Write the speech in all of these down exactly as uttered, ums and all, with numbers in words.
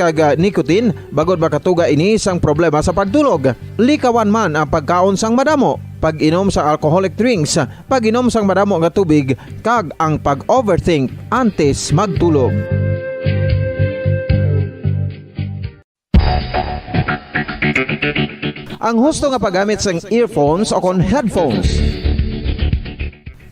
kag, ah, nicotine, bangod makatuga ini sang problema sa pagtulog. Likawan man ang pagkaon sang madamo, pag-inom sang alcoholic drinks, pag-inom sang madamo nga tubig, kag ang pag-overthink antes magtulog. Ang husto nga paggamit sang earphones o kon headphones.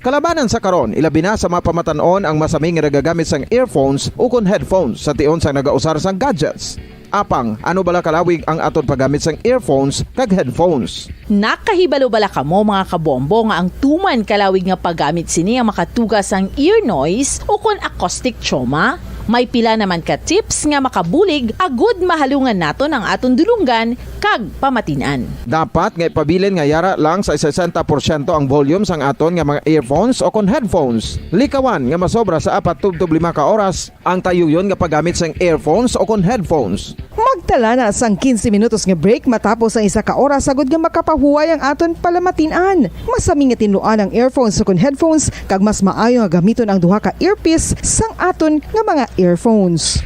Kalabanan sa karon, ilabi na sa mga pamatan-on ang masami nga nagagamit sang earphones o kon headphones sa tion sang nagausar sang gadgets. Apang, ano bala kalawig ang aton paggamit sang earphones kag headphones? Nakahibalo bala kamo, mga kabombo, nga ang tuman kalawig nga paggamit sini ang makatuga sang ear noise o kon acoustic trauma? May pila naman ka tips nga makabulig agud mahalungan naton ang aton dulonggan kag pamatin-an. Dapat nga ipabilin nga yara lang sa sesenta porsyento ang volume sang aton nga mga earphones o kon headphones. Likawan nga masobra sa apat tubtob lima ka oras ang tayuyon nga paggamit sang earphones o kon headphones. Magtala na sang quince minutos nga break matapos ang isa ka oras, agud nga makapahuway ang aton palamatin-an. Masami nga tinluan ang earphones o kon headphones, kag mas maayo nga gamiton ang duha ka earpiece sang aton nga mga earphones.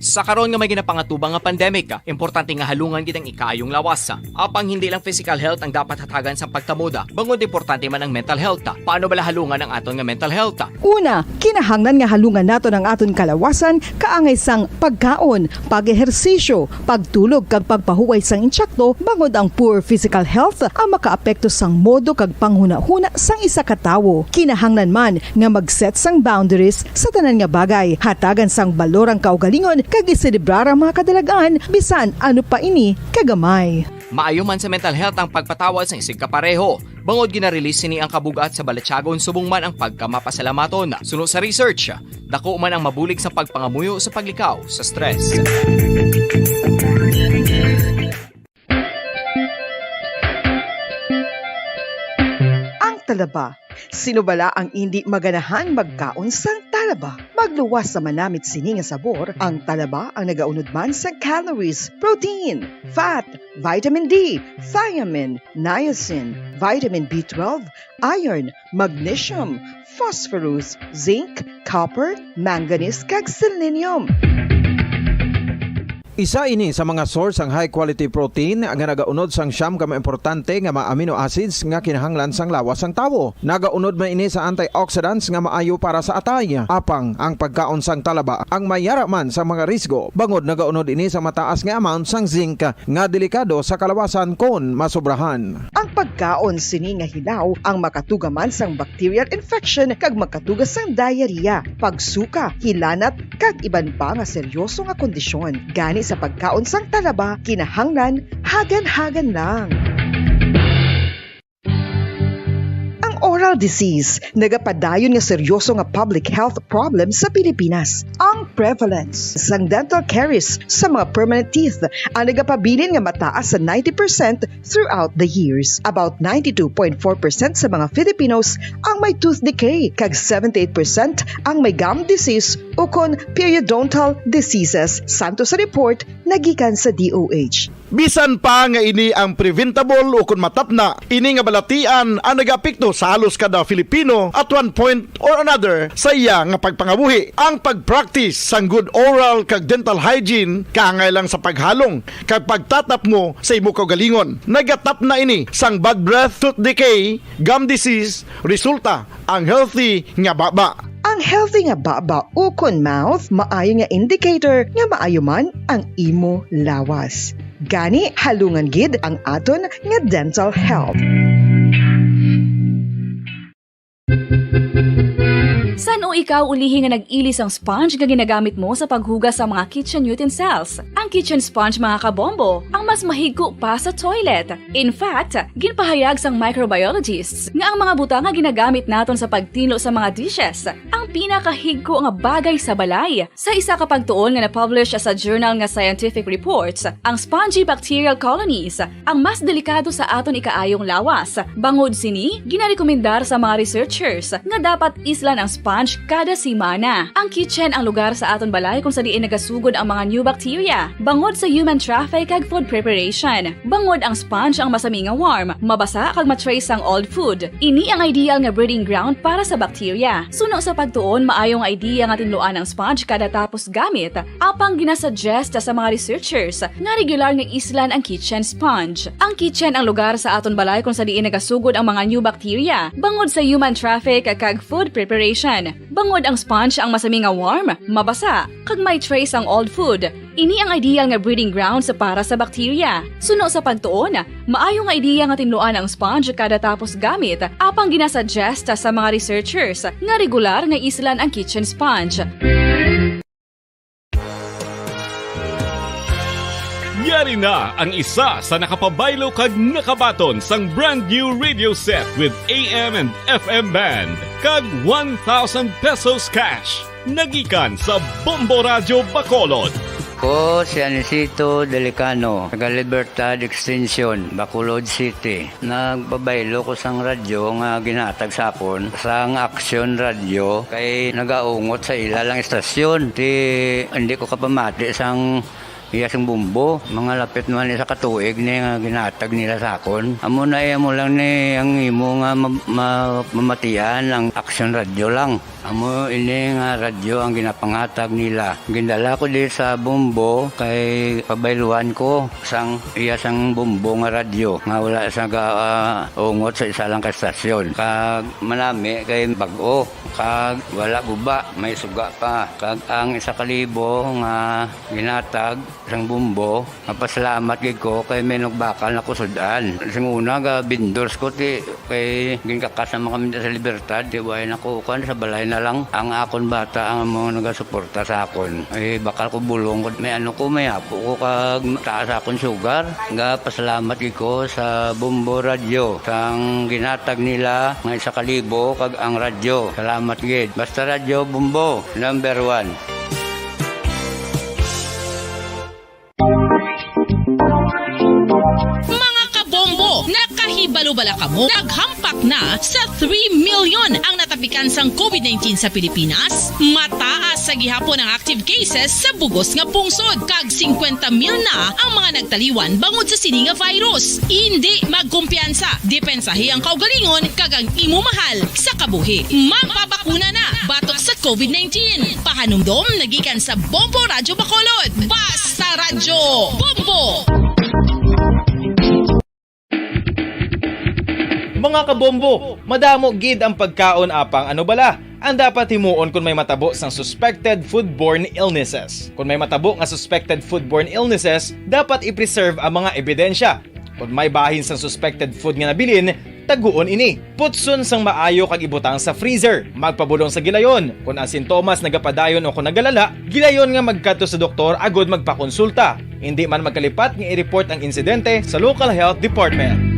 Sa karon nga may ginapangatubang nga pandemic, importante nga halungan gid ang ikaayong lawas. Apang hindi lang physical health ang dapat hatagan sang pagtamod, bangod importante man ang mental health. Paano bala halungan ang aton nga mental health? Una, kinahanglan nga halungan naton ang aton kalawasan kaangay sang pagkaon, pag-ehersisyo, pagtulog, kag pagpahuway sang insakto, bangod ang poor physical health ang makaapekto sang modo kag panghunahuna sang isa ka tawo. Kinahanglan man nga mag-set sang boundaries sa tanan nga bagay, hatagan sang balor ang kaugalingon, kag iselebrar ang mga kadalag-an, bisan ano pa ini kagamay. Maayo man sa mental health ang pagpatawad sang isigkapareho, bangod gina-release sini ang kabug-at sa balatyagon subong man ang pagkamapasalamaton. Suno sa research, dako man ang mabulig sa pagpangamuyo sa paglikaw sa stress. Ang talaba. Sino bala ang indi maganahan magkaon sang talaba? Magluwas sa manamit sini nga sabor, ang talaba ang nagaunod man sa calories, protein, fat, vitamin D, thiamine, niacin, vitamin B twelve, iron, magnesium, phosphorus, zinc, copper, manganese, kag selenium. Isa ini sa mga source sang high quality protein nga nagaunod sang siyam ka mga importante nga mga amino acids nga kinahanglan sang lawas sang tawo. Nagaunod man ini sa antioxidants nga maayo para sa atay. Apang ang pagkaon sang talaba ang may yara man sa mga risgo, bangod nagaunod ini sa mataas nga amount sang zinc nga delikado sa kalawasan kon masobrahan. Ang pagkaon sini nga hilaw ang makatuga man sang bacterial infection kag makatuga sang diarrhea, pagsuka, hilanat, kag iban pa nga seryoso nga kondisyon. Gani sa pagkaon sang talaba, kinahanglan hagan-hagan lang. Ang oral disease nagapadayon nga seryoso nga public health problem sa Pilipinas. Ang prevalence sang dental caries sa mga permanent teeth ang nagapabilin nga mataas sa ninety percent throughout the years. About ninety-two point four percent sa mga Filipinos ang may tooth decay, kag seventy-eight percent ang may gum disease ukon periodontal diseases, santo sa report nga gikan sa D O H. Bisan pa nga ini ang preventable ukon matapna, ini nga balatian ang nagaapekto sa halos kada Filipino at one point or another sa iya nga pagpangabuhi. Ang pag-practice sang good oral kag dental hygiene kaangay lang sa paghalong kag pagtatapmo sa imo kaugalingon. Nagatapna ini sang bad breath, tooth decay, gum disease, resulta ang healthy nga baba. Ang healthy nga baba ukon mouth maayo nga indicator nga maayo man ang imo lawas. Gani, halungan gid ang aton nga dental health. San-o ikaw ulihi nga nag-ili sang sponge nga ginagamit mo sa paghugas sa mga kitchen utensils? Ang kitchen sponge, mga kabombo, ang mas mahigko pa sa toilet. In fact, ginpahayag sang microbiologists nga ang mga butang nga ginagamit naton sa pagtinlo sa mga dishes ang pinakahigko nga bagay sa balay. Sa isa ka pagtuon nga na-publish sa journal nga Scientific Reports, ang spongy bacterial colonies ang mas delikado sa aton ikaayong lawas. Bangod sini, ginarekomendar sa mga researchers nga dapat islan ang sponge kada semana. Ang kitchen ang lugar sa aton balay kung sa diin nagasugod ang mga new bacteria, bangod sa human traffic kag food preparation. Bangod ang sponge ang masami nga warm, mabasa kag ma-trace ang old food. Ini ang ideal nga breeding ground para sa bacteria. Suno sa pagtuon, maayo nga idea nga tinluan ang sponge kada tapos gamit, apang ginasuggest sa mga researchers nga regular nga islan ang kitchen sponge. Ang kitchen ang lugar sa aton balay kung sa diin nagasugod ang mga new bacteria, bangod sa human traffic kag food preparation. Bangod ang sponge ang masami nga warm, mabasa, kag may trace ang old food. Ini ang ideal nga breeding ground sa para sa bacteria. Suno sa pagtuon, maayo nga idea nga tinluan ang sponge kada tapos gamit, apang ginasuggest sa mga researchers nga regular nga islan ang kitchen sponge. Yari na ang isa sa nakapabaylo kag nakabaton sang brand new radio set with A M and F M band kag one thousand pesos cash. Nagikan sa Bombo Radyo Bacolod. Ko si Anisito Delicano, taga Libertad Extension, Bacolod City. Nagpabaylo ko sang radyo nga ginatag sa akon sang Action Radio kay nagaungot sa ila lang istasyon. Ti hindi ko kapamati sang iya sing bumbo. Mga lapit man isa ka tuig ni nga ginatag nila sa akon. Amo na iya mo lang ni ang imo nga ma- ma- mamatian ang Action Radio lang. Amo ini nga radyo ang ginapangatag nila. Gindala ko di sa Bombo kay pabayluan ko sang iya sang Bombo nga radyo nga wala sa ga, ah, ungot sa isa lang ka estasyon. Kag manami kay bag-o kag wala guba, may suga pa. Kag ang isa ka libo nga ginatag sang Bombo, mapasalamat gid ko kay may nagbakal na kusud-an. Sing una ga vendors ko ti kay ginkakas naman kami sa Libertad, ti way na ko kuan sa balay na lang ang akon bata ang mga nagasuporta sa akon. Ay bakal ko bulong ko may ano ko may apo ko kag taas akon sugar. Ga pasalamat gid ko sa Bombo Radyo sang ginatag nila nga isa ka libo kag ang radyo. Salamat gid. Basta Radyo Bombo, number one. Mga kabombo, nakahibalo bala kamo? Naghampak na sa three million ang natapikan sang COVID nineteen sa Pilipinas. Mataas sa gihapon ang active cases sa bugos nga pungsod, kag singkwenta mil na ang mga nagtaliwan bangod sa sini nga virus. Indi magkumpiyansa, depensahi ang kaugalingon kag ang imo mahal sa kabuhi. Magpabakuna na batok sa COVID nineteen. Pahanumdom nagikan sa Bombo Radyo Bacolod. Basta Radyo Bombo! Mga kabombo, madamo gid ang pagkaon apang ano bala ang dapat himuon kon may matabo sang suspected foodborne illnesses. Kon may matabo nga suspected foodborne illnesses, dapat i-preserve ang mga ebidensya. Kon may bahin sang suspected food nga nabilin, taguon ini. Putson sang maayo kag ibutang sa freezer. Magpabulong sa gilayon. Kon ang sintomas nagapadayon o kon nagalala, gilayon nga magkadto sa doktor agud magpakonsulta. Indi man magkalipat nga i-report ang insidente sa local health department.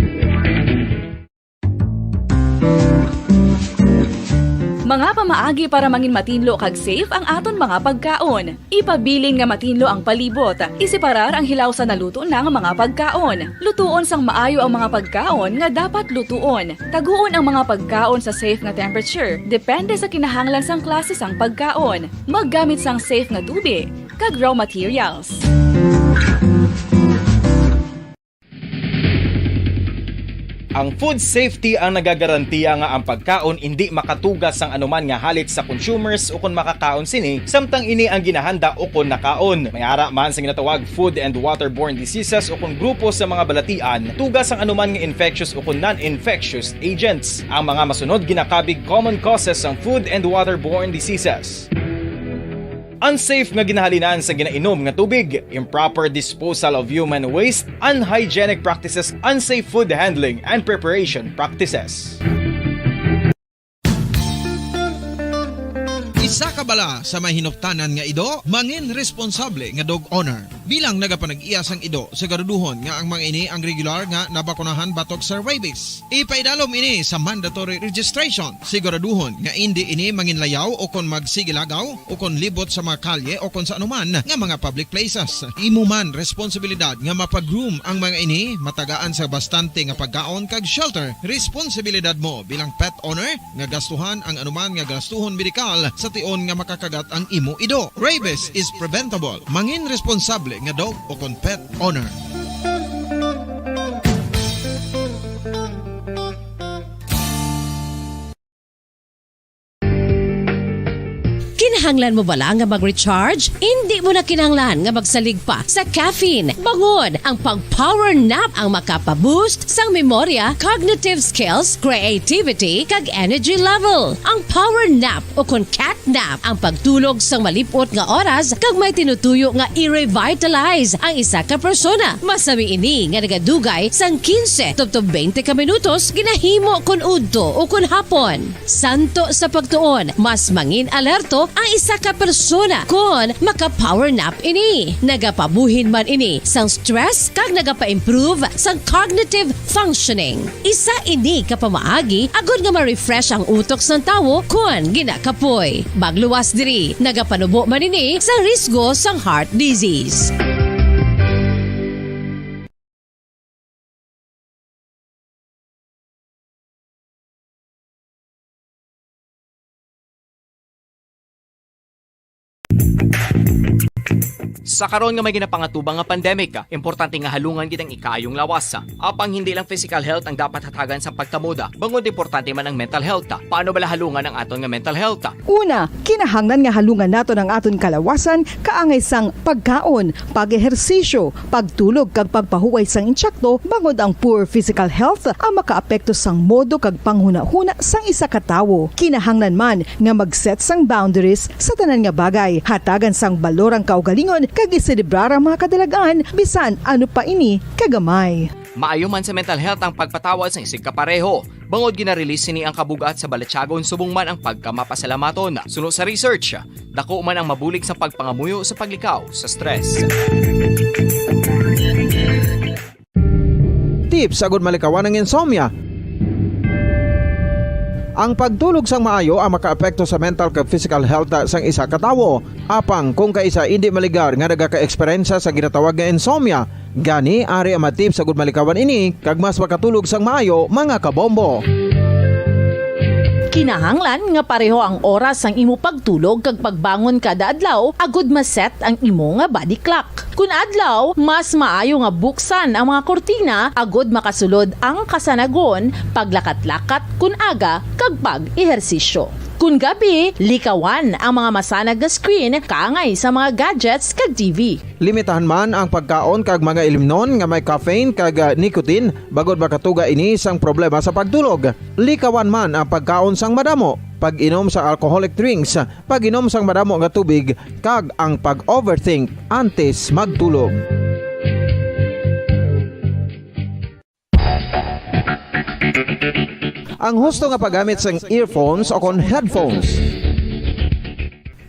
Mga pamaagi para mangin matinlo kag safe ang aton mga pagkaon. Ipabilin nga matinlo ang palibot. Iseparar ang hilaw sa naluto na nga mga pagkaon. Lutuon sang maayo ang mga pagkaon nga dapat lutuon. Taguon ang mga pagkaon sa safe nga temperature, depende sa kinahanglan sang klase sang pagkaon. Maggamit sang safe nga tubig kag raw materials. Ang food safety ang nagagarantiya nga ang pagkaon indi makatuga sang anuman nga halit sa consumers ukon makakaon sini, samtang ini ang ginahanda ukon nakaon. May ara man sa ginatawag food and waterborne diseases ukon grupo sa mga balatian, tuga sang anuman nga infectious ukon non-infectious agents. Ang mga masunod ginakabig common causes sang food and waterborne diseases. Unsafe nga ginahalinan sa ginainom nga tubig, improper disposal of human waste, unhygienic practices, unsafe food handling and preparation practices. Sa kabala sa may hinuptanan nga ido, mangin responsable nga dog owner. Bilang nagapanag-iya sang ido, siguraduhon nga ang mga ini ang regular nga nabakunahan batok sa rabies. Ipaidalom ini sa mandatory registration. Siguraduhon nga indi ini manginlayaw o kon magsigilagaw o kon libot sa mga kalye o kon sa anuman nga mga public places. Imo man responsibilidad nga mapagroom ang mga ini, matagaan sa bastante nga pagkaon kag shelter. Responsibilidad mo bilang pet owner nga gastuhan ang anuman nga gastuhon medikal sa tion nga makakagat ang imo ido. Rabies is preventable. Mangin responsable nga dog o kon pet owner. Kinahanglan mo bala nga mag-recharge? Indi mo na kinahanglan nga magsalig pa sa caffeine. Bangod ang pag-power nap ang makapa-boost sang memorya, cognitive skills, creativity, kag energy level. Ang power nap o kon cat nap ang pagtulog sang malip-ot nga oras kag may tinutuyo nga i-revitalize ang isa ka persona. Masami ini nga nagadugay sang quince tubtob twenty ka minutos ginahimo kon udto o kon hapon. Santo sa pagtuon, mas mangin alerto ang isa ka persona kon maka-power nap ini. Nagapabuhin man ini sang stress kag nagapa-improve sang cognitive functioning. Isa ini ka pamaagi agod nga ma-refresh ang utok sang tawo kon ginakapoy. Magluwas diri, nagapanubo man ini sa risgo sang heart disease. Sa karon nga may ginapangatubang nga pandemic, importante nga halungan gid ang ikaayong lawas. Apang hindi lang physical health ang dapat hatagan sa pagtamod, bangod importante man ang mental health. Paano bala halungan ang aton nga mental health? Una, kinahanglan nga halungan naton ang aton kalawasan kaangay sang pagkaon, pag-ehersisyo, pagtulog kag pagpahuway sang insakto, bangod ang poor physical health ang makaapekto sang modo kag panghunahuna sang isa ka tawo. Kinahanglan man nga mag-set sang boundaries sa tanan nga bagay, hatagan sang balor ang kaugalingon kag iselebrar ang mga kadalag-an, bisan ano pa ini kagamay. Maayo man sa mental health ang pagpatawad sang isigkapareho, bangod gina-release sini ang kabug-at sa balatyagon subong man ang pagkamapasalamaton. Suno sa research, dako man ang mabulig sa pagpangamuyo sa paglikaw sa stress. Tips agud malikawan ang insomnia. Ang pagtulog sang maayo ang makaapekto sa mental kag physical health sang isa ka tawo. Apang kung kaisa indi maligar nga nagaka-eksperyensya sa ginatawag nga insomnia, gani ari ang mga tips agud malikawan ini kag mas makatulog sang maayo, mga kabombo. Kinahanglan nga pareho ang oras sang imo pagtulog kag pagbangon kada adlaw agud ma-set ang imo nga body clock. Kun adlaw, mas maayo nga buksan ang mga kurtina agud makasulod ang kasanagon, paglakat-lakat kun aga, kag pag-ehersisyo. Kun gabi, likawan ang mga masanag nga screen kaangay sa mga gadgets kag T V. Limitahan man ang pagkaon kag mga ilimnon nga may caffeine kag, ah, nicotine, bangod makatuga ini sang problema sa pagtulog. Likawan man ang pagkaon sang madamo, pag-inom sa alcoholic drinks, pag-inom sang madamo nga tubig, kag ang pag-overthink antes magtulog. Ang husto nga paggamit sang earphones o kon headphones.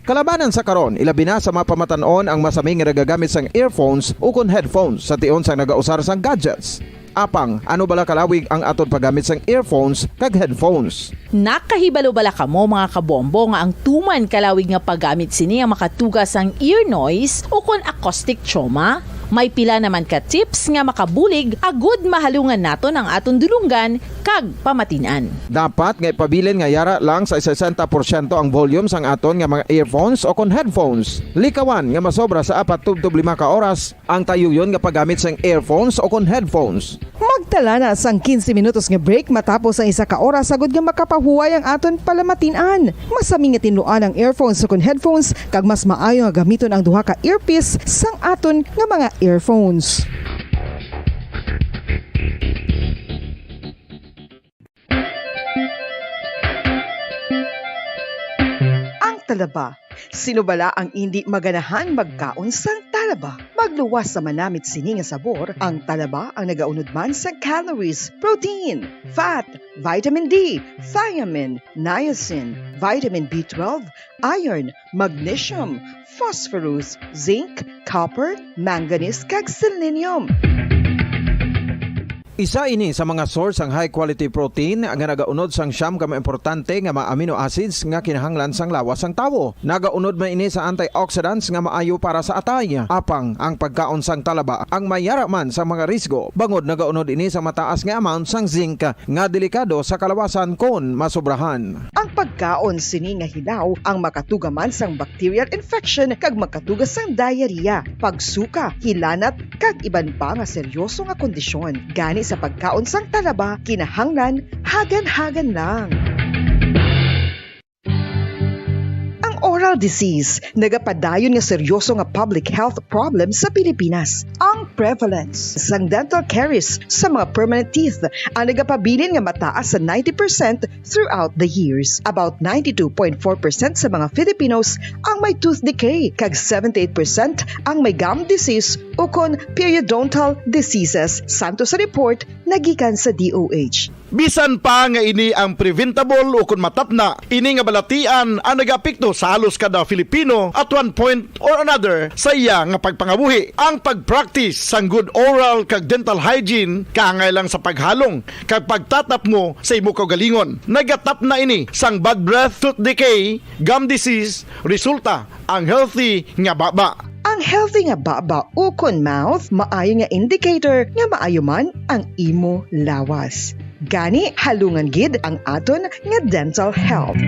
Kalabanan sa karon, ilabi na sa mga pamatan-on ang masami nga nagagamit sang earphones o kon headphones sa tion sang nagausar sang gadgets. Apang, ano bala kalawig ang aton paggamit sang earphones kag headphones? Nakahibalo bala kamo, mga kabombo, nga ang tuman kalawig nga paggamit sini ang makatuga sang ear noise o kon acoustic trauma? May pila naman ka tips nga makabulig agud mahalungan naton ang aton dulonggan kag pamatin-an. Dapat nga ipabilin nga yara lang sa sesenta porsyento ang volume sang aton nga mga earphones o kon headphones. Likawan nga masobra sa apat tubtob lima ka oras ang tayuyon nga paggamit sang earphones o kon headphones. Magtala na sang quince minutos nga break matapos ang isa ka oras agud nga makapahuway ang aton palamatin-an. Masami nga tinluan ang earphones o kon headphones, kag mas maayo nga gamiton ang duha ka earpiece sang aton nga mga earphones. Ang talaba. Sino bala ang indi maganahan magkaon sang talaba? Magluwas sa manamit sini nga sabor, ang talaba ang nagaunod man sa calories, protein, fat, vitamin D, thiamine, niacin, vitamin B twelve, iron, magnesium, phosphorus, zinc, copper, manganese, kag selenium. Isa ini sa mga source sang high quality protein nga nagaunod sang siyam ka mga importante nga mga amino acids nga kinahanglan sang lawas sang tawo. Nagaunod man ini sa antioxidants nga maayo para sa atay. Apang ang pagkaon sang talaba ang may yara man sa mga risgo, bangod nagaunod ini sa mataas nga amount sang zinc nga delikado sa kalawasan kon masobrahan. Ang pagkaon sini nga hilaw ang makatuga man sang bacterial infection kag makatuga sang diarrhea, pagsuka, hilanat, kag iban pa nga seryoso nga kondisyon. Gani sa pagkaon sang talaba, kinahanglan hagan-hagan lang. Ang oral disease nagapadayon nga seryoso nga public health problem sa Pilipinas. Ang prevalence sang dental caries sa mga permanent teeth ang nagapabilin nga mataas sa ninety percent throughout the years. About ninety-two point four percent sa mga Filipinos ang may tooth decay, kag seventy-eight percent ang may gum disease ukon periodontal diseases, santo sa report nagikan sa D O H. Bisan pa nga ini ang preventable ukon matapna, ini nga balatian ang nagaapekto sa halos kada Filipino at one point or another sa iya nga pagpangabuhi. Ang pag-practice sang good oral kag dental hygiene kaangay lang sa paghalong kag pagtatapngo sa imo kaugalingon. Nagatapna ini sang bad breath, tooth decay, gum disease, resulta ang healthy nga baba. Ang healthy nga baba ukon mouth maayo nga indicator nga maayo man ang imo lawas. Gani, halungan gid ang aton nga dental health.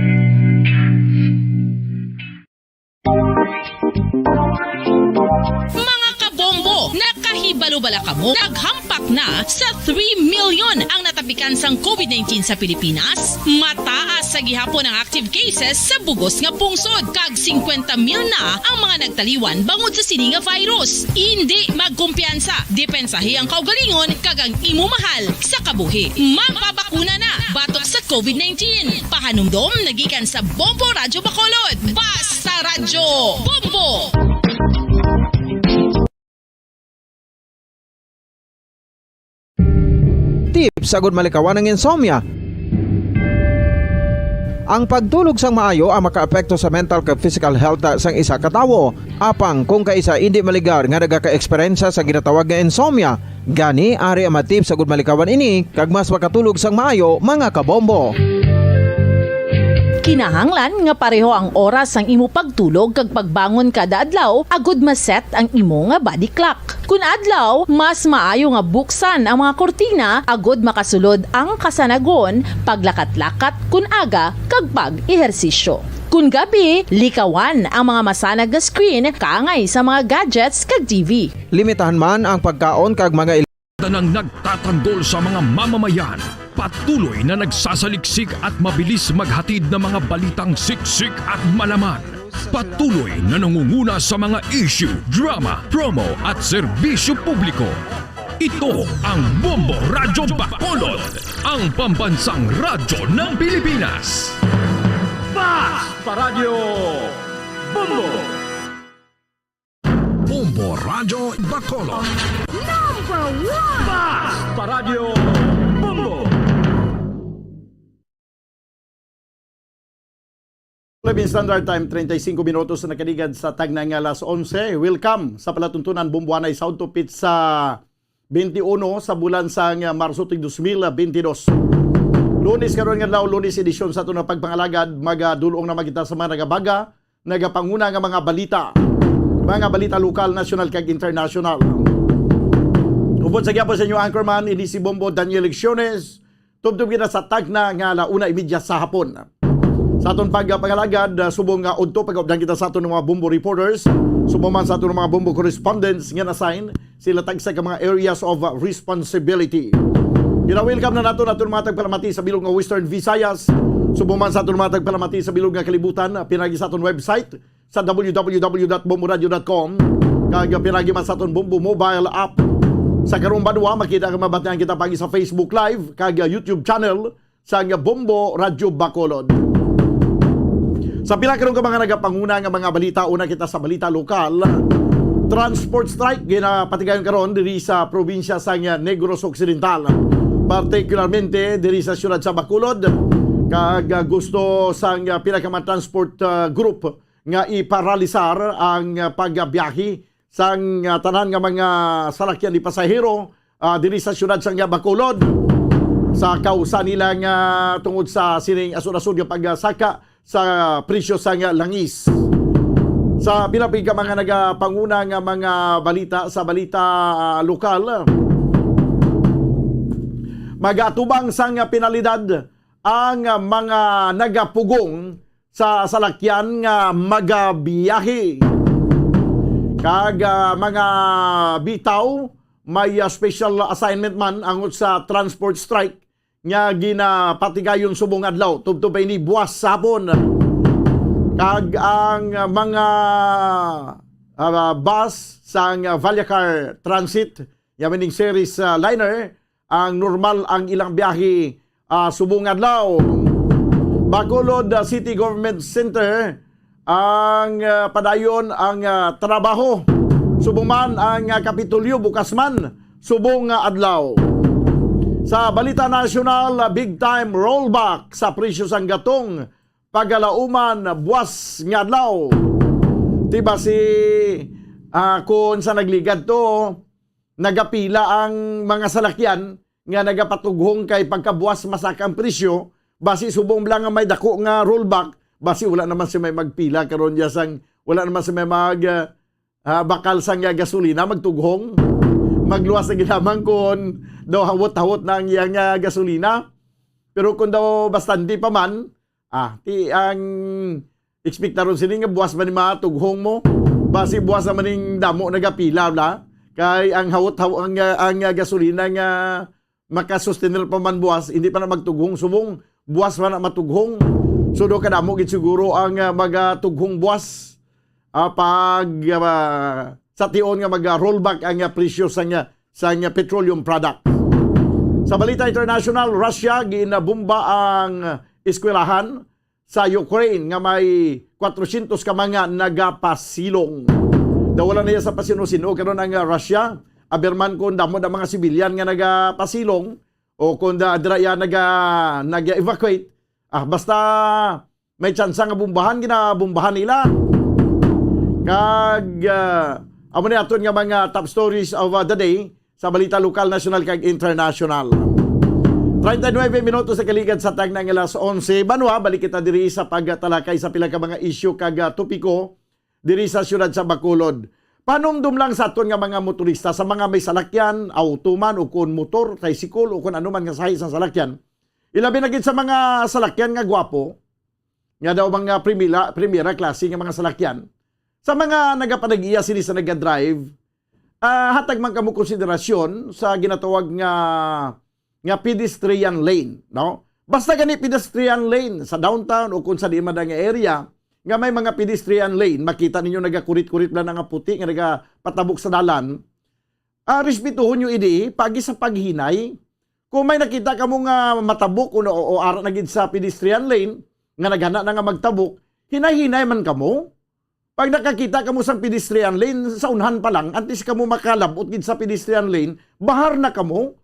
Mga kabombo, nakahibalo bala kamo? Naghampak na sa three million ang natapikan sang covid nineteen sa Pilipinas. Mataas sa gihapon ang active cases sa bug-os nga pungsod, kag singkwenta mil na ang mga nagtaliwan bangod sa sini nga virus. Indi magkumpiyansa, depensahi ang kaugalingon kag ang imo mahal sa kabuhi. Magpabakuna na batok sa covid nineteen. Pahanumdom nagikan sa Bombo Radyo Bacolod. Basta Radyo Bombo! Tips agud malikawan ang insomnia. Ang pagtulog sang maayo ang makaapekto sa mental kag physical health sang isa ka tawo. Apang kung kaisa indi maligar nga nagaka-eksperyensya sa ginatawag nga insomnia, gani ari ang mga tips agud malikawan ini kag mas makatulog sang maayo, mga kabombo. Kinahanglan nga pareho ang oras sang imo pagtulog kag pagbangon kada adlaw agud ma-set ang imo nga body clock. Kun adlaw, mas maayo nga buksan ang mga kurtina agud makasulod ang kasanagon, paglakat-lakat kun aga, kag pag-ehersisyo. Kun gabi, likawan ang mga masanag nga screen kaangay sa mga gadgets kag T V. Limitahan man ang pagkaon kag mga il- Tanang nagtatanggol sa mga mamamayan. Patuloy na nagsasaliksik at mabilis maghatid ng mga balitang siksik at malaman. Patuloy na nangunguna sa mga issue, drama, promo at serbisyo publiko. Ito ang Bombo Radyo Bacolod, ang pambansang radyo ng Pilipinas. Basta Radyo Bombo! Bombo Radyo Bacolod. Number one! Basta Radyo Bombo! Philippine Standard Time, treinta y cinco minutos na nakaligad sa tagna nga alas onse. Welcome sa palatuntunan, Bombo Anay, sa udto pitsa twenty-one sa bulan sang Marso tuig dos mil bentidós. Lunes karon nga adlaw, Lunes edisyon sa aton nga pagpangalagad, magadul-ong naman kita sa mga nagabaga, nagapanguna nga mga balita. Mga balita lokal, nasyonal, kag internasyonal. Upod sa gihapon sa inyo anchorman, ini si Bombo Daniel Lecciones. Tubtob kita sa tagna nga ala una y media sa hapon. Sa aton pagpangalagad, ah, subong nga udto, pag-updan kita sa aton mga Bombo reporters, subong man sa aton mga Bombo correspondents nga na-assign, sila tagsa ka mga areas of, ah, responsibility. Gina-welcome na naton aton mga tagpalamati sa bilog nga Western Visayas, subong man sa aton mga tagpalamati sa bilog nga kalibutan, ah, pinagi sa aton website, sa W W W dot bombo radio dot com, kag pinagi man sa aton Bombo mobile app. Sa karong banwa, makita kag mabatyagan kita pagi sa Facebook Live kag YouTube channel sang Bombo Radyo Bacolod. Sa pila karon ka mga nagapanguna nga mga balita, una kita sa balita lokal. Transport strike ginapatigayon karon diri sa probinsya sang Negros Occidental, particularmente diri sa siyudad sa Bacolod, kag, ah, gusto sang, ah, pila ka mga transport, ah, group nga iparalisar ang, ah, pagbiyahe sang, ah, tanan nga mga salakyan ni pasahero, ah, diri sa siyudad sang Bacolod, sa kausa nila nga tungod sa sining asod-asod nga pagsaka sa presyo sang langis. Sa pila pa ka mga nagapanguna nga mga balita sa balita, ah, lokal, magatubang sang penalidad ang mga nagapugong sa salakyan nga magabiyahe. Kag, ah, mga bitaw, may, ah, special assignment man angot sa transport strike nga ginapatigayon subong adlaw. Tubtob pa ini buwas sa hapon. Kag ang, ah, mga, ah, bus sang, ah, Vallecar Transit, ya maning series, ah, liner, ang normal ang ilang biyahe, ah, subong adlaw. Bacolod, ah, City Government Center ang, ah, padayon ang, ah, trabaho. Subong man ang, ah, Kapitolyo bukas man subong nga adlaw. Sa balita nasyonal, ah, big time rollback sa presyo sang gatong pagalauman buwas nga adlaw. Ti basi, ah, kung sa nagligad to, nagapila ang mga salakyan nga nagapatughong kay pagkabuwas masaka ang presyo, basi subong lang nga may dako nga rollback, basi wala naman si may magpila karon ya sang, wala naman si may mag, ah, ah, bakal sang, ah, gasolina magtughong. Magluwas na gid lamang kon daw hawot-hawot na ang iyang, ah, gasolina. Pero kung daw bastante pa man, ah, ti ang ekspektaron sini nga buwas man ni matughong mo. Basi buwas naman ning damo nagapila, bla. Kay ang hawot-hawot ang, ah, ang, ah, gasolina nga makasustener pa man buwas, hindi pa na magtughong subong buwas man na matughong. So, do kadamo gid siguro ang, ah, magatughong buwas, ah, pag, ah, sa tion nga mag-rollback ang, ah, presyo sang, ah, sang, ah, petroleum product. Sa balita international, Russia ginabomba ang eskwelahan sa Ukraine nga may kwatrosyentos ka mga nagapasilong. Daw wala na iya sa pasino-sino karon ang, ah, Russia. Aber man kung damo na mga sibilyan nga nagapasilong o kung da, dira iya naga, naga-evacuate. Ah, basta may tsansa nga bombahan, ginabombahan nila. Kag, ah, amo ni aton nga mga top stories of, ah, the day sa balita lokal, nasyonal, kag international. Treinta y nueve minutos sa kaligad sa tagna nga alas onse. Banwa, balik kita diri sa pagtalakay sa pila ka mga isyu kag, ah, topiko diri sa siyudad sa Bacolod. Panumdom lang sa aton nga mga motorista, sa mga may salakyan, auto man, o kon motor, tricycle, o kon ano man nga sahi sang salakyan. Ilabi na gid sa mga salakyan nga gwapo, nga daw mga primila, primera klase nga mga salakyan. Sa mga nagapanag-iya sini sa nagadrive, ah, hatag man kamo konsiderasyon sa ginatawag nga, nga pedestrian lane, no? Basta gani pedestrian lane sa downtown o kung sa di man nga area nga may mga pedestrian lane, makita ninyo nagakurit-kurit lang nga puti nga nagapatabok sa dalan. Ah, respetuhon nyo ini, pagi sa paghinay. Kung may nakita kamo nga matabok o, o, o ara na gid sa pedestrian lane, nga naghana na nga magtabok, hinay-hinay man kamo. Pag nakakita kamo sang pedestrian lane, sa unhan pa lang, antes kamo makalabot gid sa pedestrian lane, bahar na kamo.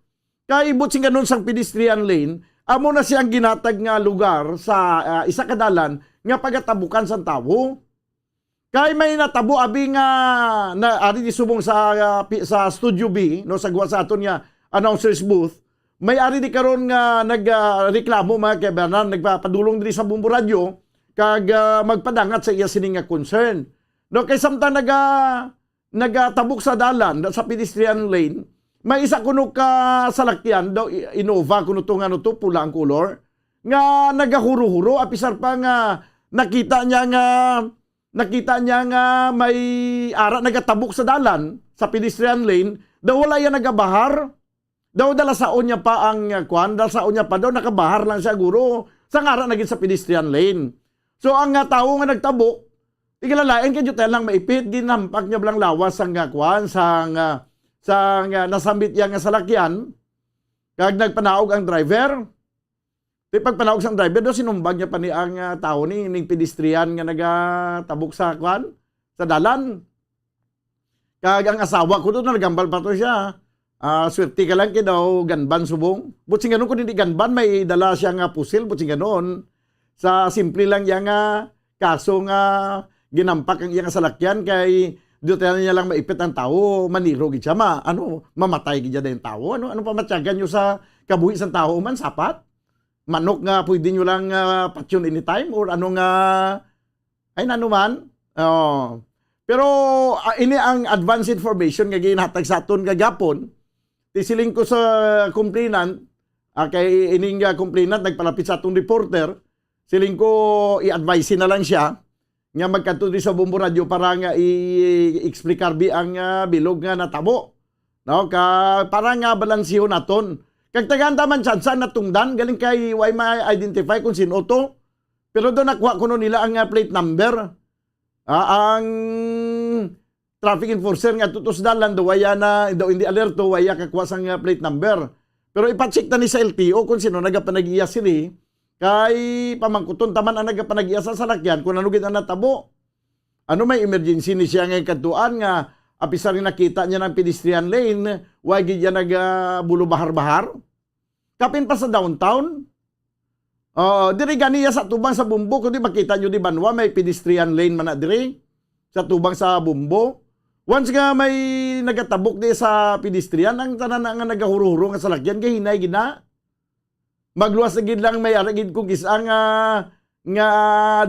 Kay buot silingon sang pedestrian lane, amo na siyang ginatag nga lugar sa, ah, isa ka dalan nga pagatabukan sang tawo. Kay may natabo abi nga na, ari di subong sa, ah, pi-, sa Studio B, no, sa gwa sa aton nga announcer's booth, may ari di karon nga nag, ah, reklamo, mga kaibanan, nagpapadulong diri sa Bombo Radio kag, ah, magpadangat sa iya sini nga concern. No, kay samtang naga-, nagatabok sa dalan, sa pedestrian lane, may isa kuno ka salakyan daw, i-, Innova kuno to, nga ano to, pula ang color, nga nagahuro-huro, apisar pa nga nakita niya nga, nakita niya nga may ara nagatabok sa dalan, sa pedestrian lane, daw wala iya nagabahar. Daw dalasaon niya pa ang, uh, kwan, dalasaon niya pa daw, nakabahar lang siya, guro, sa ngara na gid sa pedestrian lane. So, ang, uh, tawo nga nagtabok, igilalain kay Jutel lang maipit, ginampak niya lang lawas sang, uh, kwan, sang, uh, sang, uh, nasambit iya nga salakyan, kag nagpanaog ang driver. Di pagpanaog sang driver, daw sinumbag niya pa ni ang, ah, tawo ni, ning pedestrian nga nagatabok sa, kwan, sa dalan. Kag ang asawa ko doon, nagambal pa to siya. Ah, swerte ka lang kay daw gunman subong. Buot silingon, kung hindi gunman, may dala siya nga pusil, buot silingon. Sa simple lang iya nga kaso nga ginampak ang iya nga salakyan kay di tanan niya lang maipit ang tawo, maniro gid siya, ma-, ano, mamatay gid siya dayon tawo. Ano, ano pamatyagan niyo sa kabuhi sang tawo man, sapat? Manok nga pwede niyo lang, ah, patyon anytime or ano nga, ay, nano man? Oh. Pero, ah, ini ang advance information nga ginhatag sa aton kagapon. Ti siling ko sa complainant, ah, kay ining, ah, complainant nagpalapit sa atong reporter, siling ko i-advise na lang siya nga magkadto di sa Bombo Radio para nga i-, i-explicar bi ang, ah, bilog nga natabo. No? Ka, para nga balansihon naton. Kag tagaan ta man tsansa natungdan, galing kay way ma-identify kung sino to. Pero daw nakuha kuno nila ang, ah, plate number. Ah, ang traffic enforcer nga tutos dalan daw waya na, daw hindi alerto, waya kakuha sang, ah, plate number. Pero ipa-check ta ni sa L T O kung sino nagapanag-iya sini. Kay pamangkuton ta man ang nagapanag-iya sa salakyan kung ano gid ang natabo. Ano, may emergency ni siya nga kadtuan nga apisar nga nakita niya ang pedestrian lane, wa gid niya nag, ah, bulubahar-bahar? Kapin pa sa downtown. Oo, diri gani ya sa tubang sa Bombo, kundi makita nyo di banwa, may pedestrian lane man na diri. Sa tubang sa Bombo. Once nga may nagatabok di sa pedestrian, ang tanan na nga nagahuro-huro nga salakyan, gahinay gid na. Magluwas na gid lang, may ara gid kung kis-a nga, nga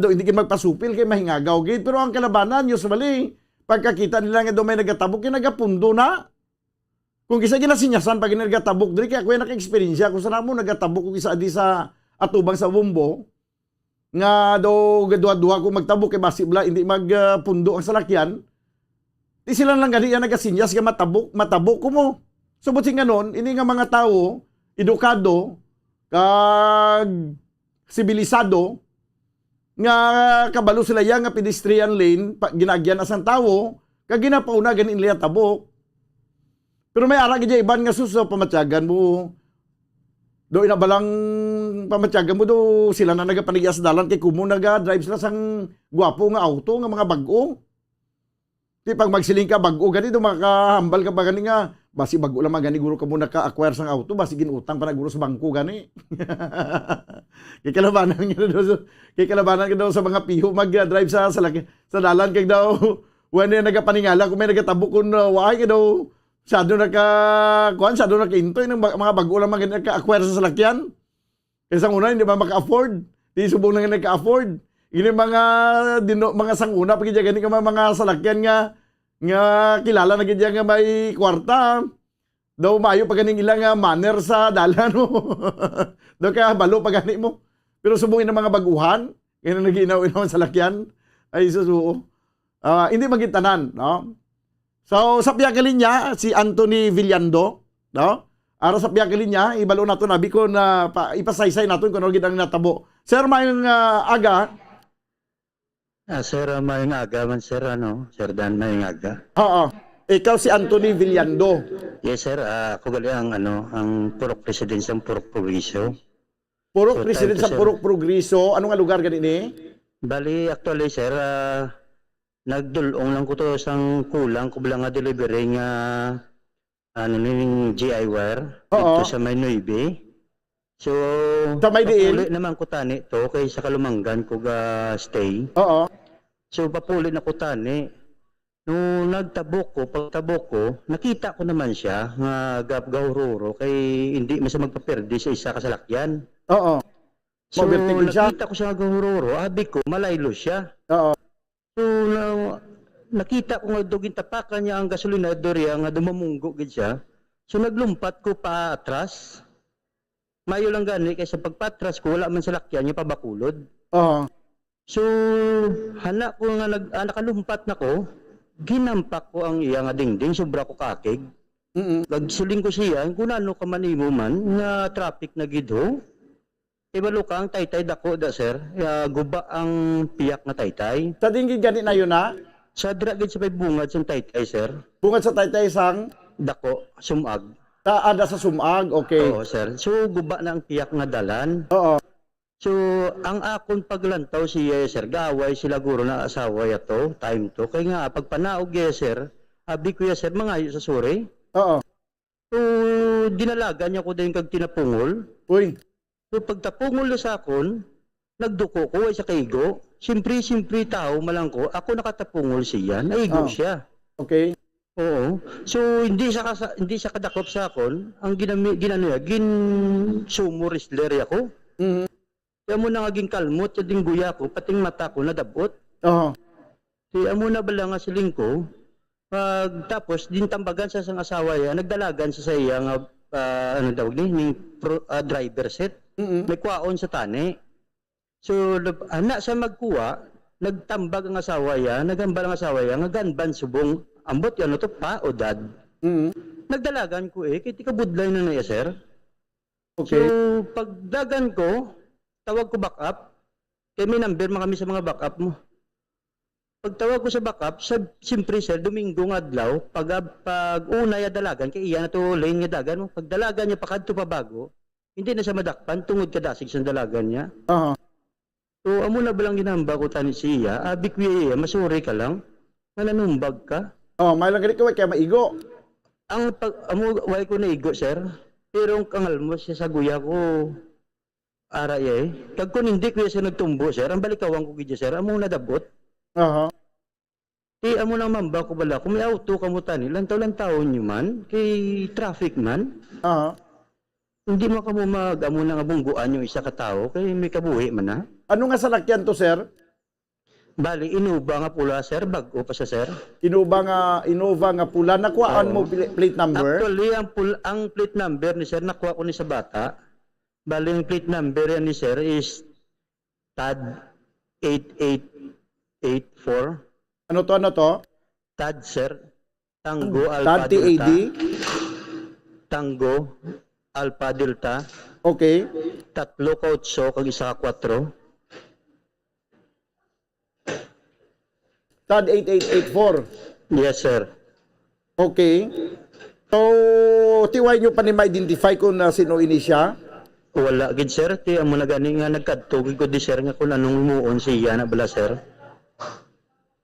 do, hindi gid magpasupil kay mahingagaw gid. Pero ang kalabanan, usually, pagkakita nila nga do may nagatabok, kay nagapundo na. Kung kis-a ginasinyasan pa gid nagatabok diri, kay ako yung naka-eksperyensya ko sa namo, nagatabok ko kis-a di sa atubang sa Bombo, nga do gaduha-duha ko magtabok kay basi bala hindi mag, ah, pundo ang salakyan. Di sila lang gani ang nagasinyas nga matabok, matabok ko mo. So, buot silingon, ini nga mga tawo, edukado, kag sibilisado, nga kabalo sila ya nga pedestrian lane, pa, ginaagyan na sang tawo, kag ginapauna gani nila tabok. Pero may ara gid ya iban nga, "Sus, pamatyagan mo. Do ina balang pamatyagan mo, do sila na nagapanag-iya sa dalan, kay kumo naga-drive sila sang gwapo nga auto, nga mga bag-o." Di pag magsiling ka, bag-o gani, do makahambal ka ba gani nga, "Basi bag-o lang man gani guro kamo naka-acquire sang auto, basi ginutang pa na guro sa bangko gani." Kay kalabanan nga daw sa, kay kalabanan nga daw sa mga piho mag-drive sa, sa laki-, sa dalan, kag daw, wala na nagapaningala kung may nagatabok kun, uh, waay, kay daw, sado na ka, kuwan, sado na ka intoy, nang ba-, mga bag-o lang man gani naka-acquire sa salakyan. Kay sang una, hindi ba maka-afford? Di subong lang nagka-afford. Ini mga dino-, mga sang una, pa gid gani ka mga, mga salakyan nga, nga kilala na gid nga may kwarta. Daw maayo pa ganing ila nga manner sa dalan mo. Daw kaya balo pa gani mo. Pero subong ini mga baguhan, kaya nag-inaw-inaw ang salakyan. Ay, sus, oo. Ah, hindi magitanan, no? So, sa pihak nga linya, si Anthony Villando, no? Ara sa pihak nga linya, ibalo naton, abi ko na pa, ipasaysay naton kung ano gid ang natabo. Sir, maayong, ah, aga. Ah, sir, ah, maayong aga man, sir, ano, Sir Dan, maayong aga. Oo. Ikaw si Anthony Villando. Yes, sir. Ah, ako gali ang, ano, ang Purok President sang Purok Progreso. Purok So, President time to, sang sir. Purok Progreso. Ano nga lugar gani ni? Bali, actually, sir, ah, nagdul-ong lang ko to sang kulang ko lang nga delivery nga, ano, ning G I wire Oo. dito sa may Nuebe. So, Sa may diin? papuli naman ko tani to kay sa Kalumanggan ko ga stay. Oo. So, papuli na ko tani. Nung nagtabok ko, pagtabok ko, nakita ko naman siya nga gap gahururo kay hindi man siya magpaperde sa isa ka salakyan. Oo. So, Maovertake siya? nakita ko siya gahururo, abi ko, malaylo siya. Oo. So, na, nakita ko nga dugin tapakan niya ang gasolina duriya nga dumamunggo gid siya. So, naglumpat ko pa atras. Mayo lang gani kay sa pagpatras ko, wala man salakyan niya pabakulod. Oo. So, hana ko nga nag-, ah, nakalumpat na ko, ginampak ko ang iya nga dingding, sobra ko kakig. Mm-mm. Nagsiling ko siya, "Kung ano ka man imo man, nga traffic na gid ho." Ibalo ka, ang taytay dako da, sir. Ah, guba ang piyak nga taytay. Sa dingin gani na yun, ha? Sa dira gid sa may bungad sang taytay, sir. Bungad sa taytay sang? Dako, sumag. Sa, ah, da sa sumag, okay. Oo, sir. So, guba na ang piyak nga dalan. Oo. So, ang akon paglantaw siya, sir, gaaway sila guro na asawa yato, time to. Kay nga, pagpanaog ya, sir, Abi ko ya, sir, mangayo sa suri. Oo. So, dinalagan niya ko dayon kag tinapungol. Uy. So, pagtapungol na sa akon, nagduko ko, way sa kaigo. Siyempre, siyempre, tao malang ko, ako nakatapungol siya, naigo Oh. siya. Okay. Oo. So, hindi siya kasa, hindi siya kadakop sa akon. Ang ginami, ginano niya, gin sumo wrestler ako. Mhm. Kaya mo na nga ginkalmot, sa dingguya ko, pating mata ko, nadabot. Oho. Di amo na bala nga siling ko, pag tapos, din tambagan sa sang asawa ya, nagdalagan sa sa iya nga, ah, ano tawag ni, ning pro, ah, driver set. Mm-mm. May kwaon sa tani. So, lab, ana sa magkuha, nagtambag ang asawa ya, naghambal ang asawa ya, nga ganban subong, ambot ano to, pa o dad. Mm-mm. Nagdalagan ko eh, kay tikabudlay na na iya, sir. Okay. So, pagdagan ko, tawag ko backup. Kay may number man kami sa mga backup mo. Pagtawag ko sa backup, sa, siyempre, sir, Domingo nga adlaw, pag, pag una ya dalagan, kay iya na to lane nga dagan mo. Pagdalagan niya, pakadto pa bago, hindi na siya madakpan, tungod kadasig sa dalagan niya. Aha. So, amo na ba lang ginamba ko tani siya? Abi ko iya, masuri ka lang, nga nanumbag ka. Oh, may lang gani ka, way kay maigo. Ang pag, amo, way ko naigo, sir. Pero ang kangal mo siya sa guya ko, ara iya eh. Kag kung hindi ko iya, sir, nagtumbo, sir, ang balikawan ko gid, sir, amo nadabot. Aha. Di amo nang mamba ko bala, kung may auto kamo tani, lantaw-lantawon nyo man, kay traffic man. Aha. Hindi mo kamo mag, amo na nga bungguan yung isa ka tawo, kay may kabuhi man na. Ano nga salakyan to, sir? Bali, Innova nga pula, sir, bag-o pa siya, sir. Innova nga, Innova nga pula. Nakuhaan Oo. mo pli-, plate number? Actually, ang, pul, ang plate number ni sir, nakuha ko ni sa bata. Bali, ang plate number yan ni sir is TAD eight eight eight four. Ano to, ano to? TAD, sir. Tango, Alpha, TAD, T A D? Delta. Tango, Alpha, Delta. Okay. Tatlo ka otso kag isa ka kwatro. TAD eight eight eight four. Yes, sir. Okay. So, ti way nyo pa ni ma-identify kung na sino ini siya? Wala gid, sir. Ti amo na gani nga nagkadto gid ko di, sir, nga kung anong muon siya na bala, sir.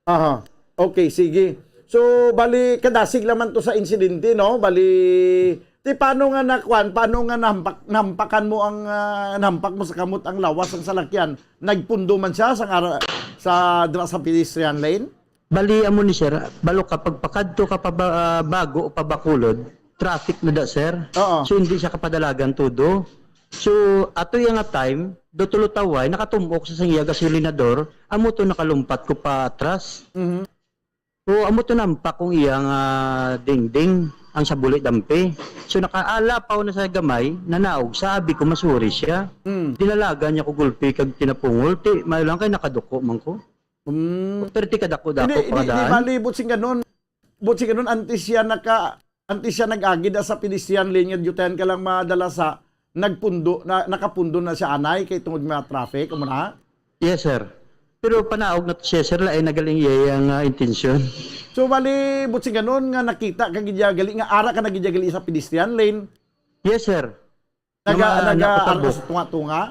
Aha. Okay, sige. So, bali, kadasig naman to sa insidente, no? Bali, ti paano nga nakuan, paano nga nahampak, nahampakan mo ang, ah, nahampak mo sa kamot ang lawas ang salakyan? Nagpundo man siya sa, ngara, sa, dra sa pedestrian lane? Bali, amo ni sir, balo ka, pagpakadto ka pa ba, ah, bago o pa Bacolod, traffic na da, sir. Oo. So, hindi siya kapadalagan todo. So, ato iya nga time, do tulo taway, nakatumok sa sang iya gasolinador, amo to nakalumpat ko pa atras. Mhm. So, amo to nampak kung iya nga dingding, ang sa buli dampi. So, nakaala pa na sa gamay, nanaog, sabi ko, masuri siya. Mm. Dinalagan niya ko gulpi kag tinapungol, ti, may lang kay nakaduko man ko. Mm. Pero ti kadako-dako Hindi, pa hindi, hindi daan. bali, but sing ganun, but sing ganun, antes siya naka, antes siya nag-agi da sa pedestrian lane nga dutayan ka lang madala sa, nagpundo, na, nakapundo na siya anay kay tungod nga traffic, amo na? Yes, sir. Pero panaog na to siya, sir, lain na galing iya ang ah, intensyon. So, bali, but sing ganun nga nakita ka gid gali, nga ara ka na gid gali sa pedestrian lane, Yes, sir. naga, Nga ma-, naga, nakatabo. Ara sa tunga-tunga?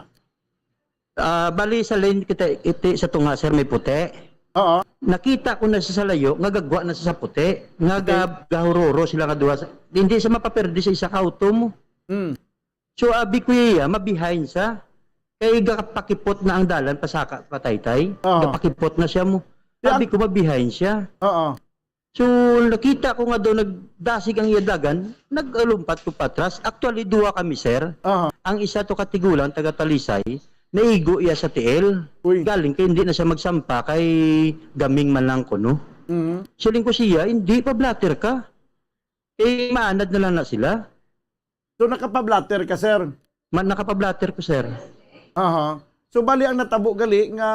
Ah, bali sa lane kita iti sa tunga, sir, may puti. Oo. Nakita ko na siya sa layo nga gagwa na siya sa puti, nga Okay. ga, gahururo sila nga duha. Sa, hindi siya mapaperde sa isa ka auto mo. Mm. So, abi ko iya, mabihain siya. Kay gapakipot na ang dalan pasaka pa Taytay. Oo. Gapakipot na siya mo. Kaya Abi ko mabihain siya. Oo. So, nakita ko nga daw nagdasig ang iya dagan, nag-alumpat ko patras. Actually, duha kami, sir. Oo. Ang isa to katigulang taga Talisay, naigo iya sa tiil. Uy. Galing kay hindi na siya magsampa kay gaming man lang kuno. Mhm. Siling ko siya, hindi pa blatter ka. Eh, maanad na lang na sila. So, nakapablatter ka, sir? Ma, nakapablatter ko, sir. Aha. So, bali ang natabo gali nga,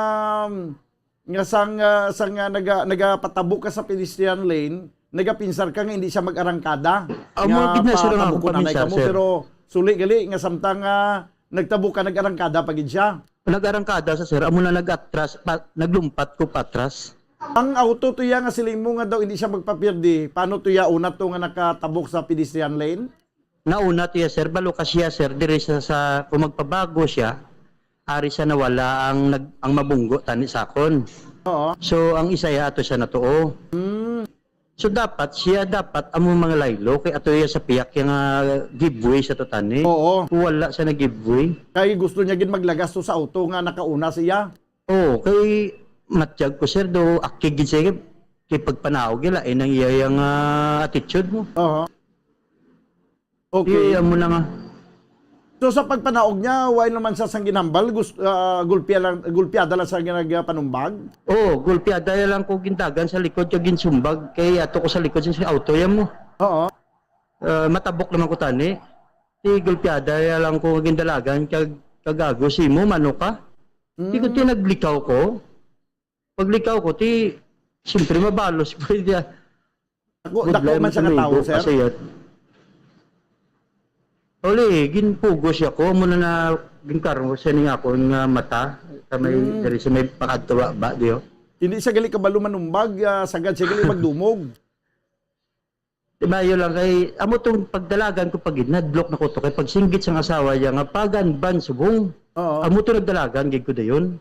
nga sang, ah, sang, ah, naga, nagapatabo ka sa pedestrian lane, nagapinsar ka nga hindi siya mag-arangkada. Amo gid na, sir, ang patabo akong ko nanay paminsar, kamo, sir. Pero suli gali nga samtang, ah, nagtabo ka, nag-arangkada pa gid siya. Nag-arangkada sa, sir, amo na nag-atras, pa, naglumpat ko patras. Ang auto to iya nga siling mo nga daw hindi siya magpapirdi, paano to iya una to nga nakatabok sa pedestrian lane? Nauna to iya, sir, balo ka siya, sir, diri sa, sa kung magpabago siya, ari sa nawala ang nag, ang mabunggo tani sakon. Oo. So ang isa iya ato siya natuo. Hmm. So dapat siya, dapat amo mga laylo kay ato iya sa piyak iya nga giveaway sa tutani. Oo. Wala siya nag-giveaway. Kay gusto niya gid maglagas to sa auto nga nakauna siya. Oo, kay matyag ko, sir, do akig gid siya kay pagpanaog gila, eh, nang iya yang, ah, attitude mo. Aha. Okay. Iya mo na nga. So, sa pagpanaog niya, wala naman sa sang ginhambal, gus-, ah, gulpiya lang, gulpiyada lang sa ginagapanumbag? Oo, gulpiyada lang ko gindagan sa likod kag ginsumbag kay ato ko sa likod sa auto ya mo. Oo. Ah, matabok naman ko tani. Ti gulpiyada ya lang ko gindalagan kag kagago si mo, mano ka? Ti ko Mm. tinaglikaw ko. Paglikaw ko, ti, siyempre, mabalos ko diya. Dako, Good dako life man sa sa katawo, maigo, sir? Kasayat. Uli, ginpugos siya ko, amo na na ginkarong ko siya ning akon nga mata, sa may, Mm. diri sa may pakadtuwa ba, diyo? Hindi siya gali kabalo manumbag, ah, sagad siya gali magdumog. Di ba, yun lang kay, amo tong pagdalagan ko pag nadlok na ko to, kay pagsinggit sang asawa niya nga pagan ban subong. Oo. Amo to nagdalagan, gid ko dayon.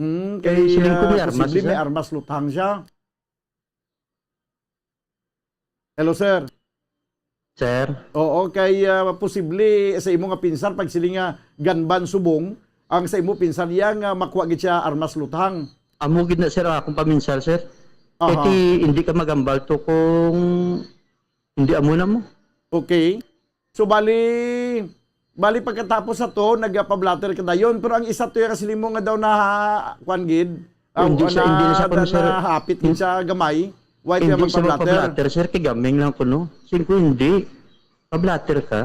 Mm, Kay kay, siling ko ah, may armas posible siya. may armas luthang siya. Hello, sir. Sir? Oo, kay, ah, posible sa imo nga pinsar, pag sila nga ganban subong, ang sa imo pinsar, iya nga makuha gid siya armas luthang. Amo gid na, sir, ang akong paminsar, sir. Kay Aha. ti, hindi ka magambal to kung hindi amo na mo. Okay. So, bali, bali pagkatapos sa to, nagpablatter ka dayon. Pero ang isa to, yung kasi mo nga daw na, kuwan gid, ah, Hindi siya, hindi na siya na, kuno, sir. nahapit gid Hin-, sa gamay. Why kaya hindi siya magpablatter? magpablatter, sir. Kay gaming lang kuno. Singko hindi. Pablatter ka.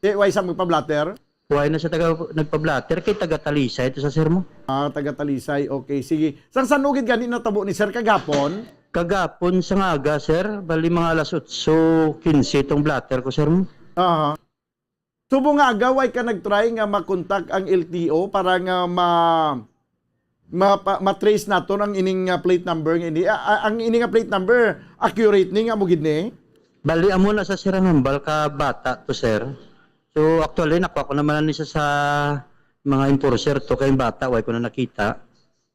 Eh, why sa magpablatter? Why na siya taga, nagpablatter? Kay taga Talisay ito sa sir mo. Ah, taga Talisay. Okay, sige. Sang san-o gid gani natabo ni sir kagapon? Kagapon sa ngaga, sir. Bali mga alas otso quince itong blatter ko, sir mo. Aha. Subong nga aga, why ka nag-try nga makontak ang L T O para nga ma-, ma-, pa-, ma-trace naton ang ining, ah, plate number nga ini? Ah, ah, ang ining, ah, plate number, accurate ni nga mo gid ni? Bali, amo na sa sirang hambal ka bata to, sir. So, actually, nakuha ko naman ni siya sa mga enforcer to, kay bata, why ko na nakita.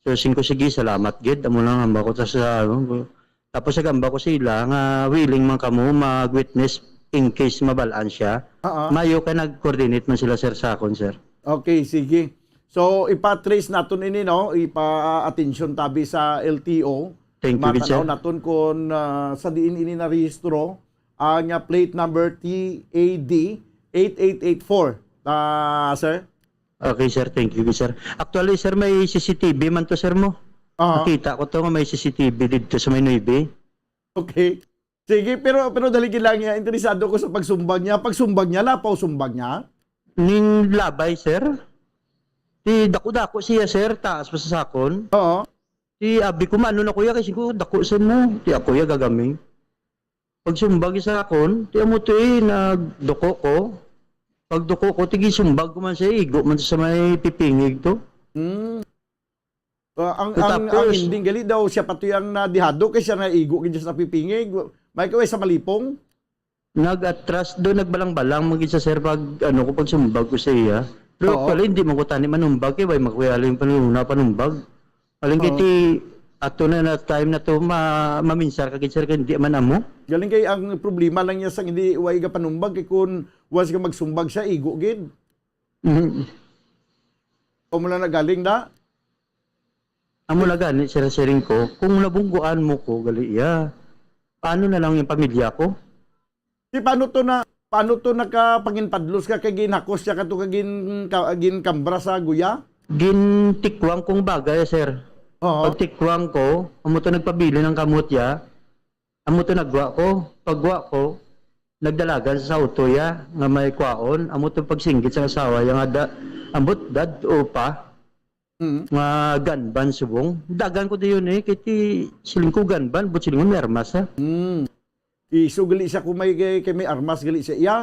So, singko, sige, salamat gid. Amo lang hambal ko ta sa, ano, tapos nagamba ko sila nga willing man kamo mag-witness in case mabalaan siya. Oo. Mayo kay nag-coordinate man sila, sir, sa akon, sir. Okay, sige. So, ipa-trace naton ini, no? Ipa-atensyon tabi sa L T O. Thank you, good sir. Matanaw naton kung, ah, sa diin ini narehistro ang, ah, plate number T A D eight eight eight four. Ah, sir? Okay, sir. Thank you, sir. Actually, sir, may C C T V man to, sir, mo. Aha. Nakita ko to nga may C C T V dito sa may nuebe. Okay. Sige, pero, pero dali gid lang niya. Interesado ko sa pagsumbag niya. Pagsumbag niya, lapaw sumbag niya? Ning labay, sir. Ti dako-dako siya, sir. Taas pa sa sakon. Oo. Ti abi ko, "Mano na, kuya?" Kasi ko, "Dako, sir, mo." Ti ako, ya, gagaming. Pagsumbag sa akon, ti amo to, eh, nagduko ko. Pagduko ko, ti gisumbag ko man siya, igo man sa may pipingig to. Hmm. Ah, ang, So, ang, ang tapos ending gali daw, siya pa to yung nadihado kay siya naigo gid sa pipingig. May kaway sa malipong? Nag-atras do, nagbalang-balang man gid sa sir pag, ano ko, pagsumbag ko sa iya. Pero Oo. Actually, hindi man ko tani manumbag, eh, way makuyali yung panuna panumbag. Aling Oo. kiti, ato na na time na to, ma-, maminsar ka gid, sir, kay hindi man amo. Galing kay ang problema lang niya sa hindi, way ka panumbag, kay kung once ka magsumbag siya, igo gid. Mhm. O mula na galing na? Amo na gani, sir, siring ko, kung nabungguan mo ko, gali iya, paano na lang yung pamilya ko? Di paano to na, paano to nakapanginpadlos ka kay ginhakos siya kato ka gin-, ka-, ginkambra sa guya? Gintikwang kong bagay, sir. Oo. Pagtikwang ko, amo to nagpabilin ang kamot ya. Amo to nagwa ko. Pagwa ko, nagdalagan sa auto ya nga may kwaon. Amo to pagsinggit sa asawa ya nga da-, ambot dad o pa. Mm. Nga gunban subong. Dagan ko dayon eh, kay ti siling ko gunban, but siling ko may armas, ha? Mm. Iso gali siya kung may, kay, kay may armas gali siya iya.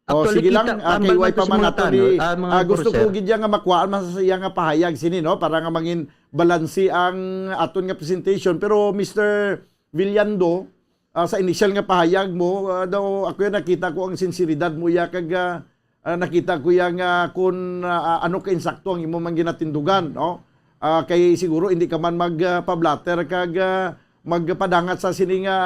O, Actually, sige lang, kita, ah, tambal kay way man to pa sa man mga nato tanod, ni, ah, mga ah, gusto ko enforcer. Gid iya nga makuhaan man sa iya nga pahayag sini, no? Para nga mangin balanse ang aton nga presentation. Pero, Mister Villando, ah, sa initial nga pahayag mo, ah, daw ako yan, nakita ko ang sinseridad mo iya kag, ah, ah, nakita ko iya nga kung, ah, ano ka insakto ang imo man ginatindugan, no? Ah, kay siguro hindi ka man mag, ah, pablatter kag, ah, magpadangat sa sini nga,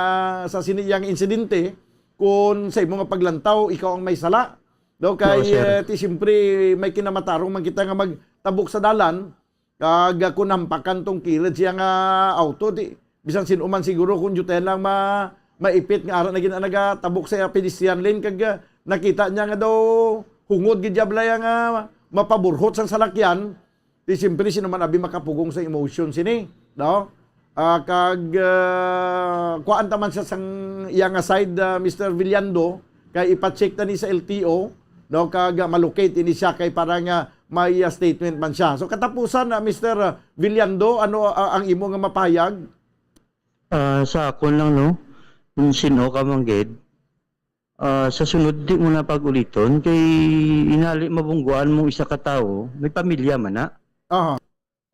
sa sini yang insidente, kung sa imo nga paglantaw, ikaw ang may sala. No, kay, Oo, sir. eh, ti siyempre, may kinamatarong man kita nga magtabok sa dalan, kag, ah, kung nampakan tong kilid siya nga auto, di, bisan sin-o man siguro kung diutayan lang ma-, maipit nga ara na gid ang nagatabok sa pedestrian lane, kag, ah, nakita niya nga daw hungod gid diya balay nga mapaburhot sang salakyan, di siyempre, sino man abi makapugong sa emotion sini, no? Ah, kag, ah, kuhaan ta man siya sang iya nga side, ah, Mister Villando, kay ipa-check ta ni sa L T O, no? Kag, ah, malocate ini siya kay para nga may, ah, statement man siya. So, katapusan, ah, Mister Villando, ano, ah, ang imo nga mapahayag? Ah, sa akon lang, no? Kung sino ka man gid, ah, sa sunod, di mo na pag-uliton. Kay inali mabungguan mong isa ka tawo, may pamilya man na. Aha.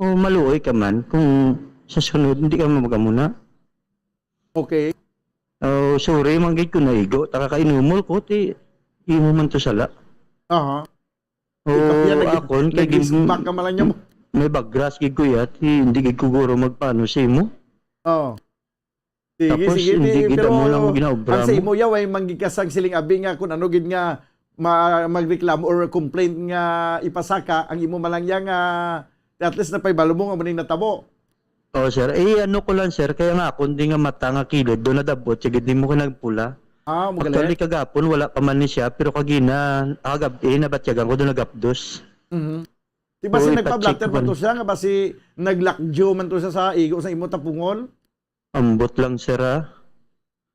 O maluoy ka man, kung sa sunod, hindi ka magamuna. Okay. Oh, sorry, man gid ko naigo. Taka ka inumol ko, ti, imo man to sala. Aha. O, Ikaw yan, nag-, akon, kay gid, nag-isbak ka man lang niya mo. May bagras gid ko yat, hindi gid ko guro magpano sa imo. Oo. Sige, Tapos, sige, hindi ti-, gid pero amo lang ginaobra ang sa mo. Imo yaw ay manggikasang siling abi nga kung ano gid nga ma-, magreklamo or complaint nga ipasaka ang imo man lang yang, ah, at least napahibalo mo nga muning natabo. Oh, sir. Eh, ano ko lang, sir, kaya nga ako, hindi nga mata nga kilid, doon nadabot, sige, di mo ka nagpula. Ah, magaling. Actually, kagapon, wala pa man ni siya, pero kagina, agab, eh, nabatyagan ko doon nagapdos. Mhm. Di ba Oo, si nagpa-blotter ipa-check man man. To siya, nga ba si naglakjo man to siya sa igo sa imo tapungol? Ambot lang, sir, ah.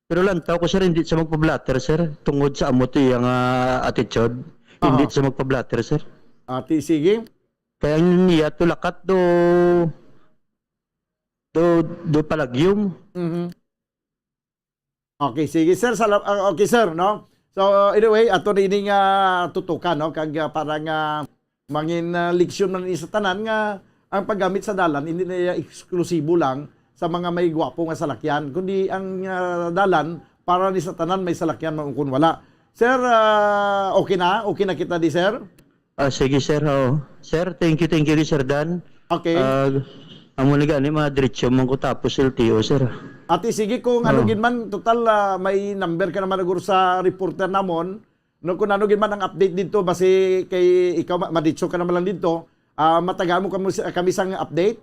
Pero lantaw ko, sir, hindi siya magpa-blotter, sir. Tungod sa amo to iyang, ah, attitude, hindi Aha. siya magpa-blotter, sir. Ati, sige. Kaya ang niya to lakat do, do, do palagyom. Mhm. Okay, sige, sir. Sala-, ah, okay, sir, no? So, anyway, ato na ini nga tutukan, no? Kag, ah, para nga mangin, ah, leksyon man ni sa tanan nga ang paggamit sa dalan hindi na iya eksklusibo lang sa mga may gwapo nga salakyan, kundi ang, ah, dalan para ni sa tanan may salakyan man o kun wala. Sir, ah, okay na? Okay na kita di, sir? Ah, sige, sir. Oo. Sir, thank you, thank you, Sir Dan. Okay. Ah, amo na gani, mga diretso man ko tapos L T O, sir. Ati, sige, kung ano Oo. gid man, total, ah, may number ka naman, siguro, sa reporter namon. No, kung ano gid man ang update dito, basi kay ikaw, ma-, maditso ka naman lang dito. Ah, matagaan mo kamo si-, kami sang update?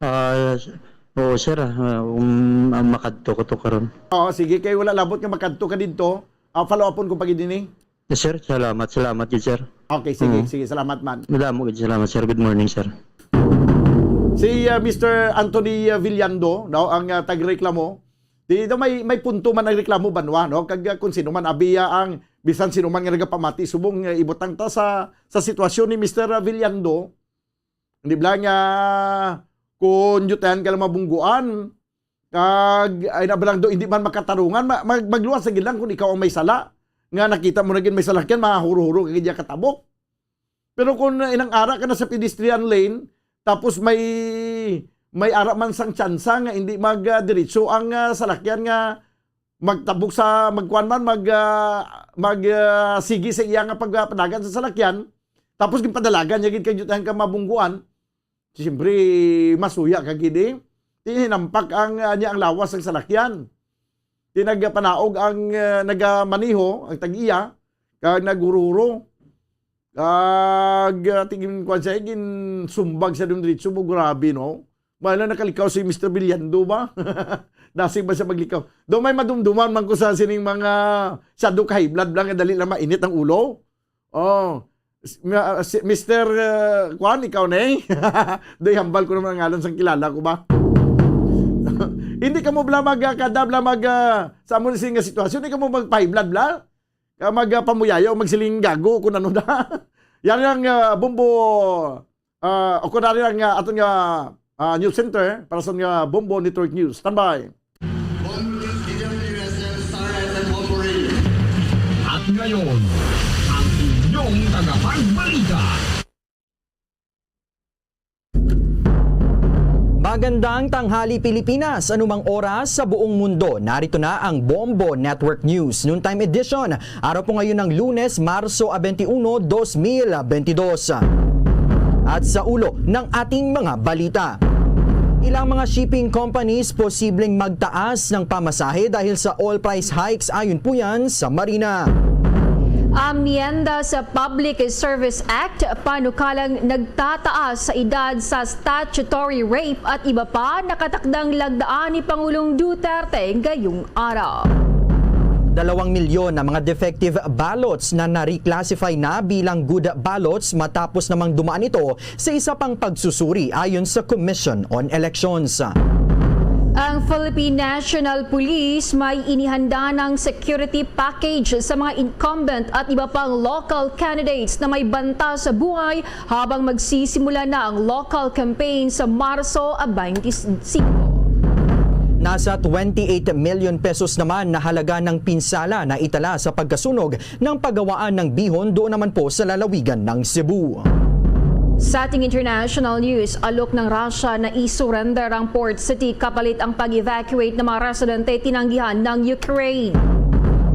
Ah, s-, oo, sir, ah, um, ah, makadto ko to karon. Oo, sige, kay wala labot nga makadto ka dito. Ah, follow upon ko pa gid ini. Yes, sir. Salamat, salamat gid, sir. Okay, sige, Oo. sige, salamat man. Madamo gid, salamat, sir. Good morning, sir. Si, ah, Mister Anthony, ah, Villando, no, ang, ah, tagreklamo. Di daw may, may punto man ang reklamo, banwa, no? Kag, ah, kung sino man, abiya ang, bisan sino man nga nagapamati, subong, ah, ibutang ta sa, sa sitwasyon ni Mister Villando, Di ba nga, kung diutayan ka lang mabungguan, kag, ay, na ba lang do, hindi man makatarungan, ma-, mag-, magluwas lagi lang kung ikaw ang may sala. Nga nakita mo na gid may salakyan, mahuro-huro ka gid katabok. Pero kung, uh, inang ara ka na sa pedestrian lane, tapos may, may ara man sang tsansa nga hindi mag, uh, diretso ang, uh, salakyan nga magtabok sa, magkuan man, mag, ah, mag, ah, sige sa iya nga pagpadagan sa salakyan, tapos ginpadalagan niya gid kay diutayan ka mabungguan, siyempre, masuya ka gid, eh. Ti hinampak ang, ah, niya ang lawas sang salakyan. Ti nagapanaog ang, ah, nagamaneho, ang tag-iya, kag naghuro-huro. Kag, ah, tingin ko siya, ginsumbag siya dun diretso, bo, grabe, no? May lang nakalikaw si Mister Villando ba? Dasig ba siya maglikaw? Do may madumduman man ko sa sining mga sado ka high blood lang nga dali lang mainit ang ulo. Oh, s-, ma-, si Mister, ah, Kwan, ikaw na eh. Doy, hambal ko naman ang ngalan sang kilala ko ba? Hindi ka mo bla mag, ah, kada bla mag, ah, sa amo ni sining nga sitwasyon, hindi ka mo magpa-high blood bla? Ka mag, ah, pamuyaya o magsiling gago kung ano na. Yan ang, ah, Bombo, ah, o kung ano ang, ah, aton nga, ah, news center para sa nga Bombo Network News. Standby. Bombo News, D W S L, Star F M Bombo Radio. At ngayon, ang inyong tagapagbalita. Magandang tanghali, Pilipinas. Anumang oras sa buong mundo, narito na ang Bombo Network News Noontime Edition. Araw po ngayon ng Lunes, Marso twenty-one, twenty twenty-two. At sa ulo ng ating mga balita. Ilang mga shipping companies posibleng magtaas ng pamasahe dahil sa oil price hikes, ayon po yan sa Marina. Amyenda sa Public Service Act, panukalang nagtataas sa edad sa statutory rape at iba pa nakatakdang lagdaan ni Pangulong Duterte ngayong araw. Dalawang milyon na mga defective ballots na na-reclassify na bilang good ballots matapos namang dumaan ito sa isa pang pagsusuri, ayon sa Commission on Elections. Ang Philippine National Police may inihanda ng security package sa mga incumbent at iba pang local candidates na may banta sa buhay habang magsisimula na ang local campaign sa Marso twenty-five. Nasa twenty-eight million pesos naman na halaga ng pinsala na itala sa pagkasunog ng paggawaan ng bihon doon naman po sa lalawigan ng Cebu. Sa ating international news, alok ng Russia na isurrender ang port city kapalit ang pag-evacuate ng mga residente tinanggihan ng Ukraine.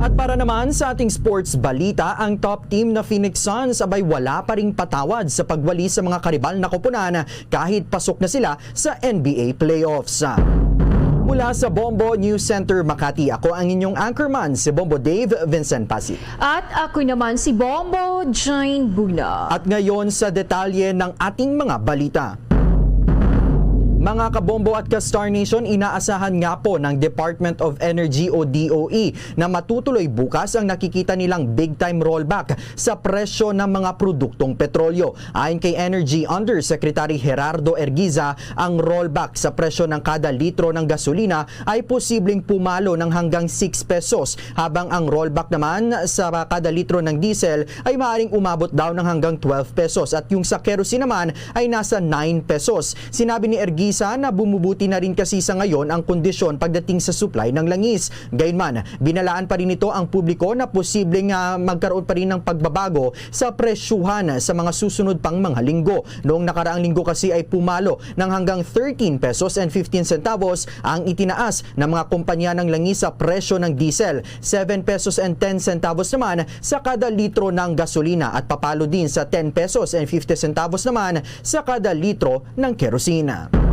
At para naman sa ating sports balita, ang top team na Phoenix Suns abay wala pa ring patawad sa pagwali sa mga karibal na koponan kahit pasok na sila sa N B A playoffs. Mula sa Bombo News Center Makati, ako ang inyong anchorman, si Bombo Dave Vincent Pasi. At ako naman si Bombo Jane Buna. At ngayon sa detalye ng ating mga balita. Mga kabombo at ka-Star Nation, inaasahan nga po ng Department of Energy o D O E na matutuloy bukas ang nakikita nilang big time rollback sa presyo ng mga produktong petrolyo. Ayon kay Energy Undersecretary Gerardo Ergiza, ang rollback sa presyo ng kada litro ng gasolina ay posibleng pumalo ng hanggang six pesos, habang ang rollback naman sa kada litro ng diesel ay maaaring umabot daw ng hanggang twelve pesos, at yung sa kerosene naman ay nasa nine pesos. Sinabi ni Ergiza na bumubuti na rin kasi sa ngayon ang kondisyon pagdating sa supply ng langis. Gayunman, binalaan pa rin nito ang publiko na posibleng, ah, magkaroon pa rin ng pagbabago sa presyuhan sa mga susunod pang mga linggo. Noong nakaraang linggo kasi ay pumalo ng hanggang thirteen pesos and fifteen centavos ang itinaas ng mga kumpanya ng langis sa presyo ng diesel, seven pesos and ten centavos naman sa kada litro ng gasolina, at papalo din sa ten pesos and fifty centavos naman sa kada litro ng kerosene.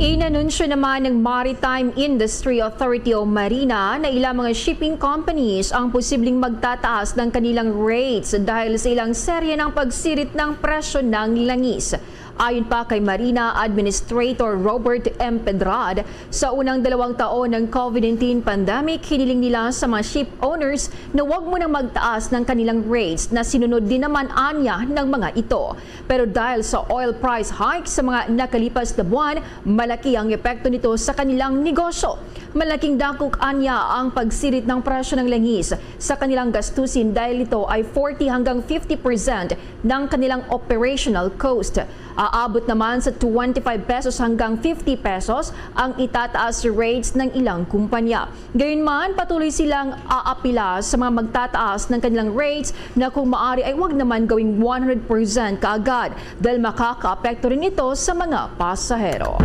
Inanunsyo naman ng Maritime Industry Authority o Marina na ilang mga shipping companies ang posibleng magtataas ng kanilang rates dahil sa ilang serye ng pagsirit ng presyo ng langis. Ayon pa kay Marina Administrator Robert M. Pedrad, sa unang dalawang taon ng COVID nineteen pandemic, hiniling nila sa mga ship owners na wag munang magtaas ng kanilang rates na sinunod din naman anya ng mga ito. Pero dahil sa oil price hike sa mga nakalipas na buwan, malaki ang epekto nito sa kanilang negosyo. Malaking dakok anya ang pagsirit ng presyo ng langis sa kanilang gastusin dahil ito ay forty hanggang fifty percent ng kanilang operational cost. Aabot naman sa twenty-five pesos hanggang fifty pesos ang itataas rates ng ilang kumpanya. Gayunman, patuloy silang aapila sa mga magtataas ng kanilang rates na kung maari ay wag naman gawing one hundred percent kaagad dahil makakaapekto rin ito sa mga pasahero.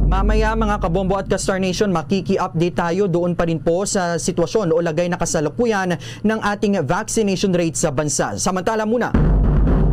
Mamaya, mga kabombo at ka-Star Nation, makiki-update tayo doon pa rin po sa sitwasyon o lagay na kasalukuyan ng ating vaccination rate sa bansa. Samantala muna,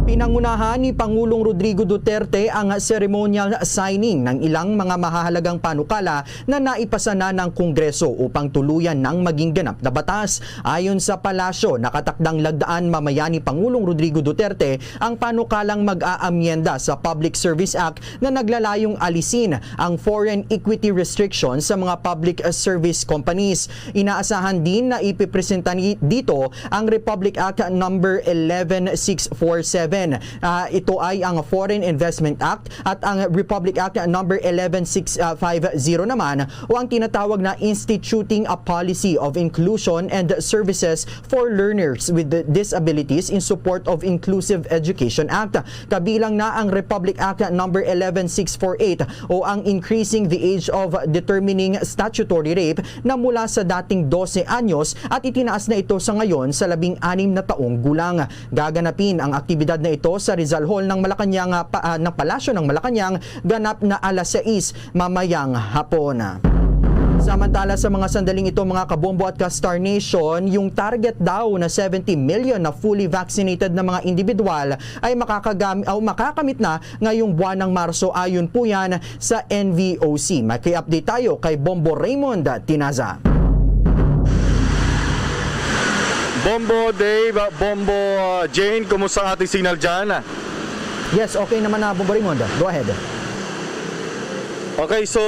pinangunahan ni Pangulong Rodrigo Duterte ang ceremonial signing ng ilang mga mahahalagang panukala na naipasa na ng Kongreso upang tuluyan ng maging ganap na batas. Ayon sa palasyo, nakatakdang lagdaan mamaya ni Pangulong Rodrigo Duterte ang panukalang mag-aamyenda sa Public Service Act na naglalayong alisin ang foreign equity restrictions sa mga public service companies. Inaasahan din na ipipresenta ni, dito ang Republic Act number eleven six four seven. Ah, ito ay ang Foreign Investment Act, at ang Republic Act number eleven six five zero naman, o ang tinatawag na Instituting a Policy of Inclusion and Services for Learners with Disabilities in Support of Inclusive Education Act. Kabilang na ang Republic Act number eleven six four eight o ang Increasing the Age of Determining Statutory Rape na mula sa dating dose anyos at itinaas na ito sa ngayon sa labing anim na taong gulang. Gaganapin ang aktibidad na ito sa Rizal Hall ng Malacañang, ah, pa-, ah, ng Palasyo ng Malacañang, ganap na alas sais mamayang hapon. Samantala, sa mga sandaling ito, mga kabombo at ka-Star Nation, yung target daw na seventy million na fully vaccinated na mga individual ay makakagam-, o makakamit na ngayong buwan ng Marso. Ayon po yan sa N V O C. May update tayo kay Bombo Raymond Tinaza. Bombo Dave, Bombo, uh, Jane, kumusta ang ating signal dyan? Yes, okay naman na, Bombo Raymond. Go ahead. Okay, so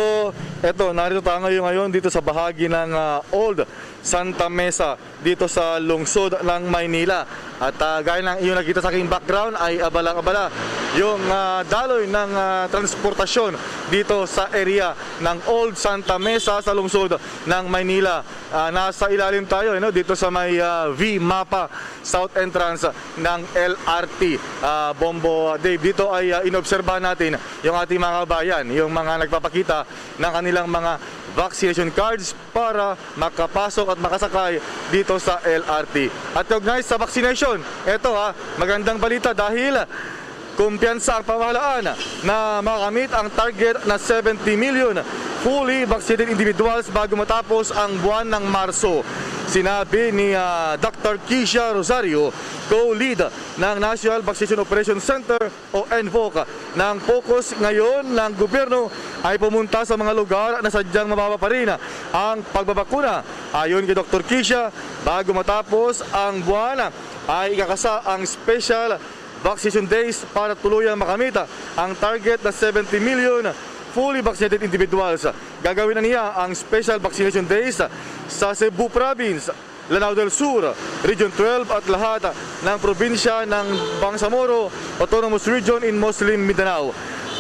eto, narito tayo ngayon dito sa bahagi ng, ah, Old Santa Mesa dito sa lungsod ng Maynila. At, ah, gaya ng iyong nakita sa aking background ay abalang-abala yung, ah, daloy ng, ah, transportasyon dito sa area ng Old Santa Mesa sa lungsod ng Maynila. Ah, nasa ilalim tayo, you know, dito sa may, ah, V MAPA South Entrance ng L R T. Ah, Bombo Dave, dito ay, ah, inobserbahan natin yung ating mga kabayan, yung mga nagpapakita ng kanilang mga vaccination cards para makapasok at makasakay dito sa L R T. At kaugnay sa vaccination, eto ha, magandang balita dahil kumpiyansa ang pamahalaan na makamit ang target na seventy million fully vaccinated individuals bago matapos ang buwan ng Marso. Sinabi ni, ah, Doctor Keisha Rosario, co-lead ng National Vaccination Operation Center o NVOC, na ang focus ngayon ng gobyerno ay pumunta sa mga lugar na sadyang mababa pa rin ang pagbabakuna. Ayon kay Doctor Keisha, bago matapos ang buwan ay ikakasa ang special vaccination days para tuluyang makamit ang target na seventy million fully vaccinated individuals. Gagawin na niya ang special vaccination days sa Cebu Province, Lanao del Sur, Region twelve at lahat ng probinsya ng Bangsamoro Autonomous Region in Muslim Mindanao.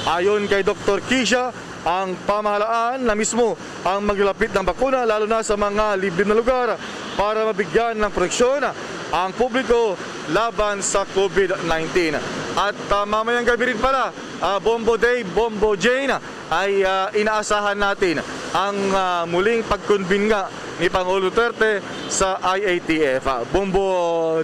Ayon kay Doctor Keisha, ang pamahalaan na mismo ang maglalapit ng bakuna, lalo na sa mga liblib na lugar, para mabigyan ng proteksyon ang publiko laban sa COVID nineteen. At, ah, mamayang gabi rin pala, ah, Bombo Dave, Bombo Jane, ay, ah, inaasahan natin ang, ah, muling pagkunbin nga ni Pangulong Duterte sa I A T F. Ah, Bombo,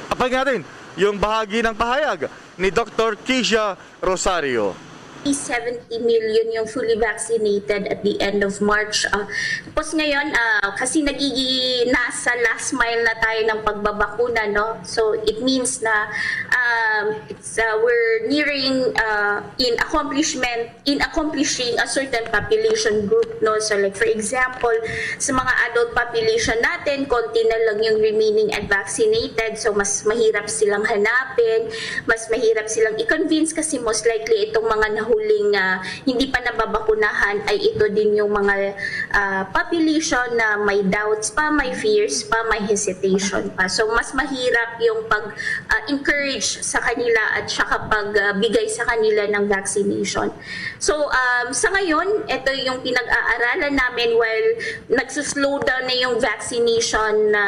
apag natin yung bahagi ng pahayag ni Doctor Keisha Rosario. Seventy million yung fully vaccinated at the end of March. Ah, tapos ngayon, ah, kasi nagigi-, nasa last mile na tayo ng pagbabakuna, no? So, it means na, um, it's, ah, we're nearing, ah, in accomplishment, in accomplishing a certain population group, no? So, like, for example, sa mga adult population natin, konti na lang yung remaining unvaccinated. So, mas mahirap silang hanapin, mas mahirap silang i-convince kasi most likely itong mga nahuling, ah, hindi pa nababakunahan ay ito din yung mga, ah, population na may doubts pa, may fears pa, may hesitation pa. So, mas mahirap yung pag, ah, encourage sa kanila at saka pag, ah, bigay sa kanila ng vaccination. So, um, sa ngayon, ito yung pinag-aaralan namin while nagsuslow down na yung vaccination na,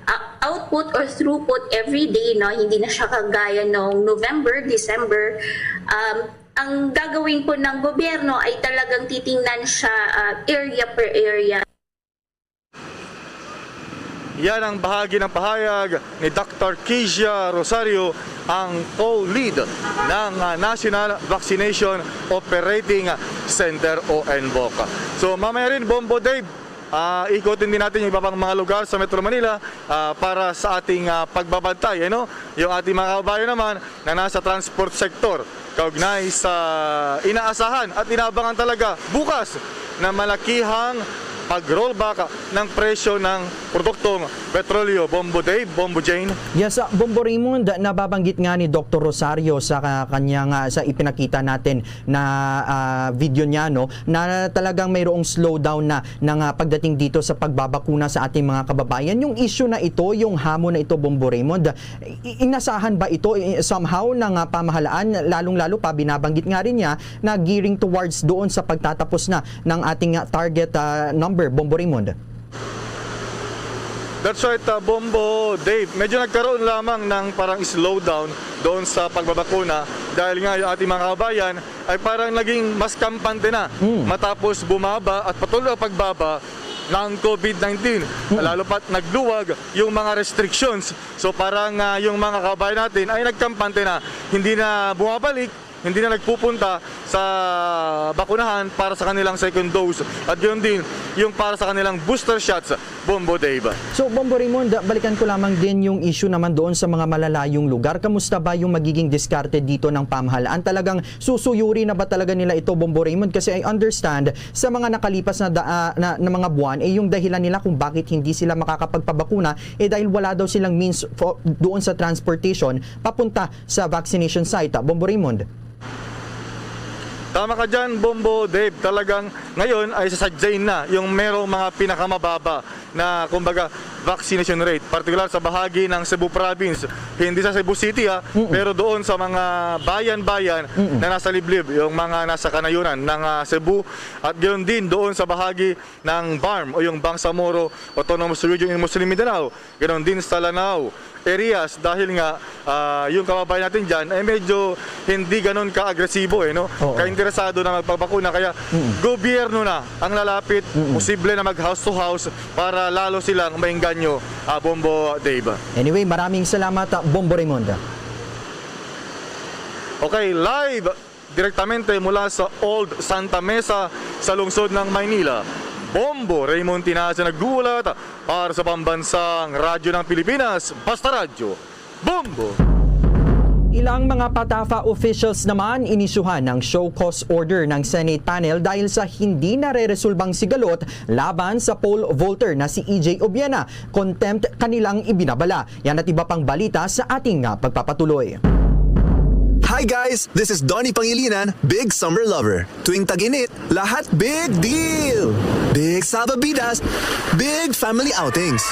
ah, output or throughput every day, no? Hindi na siya kagaya nung November, December. Um, ang gagawin po ng gobyerno ay talagang titingnan siya, ah, area per area. Yan ang bahagi ng pahayag ni Doctor Keisha Rosario, ang co-lead ng, ah, National Vaccination Operating Center o NVOC. So, mamaya rin, Bombo Dave, ah, ikutin din natin yung iba pang mga lugar sa Metro Manila, ah, para sa ating, ah, pagbabantay, ano? Yung ating mga kababayan naman na nasa transport sector, kaugnay sa inaasahan at inaabangan talaga bukas na malakihang pag-rollback ng presyo ng produktong petrolyo. Bombo Dave, Bombo Jane. Yes, ah, Bombo Raymond, nababanggit nga ni Doctor Rosario sa ka-, kanyang, ah, sa ipinakita natin na, ah, video niya, no, na talagang mayroong slowdown na, na nga pagdating dito sa pagbabakuna sa ating mga kababayan. Yung issue na ito, yung hamon na ito, Bombo Raymond, i-, inasahan ba ito, i-, somehow ng, ah, pamahalaan, lalong-lalo pa binabanggit nga rin niya na gearing towards doon sa pagtatapos na ng ating, ah, target, ah, number, Bombo Raymond? That's right, ah, Bombo Dave. Medyo nagkaroon lamang ng parang slowdown doon sa pagbabakuna dahil nga yung ating mga kababayan ay parang naging mas kampante na Mm. matapos bumaba at patuloy ang pagbaba ng COVID nineteen. Mm. Lalo pa't nagluwag yung mga restrictions. So parang, ah, yung mga kababayan natin ay nagkampante na, hindi na bumabalik hindi na nagpupunta sa bakunahan para sa kanilang second dose at gayon din yung para sa kanilang booster shots, Bombo Dave. So, Bombo Raymond, balikan ko lamang din yung issue naman doon sa mga malalayong lugar. Kamusta ba yung magiging diskarte dito ng pamahalaan? Talagang susuyuri na ba talaga nila ito, Bombo Raymond? Kasi I understand, sa mga nakalipas na, da- ah, na, na mga buwan, eh, yung dahilan nila kung bakit hindi sila makakapagpabakuna, eh, dahil wala daw silang means for, doon sa transportation papunta sa vaccination site. Bombo Raymond. Tama ka dyan, Bombo Dave. Talagang ngayon ay sasadyain na yung merong mga pinakamababa na, kumbaga, vaccination rate, partikular sa bahagi ng Cebu Province, hindi sa Cebu City, ha, Mm-mm. pero doon sa mga bayan-bayan Mm-mm. na nasa liblib, yung mga nasa kanayunan ng, ah, Cebu, at gayon din doon sa bahagi ng BARMM o yung Bangsamoro Autonomous Region in Muslim Mindanao, ganon din sa Lanao areas, dahil nga, ah, yung kababayan natin dyan ay medyo hindi ganon ka-agresibo, eh, no? Oo. Kainteresado na magpabakuna, kaya Mm. gobyerno na ang lalapit, Mm. posible na mag house to house para lalo silang maengganyo, ah, Bombo Dave. Anyway, maraming salamat, ah, Bombo Raymond. Okay, live direktamente mula sa Old Santa Mesa sa lungsod ng Maynila. Bombo Raymond Tinaza nag-uulat para sa Pambansang Radyo ng Pilipinas, Basta Radyo, Bombo! Ilang mga PATAFA officials naman inisyuhan ng show cause order ng Senate panel dahil sa hindi nareresulbang sigalot laban sa pole vaulter na si E J Obiena. Contempt kanilang ibinabala. Yan at iba pang balita sa ating, ah, pagpapatuloy. Hi guys! This is Donnie Pangilinan, big summer lover. Tuwing tag-init, lahat big deal! Big salbabidas, big family outings.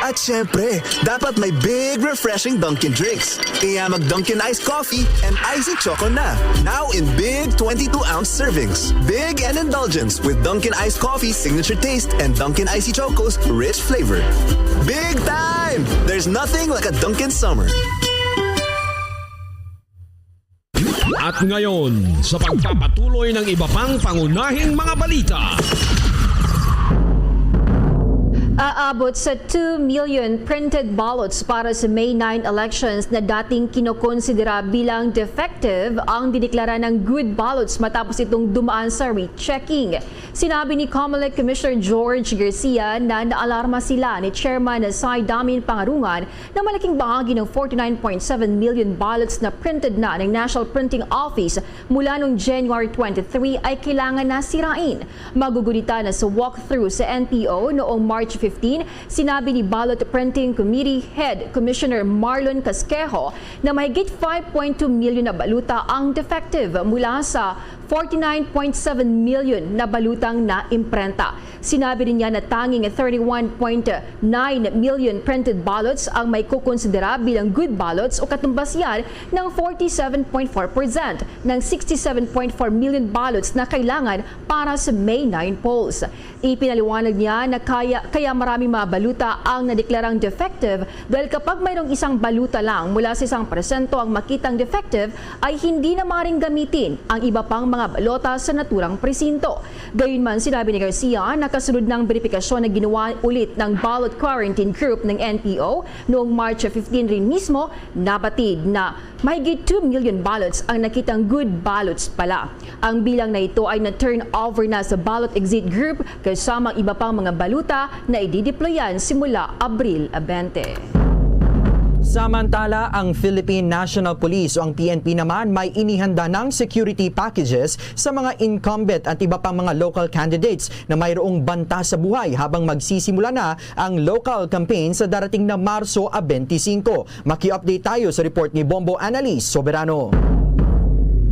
At syempre, dapat may big refreshing Dunkin' drinks. Kaya mag Dunkin' Ice Coffee and Icy Choco na. Now in big twenty-two ounce servings. Big and indulgence with Dunkin' Ice Coffee's signature taste and Dunkin' Icy Choco's rich flavor. Big time! There's nothing like a Dunkin' Summer. At ngayon, sa pagpapatuloy ng iba pang pangunahing mga balita. Aabot sa two million printed ballots para sa May nine elections na dating kinokonsidera bilang defective ang dideklara ng good ballots matapos itong dumaan sa rechecking. Sinabi ni Comelec Commissioner George Garcia na naalarma sila ni Chairman Sai Damin Pangarungan na malaking bahagi ng forty-nine point seven million ballots na printed na ng National Printing Office mula noong January twenty-three ay kailangan na sirain. Magugunita na sa walkthrough sa N P O noong March fifteen, sinabi ni Ballot Printing Committee Head Commissioner Marlon Casquejo na mahigit five point two million na baluta ang defective mula sa forty-nine point seven million na balutang naimprenta. Sinabi rin niya na tanging thirty-one point nine million printed ballots ang maikokonsidera bilang good ballots o katumbas yan ng forty-seven point four percent ng sixty-seven point four million ballots na kailangan para sa May nine polls. Ipinaliwanag niya na kaya, kaya maraming mga baluta ang nadeklarang defective dahil kapag mayroong isang baluta lang mula sa isang porsyento ang makitang defective, ay hindi na maring gamitin ang iba pang mga balota sa naturang presinto. Gayunman, sinabi ni Garcia na kasunod ng beripikasyon na ginawa ulit ng Ballot Quarantine Group ng N P O noong March fifteen rin mismo, nabatid na mahigit two million ballots ang nakitang good ballots pala. Ang bilang na ito ay na-turn over na sa Ballot Exit Group kasama ang iba pang mga baluta na idideployan simula Abril twenty. Samantala, ang Philippine National Police o ang P N P naman may inihanda ng security packages sa mga incumbent at iba pang mga local candidates na mayroong banta sa buhay habang magsisimula na ang local campaign sa darating na Marso twenty-five. Maki-update tayo sa report ni Bombo Annalise Soberano.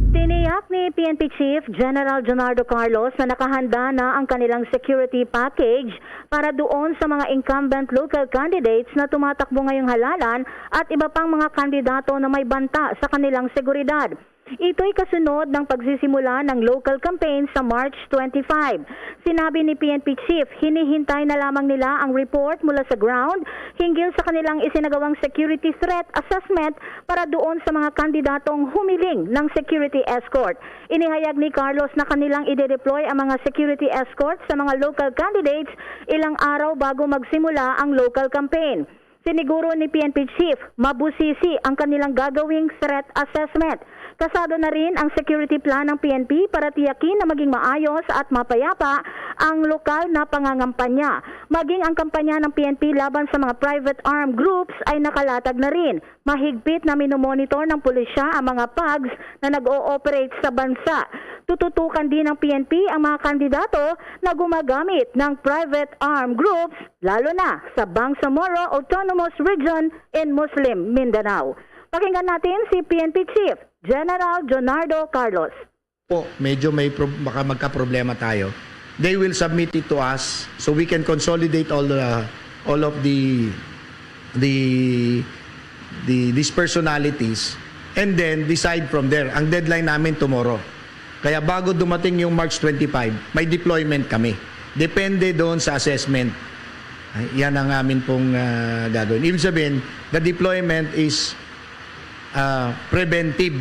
Tiniyak ni P N P Chief General Jonardo Carlos na nakahanda na ang kanilang security package para doon sa mga incumbent local candidates na tumatakbo ngayong halalan at iba pang mga kandidato na may banta sa kanilang seguridad. Ito'y kasunod ng pagsisimula ng local campaign sa March twenty-five. Sinabi ni P N P Chief, hinihintay na lamang nila ang report mula sa ground hinggil sa kanilang isinagawang security threat assessment para doon sa mga kandidatong humiling ng security escort. Inihayag ni Carlos na kanilang ide-deploy ang mga security escort sa mga local candidates ilang araw bago magsimula ang local campaign. Siniguro ni P N P Chief, mabusisi ang kanilang gagawing threat assessment. Kasado na rin ang security plan ng P N P para tiyakin na maging maayos at mapayapa ang lokal na pangangampanya. Maging ang kampanya ng P N P laban sa mga private armed groups ay nakalatag na rin. Mahigpit na minomonitor ng pulisya ang mga pugs na nag-ooperate sa bansa. Tututukan din ng P N P ang mga kandidato na gumagamit ng private armed groups, lalo na sa Bangsamoro Autonomous Region in Muslim Mindanao. Pakinggan natin si P N P Chief General Jonardo Carlos. Po, medyo may prob- baka magkaproblema tayo. They will submit it to us so we can consolidate all the all of the the the these personalities and then decide from there. Ang deadline namin tomorrow. Kaya bago dumating yung March twenty-five, may deployment kami. Depende doon sa assessment. Ay, yan ang amin pong ah, gagawin. Ibig sabihin, the deployment is ah, preventive.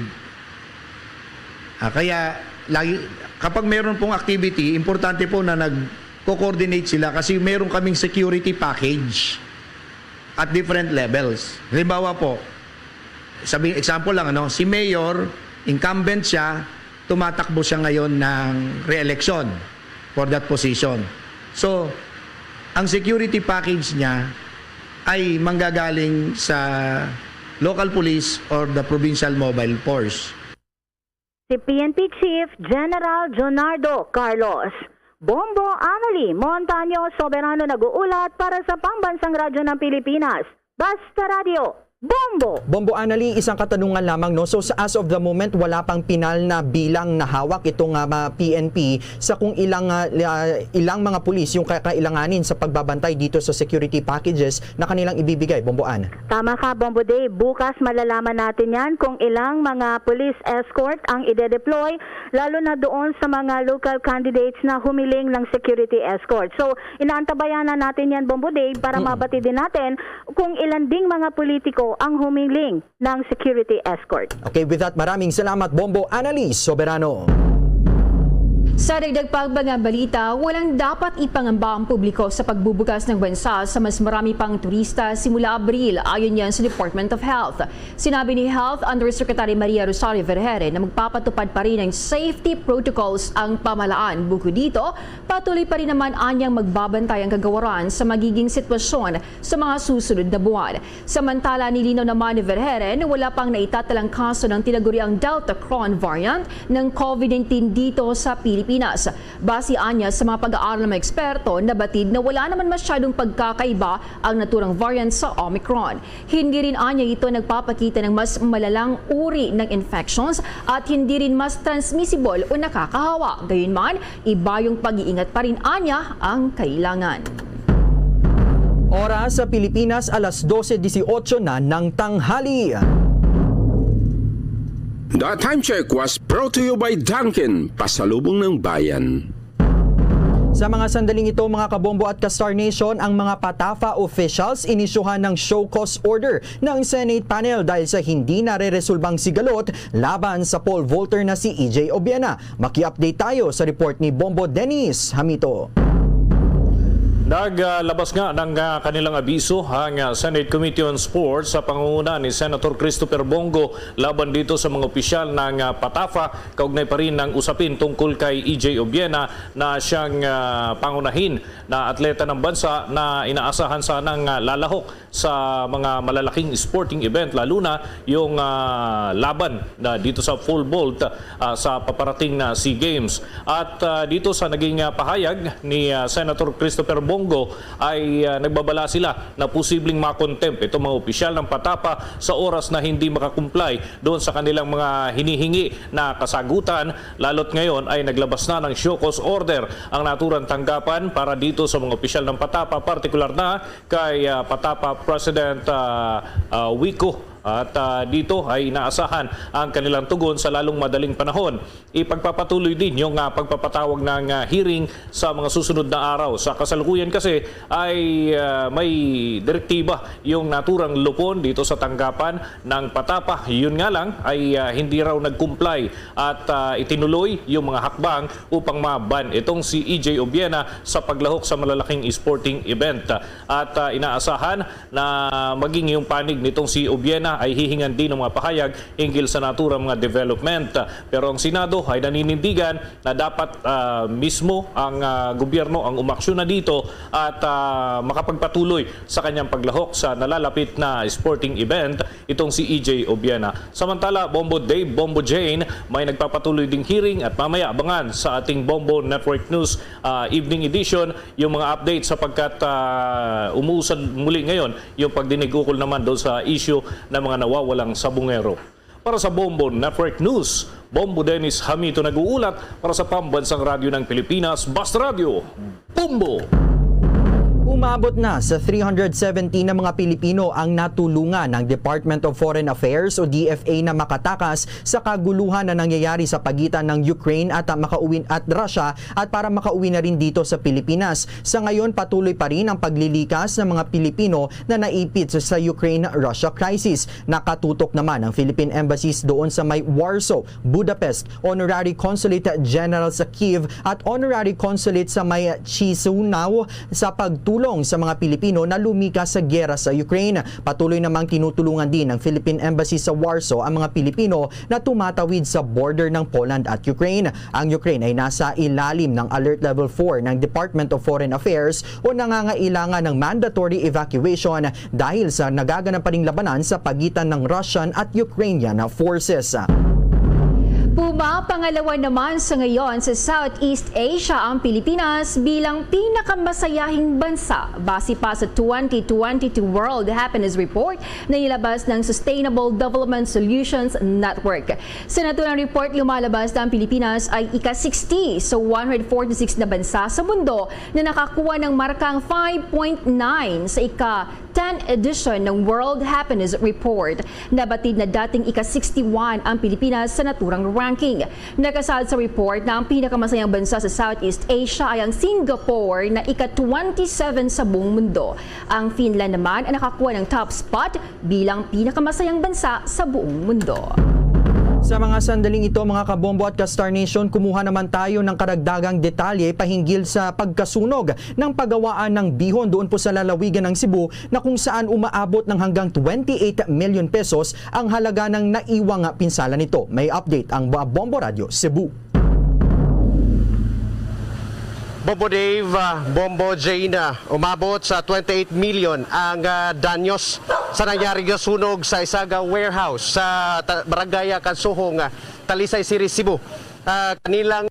Ah, kaya lagi, kapag meron pong activity, importante po na nagko-coordinate sila kasi meron kaming security package at different levels. Halimbawa po, sabi, example lang, ano, si Mayor, incumbent siya, tumatakbo siya ngayon ng re-election for that position. So, ang security package niya ay manggagaling sa local police or the provincial mobile force. Si P N P Chief General Jonardo Carlos. Bombo Annalie Montaño Soberano nag-uulat para sa Pambansang Radyo ng Pilipinas. Basta Radyo, Bombo! Bombo Annalie, isang katanungan lamang, no? So, sa, as of the moment, wala pang pinal na bilang na hawak itong ah, ma- P N P sa kung ilang ah, ah, ilang mga pulis yung kakailanganin sa pagbabantay dito sa security packages na kanilang ibibigay, Bombo Ann. Tama ka, Bombo Dave. Bukas malalaman natin yan kung ilang mga police escort ang ide-deploy, lalo na doon sa mga local candidates na humiling ng security escort. So, inaantabayanan natin yan, Bombo Dave, para mabati din natin kung ilan ding mga politiko ang humiling ng security escort. Okay, with that, maraming salamat, Bombo Annalie Soberano. Sa dagdag pang mga balita, walang dapat ipangamba ang publiko sa pagbubukas ng bansa sa mas marami pang turista simula Abril, ayon yan sa Department of Health. Sinabi ni Health Undersecretary Maria Rosario Vergeire na magpapatupad pa rin ng safety protocols ang pamahalaan. Bukod dito, patuloy pa rin naman anyang magbabantay ang kagawaran sa magiging sitwasyon sa mga susunod na buwan. Samantala, nilinaw naman ni Vergeire na wala pang naitatalang kaso ng tinaguriang Delta Cron variant ng COVID nineteen dito sa Pilipinas. Base anya sa mga pag-aaral ng mga eksperto, nabatid na wala naman masyadong pagkakaiba ang naturang variant sa Omicron. Hindi rin anya ito nagpapakita ng mas malalang uri ng infections at hindi rin mas transmissible o nakakahawa. Gayunman, iba yung pag-iingat pa rin anya ang kailangan. Oras sa Pilipinas, alas dose dieciocho na ng tanghali. The Time Check was brought to you by Dunkin, Pasalubong ng Bayan. Sa mga sandaling ito, mga kabombo at ka-Star Nation, ang mga Patafa officials inisyuhan ng show cause order ng Senate panel dahil sa hindi nareresolbang sigalot laban sa pole vaulter na si E J Obiena. Maki-update tayo sa report ni Bombo Dennis Hamito. Naglabas nga ng ah, kanilang abiso ang ah, Senate Committee on Sports sa pangunguna ni Senator Christopher Bong Go laban dito sa mga opisyal ng ah, Patafa kaugnay pa rin ng usapin tungkol kay E J Obiena na siyang ah, pangunahin na atleta ng bansa na inaasahan sanang ah, lalahok sa mga malalaking sporting event, lalo na yung ah, laban na dito sa pole vault ah, sa paparating na SEA Games. At ah, dito sa naging ah, pahayag ni ah, Senator Christopher Bong Go ay ah, nagbabala sila na posibleng makontempt itong mga opisyal ng Patapa sa oras na hindi makakumply doon sa kanilang mga hinihingi na kasagutan, lalo't ngayon ay naglabas na ng show cause order ang naturang tanggapan para dito sa mga opisyal ng Patapa, partikular na kay ah, Patapa President ah, ah, Wico At, ah, dito ay inaasahan ang kanilang tugon sa lalong madaling panahon. Ipagpapatuloy din yung, ah, pagpapatawag ng, ah, hearing sa mga susunod na araw. Sa kasalukuyan kasi ay, ah, may direktiba yung naturang lupon dito sa tanggapan ng Patapa. Yun nga lang ay, ah, hindi raw nag-comply at, ah, itinuloy yung mga hakbang upang ma-ban itong si E J Obiena sa paglahok sa malalaking sporting event. At, ah, inaasahan na maging yung panig nitong si Obiena ay hihingan din ng mga pahayag hinggil sa naturang mga development. Pero ang Senado ay naninindigan na dapat, ah, mismo ang, ah, gobyerno ang umaksyon na dito at, ah, makapagpatuloy sa kanyang paglahok sa nalalapit na sporting event itong si E J Obiena. Samantala, Bombo Dave, Bombo Jane, may nagpapatuloy ding hearing at mamaya abangan sa ating Bombo Network News, ah, Evening Edition yung mga update sapagkat, ah, umuusad muli ngayon yung pagdinig ukol naman doon sa issue ng mga nawawalang sabungero. Para sa Bombo Network News, Bombo Dennis Hamito nag-uulat para sa Pambansang Radyo ng Pilipinas, Basta Radyo, Bombo! Umabot na sa three hundred seventeen na mga Pilipino ang natulungan ng Department of Foreign Affairs o D F A na makatakas sa kaguluhan na nangyayari sa pagitan ng Ukraine at, ah, makauwi, at Russia at para makauwi na rin dito sa Pilipinas. Sa ngayon, patuloy pa rin ang paglilikas ng mga Pilipino na naipit sa Ukraine-Russia crisis. Nakatutok naman ang Philippine Embassies doon sa may Warsaw, Budapest, Honorary Consulate General sa Kyiv at Honorary Consulate sa may Chisinau sa pagtulong sa mga Pilipino na lumikas sa giyera sa Ukraine. Patuloy namang tinutulungan din ng Philippine Embassy sa Warsaw ang mga Pilipino na tumatawid sa border ng Poland at Ukraine. Ang Ukraine ay nasa ilalim ng Alert Level four ng Department of Foreign Affairs o nangangailangan ng mandatory evacuation dahil sa nagaganap pa ring labanan sa pagitan ng Russian at Ukrainian forces. Pumapangalawa naman sa ngayon sa Southeast Asia ang Pilipinas bilang pinakamasayahing bansa base pa sa twenty twenty-two World Happiness Report na nilabas ng Sustainable Development Solutions Network. Sa naturang report, lumalabas na ang Pilipinas ay ika-sixty sa one hundred forty-six na bansa sa mundo na nakakuha ng markang five point nine sa ika-ten edition ng World Happiness Report. Nabatid na dating ika-sixty-one ang Pilipinas sa naturang ranking. Nakasaad sa report na ang pinakamasayang bansa sa Southeast Asia ay ang Singapore na ika-twenty-seven sa buong mundo. Ang Finland naman ang nakakuha ng top spot bilang pinakamasayang bansa sa buong mundo. Sa mga sandaling ito, mga kabombo at ka-Star Nation, kumuha naman tayo ng karagdagang detalye pahinggil sa pagkasunog ng pagawaan ng bihon doon po sa lalawigan ng Cebu, na kung saan umaabot ng hanggang twenty-eight million pesos ang halaga ng naiwang pinsala nito. May update ang Ba-, Bombo Radyo Cebu. Bombo Dave, ah, Bombo Jane, ah, umabot sa twenty-eight million ang, ah, danyos sa nangyari nga sunog sa isa nga warehouse sa ta-, barangay, ah, Kansuhong, ah, Talisay City, Cebu. Ah, kanilang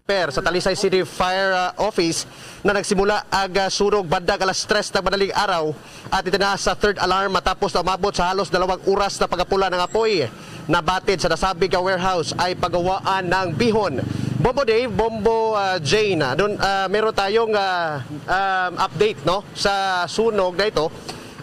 per sa Talisay City Fire, ah, Office na nagsimula ang, ah, sunog bandang alas tres ng madaling araw at ito na sa third alarm matapos na umabot sa halos dalawang oras na pagapula ng apoy. Nabatid sa nasabing nga warehouse ay pagawaan ng bihon. Bombo Dave, Bombo, ah, Jane, ah, dun, ah, meron tayong, ah, um, update, no, sa sunog na ito.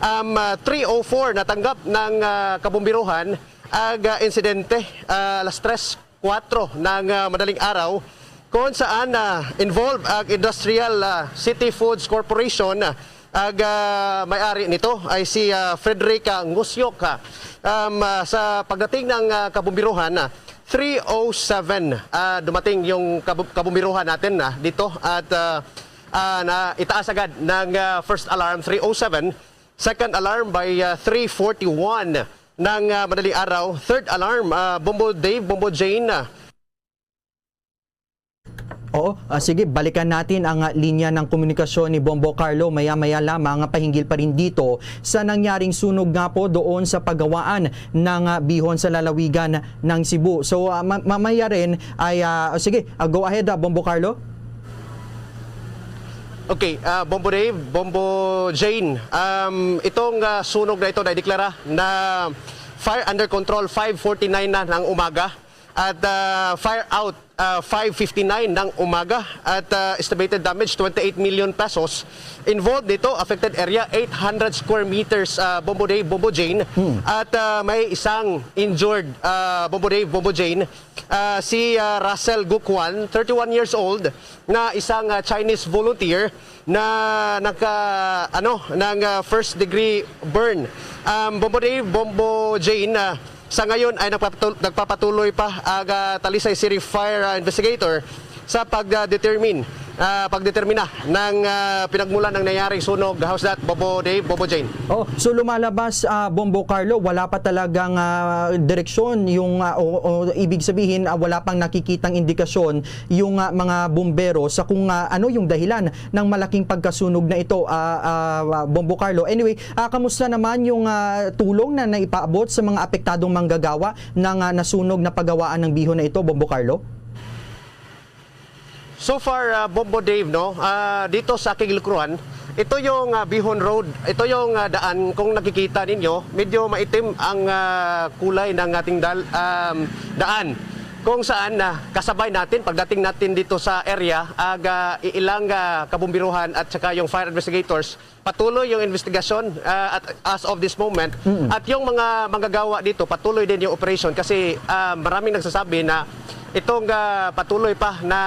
Um, ah, three oh four natanggap ng, ah, kabumbiruhan ang, ah, insidente, ah, alas tres kuwatro ng, ah, madaling araw, kung saan, ah, involved ang Industrial, ah, City Foods Corporation, ah, ang, ah, may-ari nito ay si, ah, Frederick, ah, Ngusyok, ah. Um, ah, sa pagdating ng, ah, kabumbiruhan, ah, three oh seven, ah, dumating yung kabu-, kabumbiruhan natin, ah, dito at, ah, ah, na itaas agad ng, ah, first alarm, three oh seven, second alarm by, ah, three forty-one ng, ah, madaling araw. Third alarm, ah, Bombo Dave, Bombo Jane, ah. Oo, ah, sige, balikan natin ang, ah, linya ng komunikasyon ni Bombo Carlo maya-maya lamang, ah, pahinggil pa rin dito sa nangyaring sunog nga po doon sa pagawaan ng, ah, bihon sa lalawigan ng Cebu. So, ah, ma-, mamaya rin ay, ah, oh, sige, ah, go ahead, ah, Bombo Carlo. Okay, ah, Bombo Dave, Bombo Jane, um, itong, ah, sunog na ito na ideklara na fire under control five forty-nine na ng umaga. At, ah, fire out, ah, five fifty-nine ng umaga at, ah, estimated damage twenty-eight million pesos. Involved dito, affected area eight hundred square meters, ah, Bombo Dave, Bombo Jane. Hmm. At, ah, may isang injured, ah, Bombo Dave, Bombo Jane, ah, si, ah, Russell Gukwan, thirty-one years old, na isang, ah, Chinese volunteer na naka, ano, ng, ah, first degree burn. Um, Bombo Dave, Bombo Jane, ah, sa ngayon ay nagpapatul-, nagpapatuloy pa ang, ah, Talisay City Fire, ah, Investigator sa pag-determine, ah, pagdetermina ng, ah, pinagmulan ng nangyaring sunog. How's that, Bombo Dave, Bombo Jane? Oh, so lumalabas, ah, Bombo Carlo, wala pa talagang, ah, direksyon yung, ah, o, o ibig sabihin, ah, wala pang nakikitang indikasyon yung, ah, mga bumbero sa kung, ah, ano yung dahilan ng malaking pagkasunog na ito, ah, ah, Bombo Carlo. Anyway, ah, kamusta naman yung, ah, tulong na naipaabot sa mga apektadong manggagawa ng, ah, nasunog na pagawaan ng bihon na ito, Bombo Carlo? So far, ah, Bombo Dave, no, ah, dito sa aking likuran, ito yung, ah, Bihon Road, ito yung, ah, daan. Kung nakikita ninyo, medyo maitim ang, ah, kulay ng ating dal-, um, daan. Kung saan, ah, kasabay natin, pagdating natin dito sa area, aga ilang, ah, kabumbiruhan at saka yung fire investigators, patuloy yung investigasyon, ah, at as of this moment. Mm. At yung mga manggagawa dito, patuloy din yung operation kasi, ah, maraming nagsasabi na itong, ah, patuloy pa na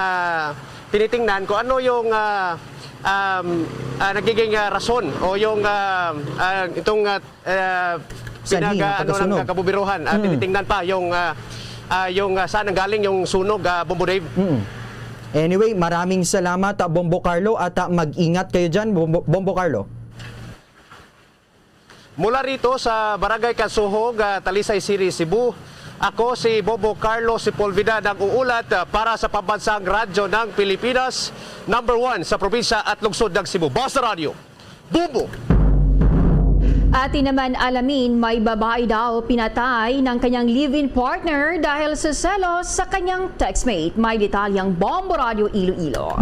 tinitingnan kung ano yung, ah, um, ah, nagiging, ah, rason o yung, ah, ah, itong, ah, ah, Sanhi ng pinag-, ah, ano, ng pagkasunog. Kabubiruhan. Ah, Mm. Tinitingnan pa yung, ah, ah, yung, ah, saan nanggaling yung sunog, ah, Bombo Dave. Mm. Anyway, maraming salamat, ah, Bombo Carlo, at, ah, mag-ingat kayo dyan, Bombo, Bombo Carlo. Mula rito sa Barangay Kasuhog, ah, Talisay City, Cebu, ako si Bombo Carlo Sepulveda, nag-uulat, ah, para sa Pambansang Radyo ng Pilipinas, number one sa probinsya at lungsod ng Cebu. Basta Radyo, Bombo! Atin naman alamin, may babae daw pinatay ng kanyang live-in partner dahil sa selos sa kanyang textmate. May detalye ang Bombo Radyo Iloilo.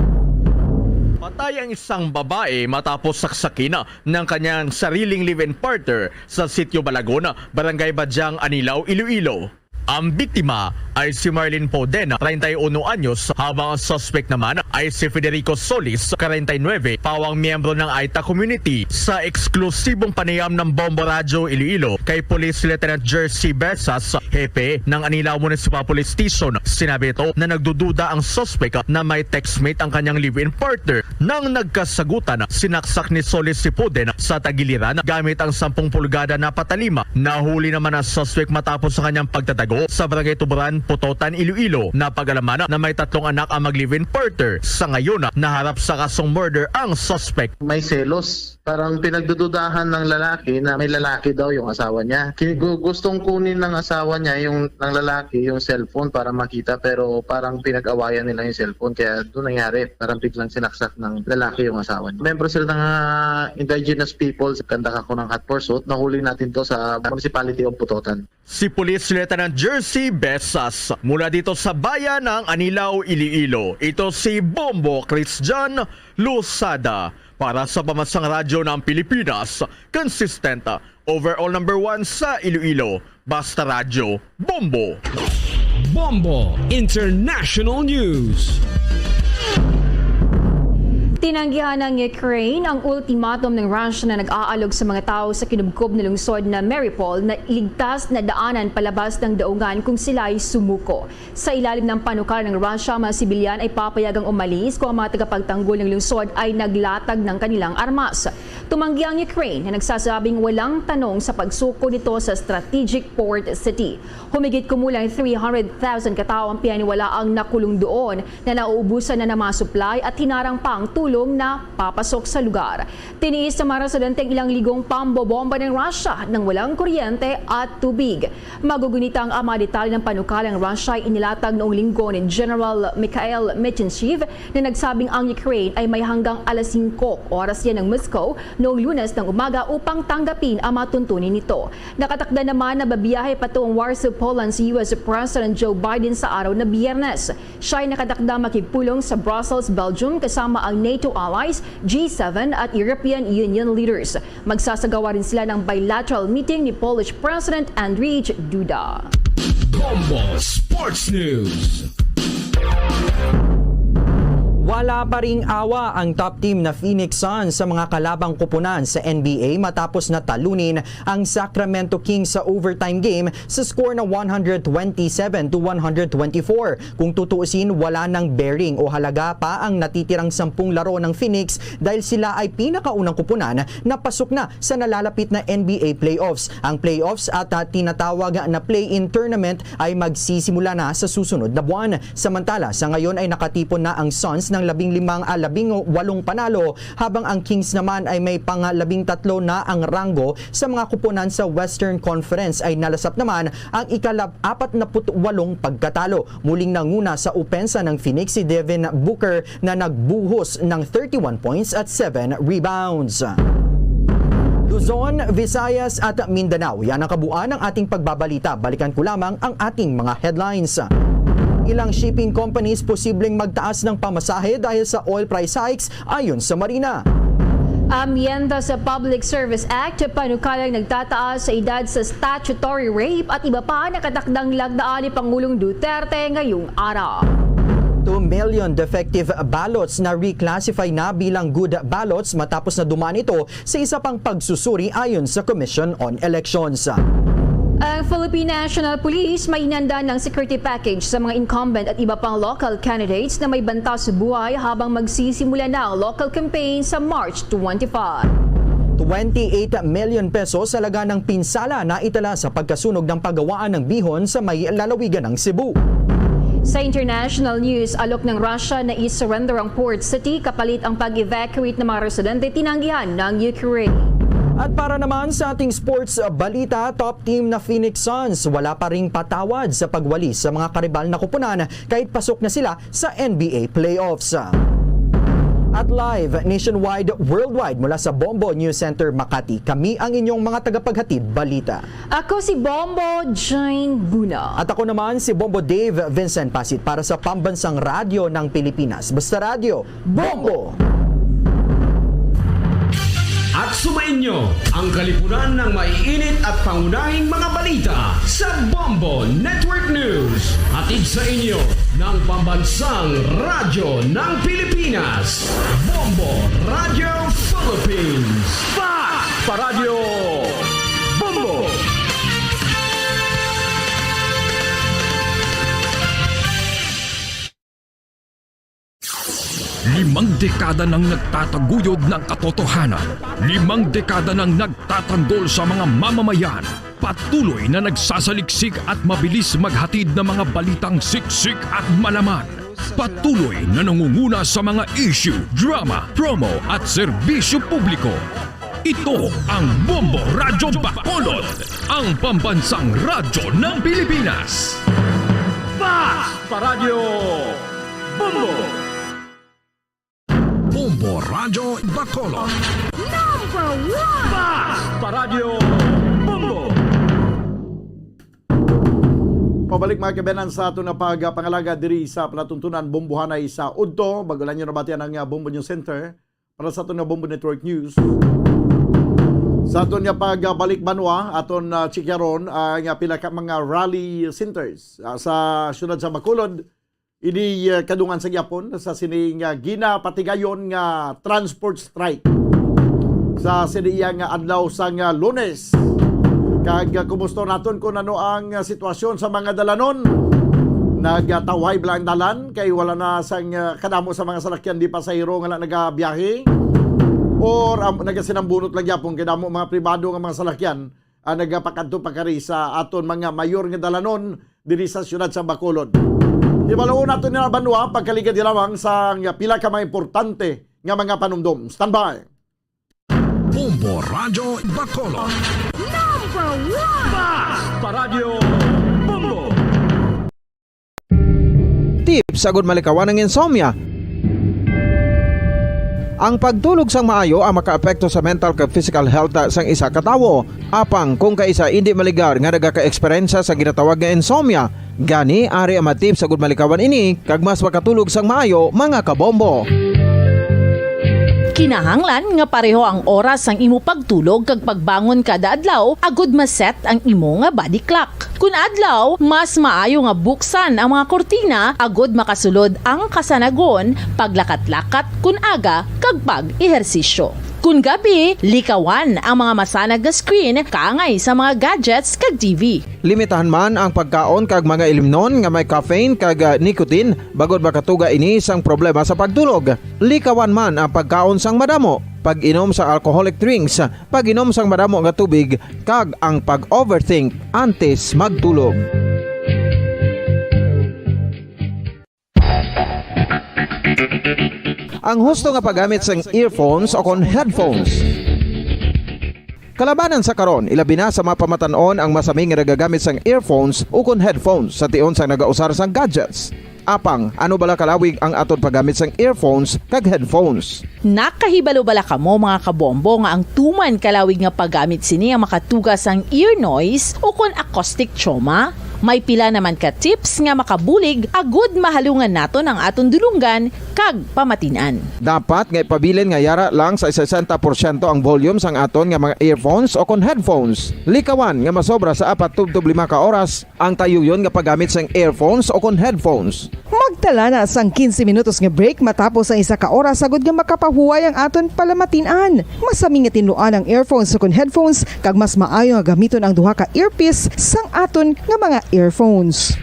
Patay ang isang babae matapos saksakin ng kanyang sariling live-in partner sa Sitio Balagon, Barangay Badiang, Anilao, Iloilo. Ang biktima ay si Marlene Poden, treinta y uno anyos, habang ang suspect naman ay si Federico Solis, karenta y nuebe, pawang miyembro ng Aita community. Sa eksklusibong panayam ng Bombo Radyo Iloilo kay Police Lieutenant Jersey Besas, hepe ng Anilao Municipal Police Station, sinabi ito na nagdududa ang suspect na may textmate ang kanyang live-in partner. Nang nagkasagutan, sinaksak ni Solis si Poden sa tagiliran gamit ang sampung pulgada na patalim. Nahuli naman ang suspect matapos sa kanyang pagtatago sa Barangay Tuburan, Pototan, Iloilo. Napag-alaman na may tatlong anak ang mag-live-in partner. Sa ngayon, naharap sa kasong murder ang suspect. May selos. Parang pinagdududahan ng lalaki na may lalaki daw yung asawa niya. Ki-, gu-, gustong kunin ng asawa niya yung, ng lalaki, yung cellphone para makita, pero parang pinag-awayan nila yung cellphone, kaya doon nangyari. Parang biglang sinaksak ng lalaki yung asawa niya. Membro sila ng, ah, indigenous peoples. Kandak ako ng hot pursuit. Nahuli natin to sa municipality of Pototan. Si Police Lieutenant Jersey Besas mula dito sa bayan ng Anilao, Iloilo. Ito si Bombo Christian Losada para sa Pambansang Radyo ng Pilipinas, consistent, overall number one sa Iloilo. Basta Radyo, Bombo! Bombo International News. Tinanggihan ng Ukraine ang ultimatum ng Russia na nag-aalog sa mga tao sa kinubkob na lungsod na Mariupol na iligtas na daanan palabas ng daungan kung sila ay sumuko. Sa ilalim ng panukal ng Russia, mga sibilyan ay papayagang umalis kung ang mga tagapagtanggol ng lungsod ay naglatag ng kanilang armas. Tumanggi ang Ukraine na nagsasabing walang tanong sa pagsuko nito sa strategic port city. Humigit kumulang three hundred thousand katao ang pinaniwalaang nakulong doon na nauubusan na ng mga supply at hinarang pa ang tulong na papasok sa lugar. Tiniis ng mga residente ang ilang ligong pambobomba ng Russia nang walang kuryente at tubig. Magugunita ang mga detalye ng panukala ng Russia ay inilatag noong Linggo ni General Mikhail Mitinchev na nagsabing ang Ukraine ay may hanggang alas singko oras yan ng Moscow noong Lunes ng umaga upang tanggapin ang mga tuntunin nito. Nakatakda naman na babiyahe patungo Warsaw, Poland si U S President Joe Biden sa araw na Biyernes. Siya ay nakatakda makipulong sa Brussels, Belgium, kasama ang NATO allies, G seven at European Union leaders. Magsasagawa rin sila ng bilateral meeting ni Polish President Andrzej Duda. Bombo Sports News. Wala pa ring awa ang top team na Phoenix Suns sa mga kalabang kupunan sa N B A matapos na talunin ang Sacramento Kings sa overtime game sa score na one hundred twenty-seven to one hundred twenty-four. Kung tutuusin, wala nang bearing o halaga pa ang natitirang sampung laro ng Phoenix dahil sila ay pinakaunang kupunan na pasok na sa nalalapit na N B A playoffs. Ang playoffs at, ah, tinatawag na play-in tournament ay magsisimula na sa susunod na buwan. Samantala, sa ngayon ay nakatipon na ang Suns ng labing limang, ah, labing walong panalo, habang ang Kings naman ay may pang labing tatlo na ang ranggo sa mga kupunan sa Western Conference. Ay nalasap naman ang ikala-apat na put walong pagkatalo. Muling nanguna sa opensa ng Phoenix si Devin Booker na nagbuhos ng thirty-one points at seven rebounds. Luzon, Visayas at Mindanao. Yan ang kabuuan ng ating pagbabalita. Balikan ko lamang ang ating mga headlines. Ilang shipping companies posibleng magtaas ng pamasahe dahil sa oil price hikes ayon sa Marina. Amyenda sa Public Service Act, panukalang nagtataas sa edad sa statutory rape at iba pa nakatakdang lagdaan ni Pangulong Duterte ngayong araw. Two million defective ballots na reclassify na bilang good ballots matapos na dumaan ito sa isa pang pagsusuri ayon sa Commission on Elections. Ang Philippine National Police may inanda ng security package sa mga incumbent at iba pang local candidates na may banta sa buhay habang magsisimula na ang local campaign sa March twenty-five. Twenty-eight million pesos halaga ng pinsala na itala sa pagkasunog ng paggawaan ng bihon sa may lalawigan ng Cebu. Sa international news, alok ng Russia na i-surrender ang port city kapalit ang pag-evacuate ng mga residente tinanggihan ng Ukraine. At para naman sa ating sports balita, top team na Phoenix Suns wala pa ring patawad sa pagwali sa mga karibal na kupunan kahit pasok na sila sa N B A playoffs. At live nationwide, worldwide mula sa Bombo News Center Makati, kami ang inyong mga tagapaghatid balita. Ako si Bombo Jane Buna. At ako naman si Bombo Dave Vincent Pasit para sa Pambansang Radyo ng Pilipinas. Basta Radyo, Bombo! At sumainyo ang kalipunan ng maiinit at pangunahing mga balita sa Bombo Network News. Hatid sa inyo ng Pambansang Radyo ng Pilipinas, Bombo Radyo Philippines. Fast Paradyo Bombo! Limang dekada nang nagtataguyod ng katotohanan. Limang dekada nang nagtatanggol sa mga mamamayan. Patuloy na nagsasaliksik at mabilis maghatid ng mga balitang siksik at malaman. Patuloy na nangunguna sa mga issue, drama, promo at serbisyo publiko. Ito ang Bombo Radyo Bacolod, ang pambansang radyo ng Pilipinas. Fast Paradyo Bombo! Bombo Radyo Bacolod. Number one! Fast Paradyo Bombo! Pabalik, mga kabayan, sa aton nga pagpangalaga diri sa palatuntunan Bombohanay sa udto. Bag-o lang niyo nabatian ang, ah, Bombo News Center para sa aton nga Bombo Network News. Sa aton nga pagbalik banwa, aton, ah, chikaron ang, ah, pila ka mga rally centers, ah, sa siyudad sa Bacolod. Ini, ah, kadungan sa gyapon sa sini nga ginapatigayon nga transport strike sa sini iya nga adlaw sang, ah, Lunes. Kag, ah, kumusta naton kung ano ang, ah, sitwasyon sa mga dalanon? Nagtawhay bala ang dalan kay wala na sang, ah, kadamo sa mga salakyan di pasahero nga na nagabiyahe? Or, um, nagasinambunot lang gyapon kay damo mga pribado nga mga salakyan ang nagapakadto pakari sa aton mga mayor nga dalanon diri sa siyudad sa Bacolod. Hibaluon nato ni banwa pagkaligad lamang sa pila ka mga importante nga mga panumdom. Standby. Bombo Radyo Bacolod. Number one! Fast Paradyo Bombo! Tips agud malikawan ang insomnia. Ang pagtulog sang maayo ang makaapekto sa mental kag physical health sang isa ka tawo. Apang kung kaisa indi maligar nga nagaka-eksperyensya sa ginatawag nga insomnia, gani ari ang mga tips agud malikawan ini kag mas makatulog sang maayo, mga kabombo. Kinahanglan nga pareho ang oras sang imo pagtulog kag pagbangon kada adlaw agud ma-set ang imo nga body clock. Kun adlaw, mas maayo nga buksan ang mga kurtina agud makasulod ang kasanagon, paglakat-lakat kun aga, kag pag-ehersisyo. Kun gabi, likawan ang mga masanag nga screen kaangay sa mga gadgets kag T V. Limitahan man ang pagkaon kag mga ilimnon nga may caffeine kag, ah, nicotine, bangod makatuga ini sang problema sa pagtulog. Likawan man ang pagkaon sang madamo, pag-inom sang alcoholic drinks, pag-inom sang madamo nga tubig, kag ang pag-overthink antes magtulog. Ang husto nga paggamit sang earphones o kon headphones. Kalabanan sa karon, ilabi na sa mga pamatan-on ang masami nga nagagamit sang earphones ukon headphones sa tion sang nagausar sang gadgets. Apang, ano bala kalawig ang aton paggamit sang earphones kag headphones? Nakahibalo bala kamo, mga kabombo, nga ang tuman kalawig nga paggamit sini ang makatuga sang ear noise ukon acoustic trauma? May pila naman ka tips nga makabulig agud mahalungan naton ang aton dulonggan kag pamatin-an. Dapat nga ipabilin nga yara lang sa sesenta porsyento ang volume sang aton nga mga earphones o kon headphones. Likawan nga masobra sa apat tubtob lima ka oras ang tayuyon nga paggamit sang earphones o kon headphones. Magtala na sang quince minutos nga break matapos ang isa ka oras, agud nga makapahuway ang aton palamatin-an. Masami nga tinluan ang earphones o kon headphones, kag mas maayo nga gamiton ang duha ka earpiece sang aton nga mga earphones.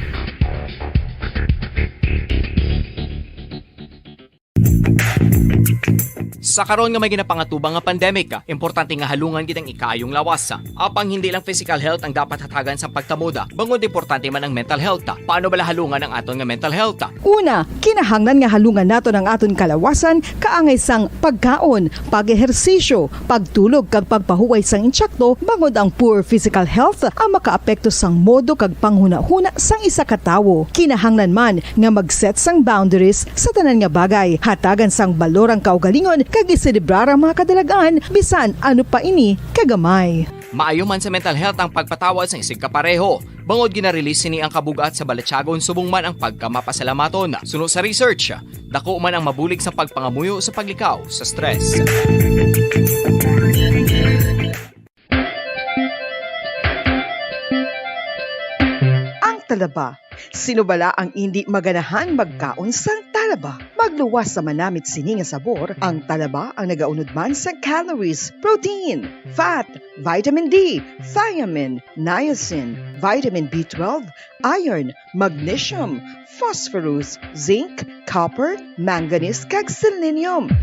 Sa karon nga may ginapangatubang nga pandemic, importante nga halungan gid ang ikaayong lawas. Apang hindi lang physical health ang dapat hatagan sang pagtamod, bangod importante man ang mental health. Paano bala halungan ang aton nga mental health? Una, kinahanglan nga halungan naton ang aton kalawasan kaangay sang pagkaon, pag-ehersisyo, pagtulog kag pagpahuway sang insakto, bangod ang poor physical health ang makaapekto sang modo kag panghunahuna sang isa ka tawo. Kinahanglan man nga mag-set sang boundaries sa tanan nga bagay, hatagan sang balor ang kaugalingon kag iselebrar ang mga kadalagan, bisan ano pa ini kagamay. Maayo man sa mental health ang pagpatawad sang isigkapareho, bangod gina-release sini ang kabug-at sa balatyagon subong man ang pagkamapasalamaton. Suno sa research, dako man ang mabulig sa pagpangamuyo sa paglikaw sa stress. Ang talaba. Sino bala ang indi maganahan magkaon sang talaba? Magluwas sa manamit sini nga sabor, ang talaba ang nagaunod man sa calories, protein, fat, vitamin D, thiamine, niacin, vitamin B twelve, iron, magnesium, phosphorus, zinc, copper, manganese, kag selenium.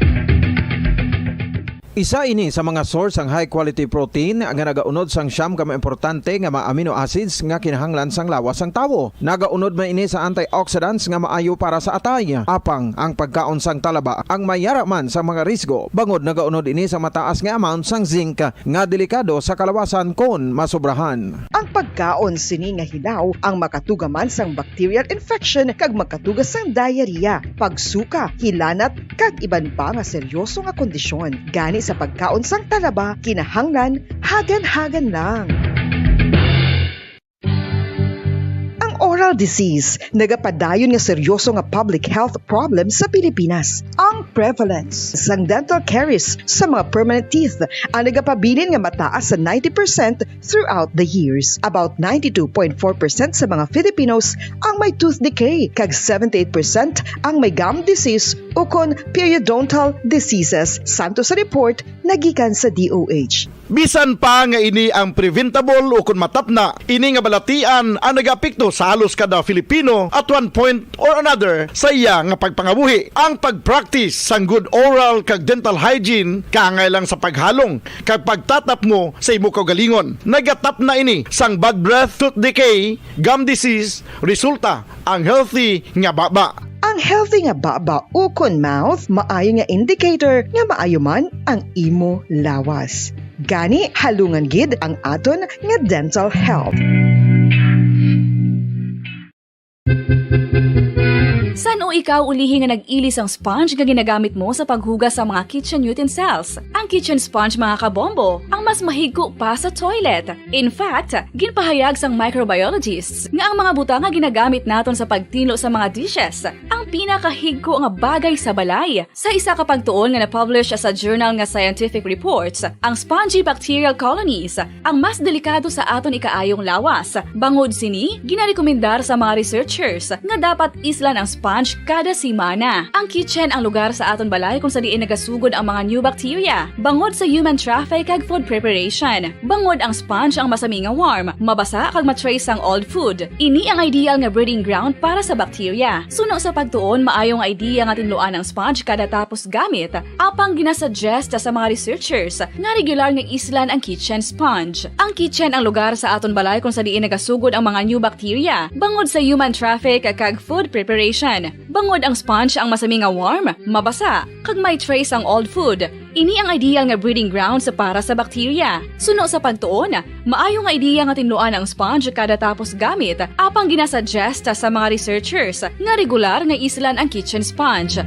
Isa ini sa mga source sang high quality protein nga nagaunod sang siyam ka mga importante nga mga amino acids nga kinahanglan sang lawas sang tawo. Nagaunod man ini sa antioxidants nga maayo para sa atay. Apang ang pagkaon sang talaba ang may yara man sa mga risgo, bangod nagaunod ini sa mataas nga amount sang zinc nga delikado sa kalawasan kon masobrahan. Ang pagkaon sini nga hilaw ang makatuga man sang bacterial infection kag makatuga sang diarrhea, pagsuka, hilanat, kag iban pa nga seryoso nga kondisyon. Gani sa pagkaon sang talaba, kinahanglan hagan-hagan lang. Ang oral disease nagapadayon nga seryoso nga public health problem sa Pilipinas. Ang prevalence sang dental caries sa mga permanent teeth ang nagapabilin nga mataas sa ninety percent throughout the years. About ninety-two point four percent sa mga Filipinos ang may tooth decay, kag seventy-eight percent ang may gum disease ukon periodontal diseases, santo sa report nga gikan sa D O H. Bisan pa nga ini ang preventable ukon matapna, ini nga balatian ang nagaapekto sa halos kada Filipino at one point or another sa iya nga pagpangabuhi. Ang pag-practice sang good oral kag dental hygiene kaangay lang sa paghalong kag pagtatapmo sa imo kaugalingon. Nagatapna ini sang bad breath, tooth decay, gum disease, resulta ang healthy nga baba. Ang healthy nga baba ukon mouth maayo nga indicator nga maayo man ang imo lawas. Gani, halungan gid ang aton nga dental health. Sa Ano ikaw ulihi nga nag-ili sang sponge nga ginagamit mo sa paghugas sa mga kitchen utensils? Ang kitchen sponge, mga kabombo, ang mas mahigko pa sa toilet. In fact, ginpahayag sang microbiologists nga ang mga butang nga ginagamit naton sa pagtinlo sa mga dishes ang pinakahigko nga bagay sa balay. Sa isa ka pagtuon nga na-publish sa journal nga Scientific Reports, ang spongy bacterial colonies ang mas delikado sa aton ikaayong lawas. Bangod sini, ginarekomendar sa mga researchers nga dapat islan ang sponge kada semana. Ang kitchen ang lugar sa aton balay kung sa diin nagasugod ang mga new bacteria, bangod sa human traffic kag food preparation. Bangod ang sponge ang masami nga warm, mabasa kag ma-trace ang old food. Ini ang ideal nga breeding ground para sa bacteria. Suno sa pagtuon, maayo nga idea nga tinluan ang sponge kada tapos gamit, apang ginasuggest sa mga researchers nga regular nga islan ang kitchen sponge. Ang kitchen ang lugar sa aton balay kung sa diin nagasugod ang mga new bacteria, bangod sa human traffic kag food preparation. Bangod ang sponge ang masami nga warm, mabasa, kag may trace ang old food. Ini ang ideal nga breeding grounds para sa bacteria. Suno sa pagtuon, maayo nga ideya nga tinluan ang sponge kada tapos gamit, apang ginasuggest sa mga researchers nga regular nga islan ang kitchen sponge.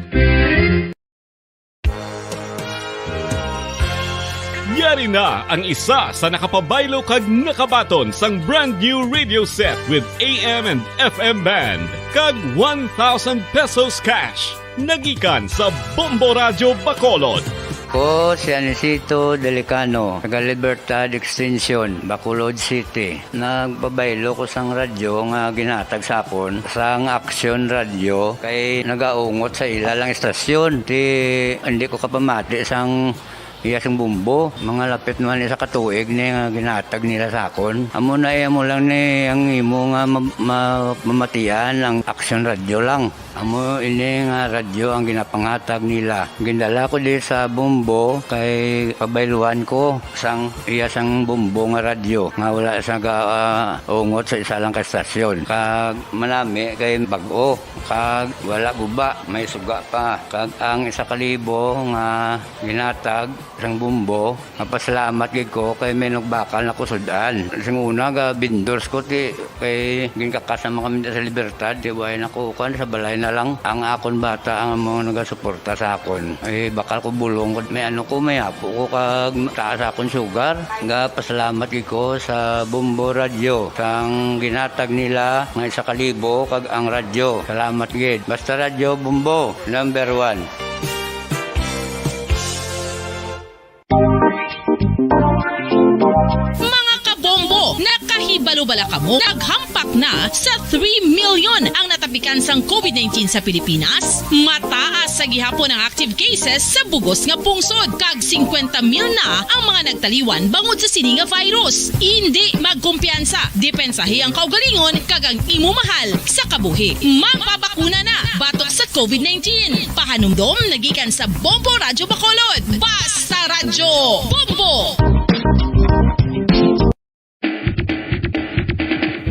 Yari na ang isa sa nakapabaylo kag nakabaton sang brand new radio set with A M and F M band kag one thousand pesos cash. Nagikan sa Bombo Radyo Bacolod. Ko si Anisito Delicano, taga Libertad Extension, Bacolod City. Nagpabaylo ko sang radyo nga ginhatag sa akon sang Action Radio kay nagaungot sa ila lang istasyon. Ti hindi ko kapamati sang iya sang bumbo. Mga lapit man isa ka tuig ni nga ginhatag nila sa akon. Amo na iya mo lang ni ang imo nga ma- ma- mamatian ang Action Radio lang. Amo ini nga radyo ang ginapanghatag nila. Gindala ko di sa Bombo kay pabayluan ko sang iya sang Bombo nga radyo nga wala sa gaungot sa isa lang ka estasyon. Kag manami kay bag-o kag wala guba, may suga pa. Kag ang isa ka libo nga ginatag sang Bombo, mapasalamat gid ko kay may nagbakal na ko sud-an. Sing una ga vendors ko ti kay ginkakas naman kami sa Libertad, ti way na ko kan sa balay na lang ang akon bata ang mga nagasuporta sa akon. Ay bakal ko bulong ko may ano ko may apo ko kag taas akon sugar. Ga pasalamat gid ko sa Bombo Radio sang ginatag nila nga isa ka libo kag ang radyo. Salamat gid. Basta Radyo Bombo, number one. Mga kabombo, nakahibalo bala kamo? Naghampak na sa three million ang natapikan sang COVID nineteen sa Pilipinas. Mataas sa gihapon ang active cases sa bugos nga pungsod, kag singkwenta mil na ang mga nagtaliwan bangod sa sini nga virus. Indi magkumpiyansa, depensahi ang kaugalingon kag ang imo mahal sa kabuhi. Magpabakuna na batok sa COVID nineteen. Pahanumdom nagikan sa Bombo Radyo Bacolod. Basta Radyo Bombo!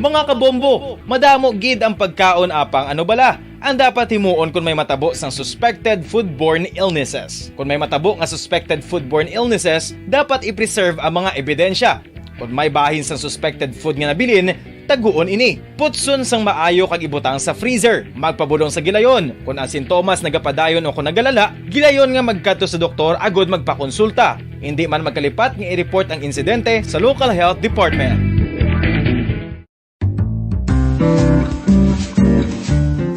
Mga kabombo, madamo gid ang pagkaon apang ano bala ang dapat himuon kon may matabo sang suspected foodborne illnesses. Kon may matabo nga suspected foodborne illnesses, dapat i-preserve ang mga ebidensya. Kon may bahin sang suspected food nga nabilin, taguon ini. Putson sang maayo kag ibutang sa freezer. Magpabulong sa gilayon. Kon ang sintomas nagapadayon o kon nagalala, gilayon nga magkadto sa doktor agud magpakonsulta. Indi man magkalipat nga i-report ang insidente sa local health department.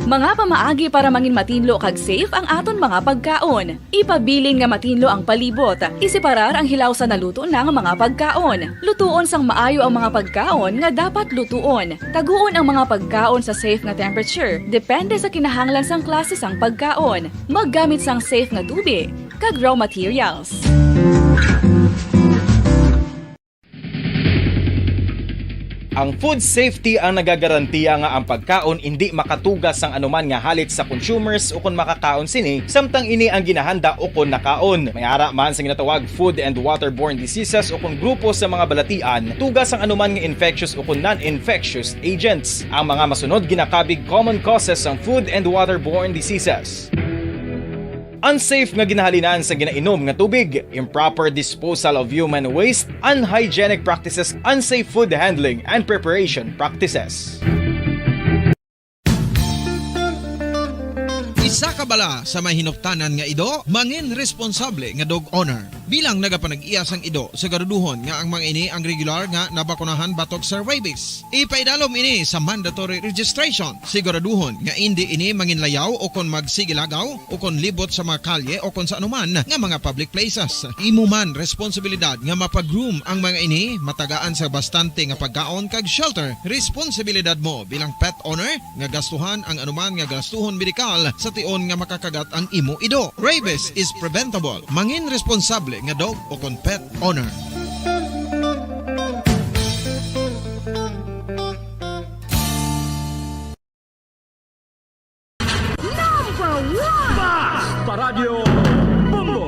Mga pamaagi para mangin matinlo kag safe ang aton mga pagkaon. Ipabilin nga matinlo ang palibot. Iseparar ang hilaw sa naluto na nga mga pagkaon. Lutuon sang maayo ang mga pagkaon nga dapat lutuon. Taguon ang mga pagkaon sa safe nga temperature, depende sa kinahanglan sang klase sang pagkaon. Maggamit sang safe nga tubi kag raw materials. Ang food safety ang nagagarantiya nga ang pagkaon indi makatugas sang anuman nga halit sa consumers ukon makakaon sini, samtang ini ang ginahanda ukon nakaon. May ara man sa ginatawag food and waterborne diseases ukon grupo sa mga balatian, tugas sang anuman nga infectious ukon non-infectious agents. Ang mga masunod ginakabig common causes sang food and waterborne diseases. Unsafe nga ginahalinan sa ginainom nga tubig, improper disposal of human waste, unhygienic practices, unsafe food handling and preparation practices. Sa kabala sa may hinuptanan nga ido, mangin responsable nga dog owner. Bilang nagapanag-iya sang ido, siguraduhon nga ang mga ini ang regular nga nabakunahan batok sa rabies. Ipaidalom ini sa mandatory registration. Siguraduhon nga indi ini manginlayaw o kon magsigilagaw o kon libot sa mga kalye o kon sa anuman nga mga public places. Imo man responsibilidad nga mapag-groom ang mga ini, matagaan sa bastante nga pagkaon kag shelter. Responsibilidad mo bilang pet owner nga gastuhan ang anuman nga gastuhon medikal sa tion nga makakagat ang imo ido. Rabies is preventable. Mangin responsable nga dog o kon pet owner. Number one! Basta Radyo Bombo!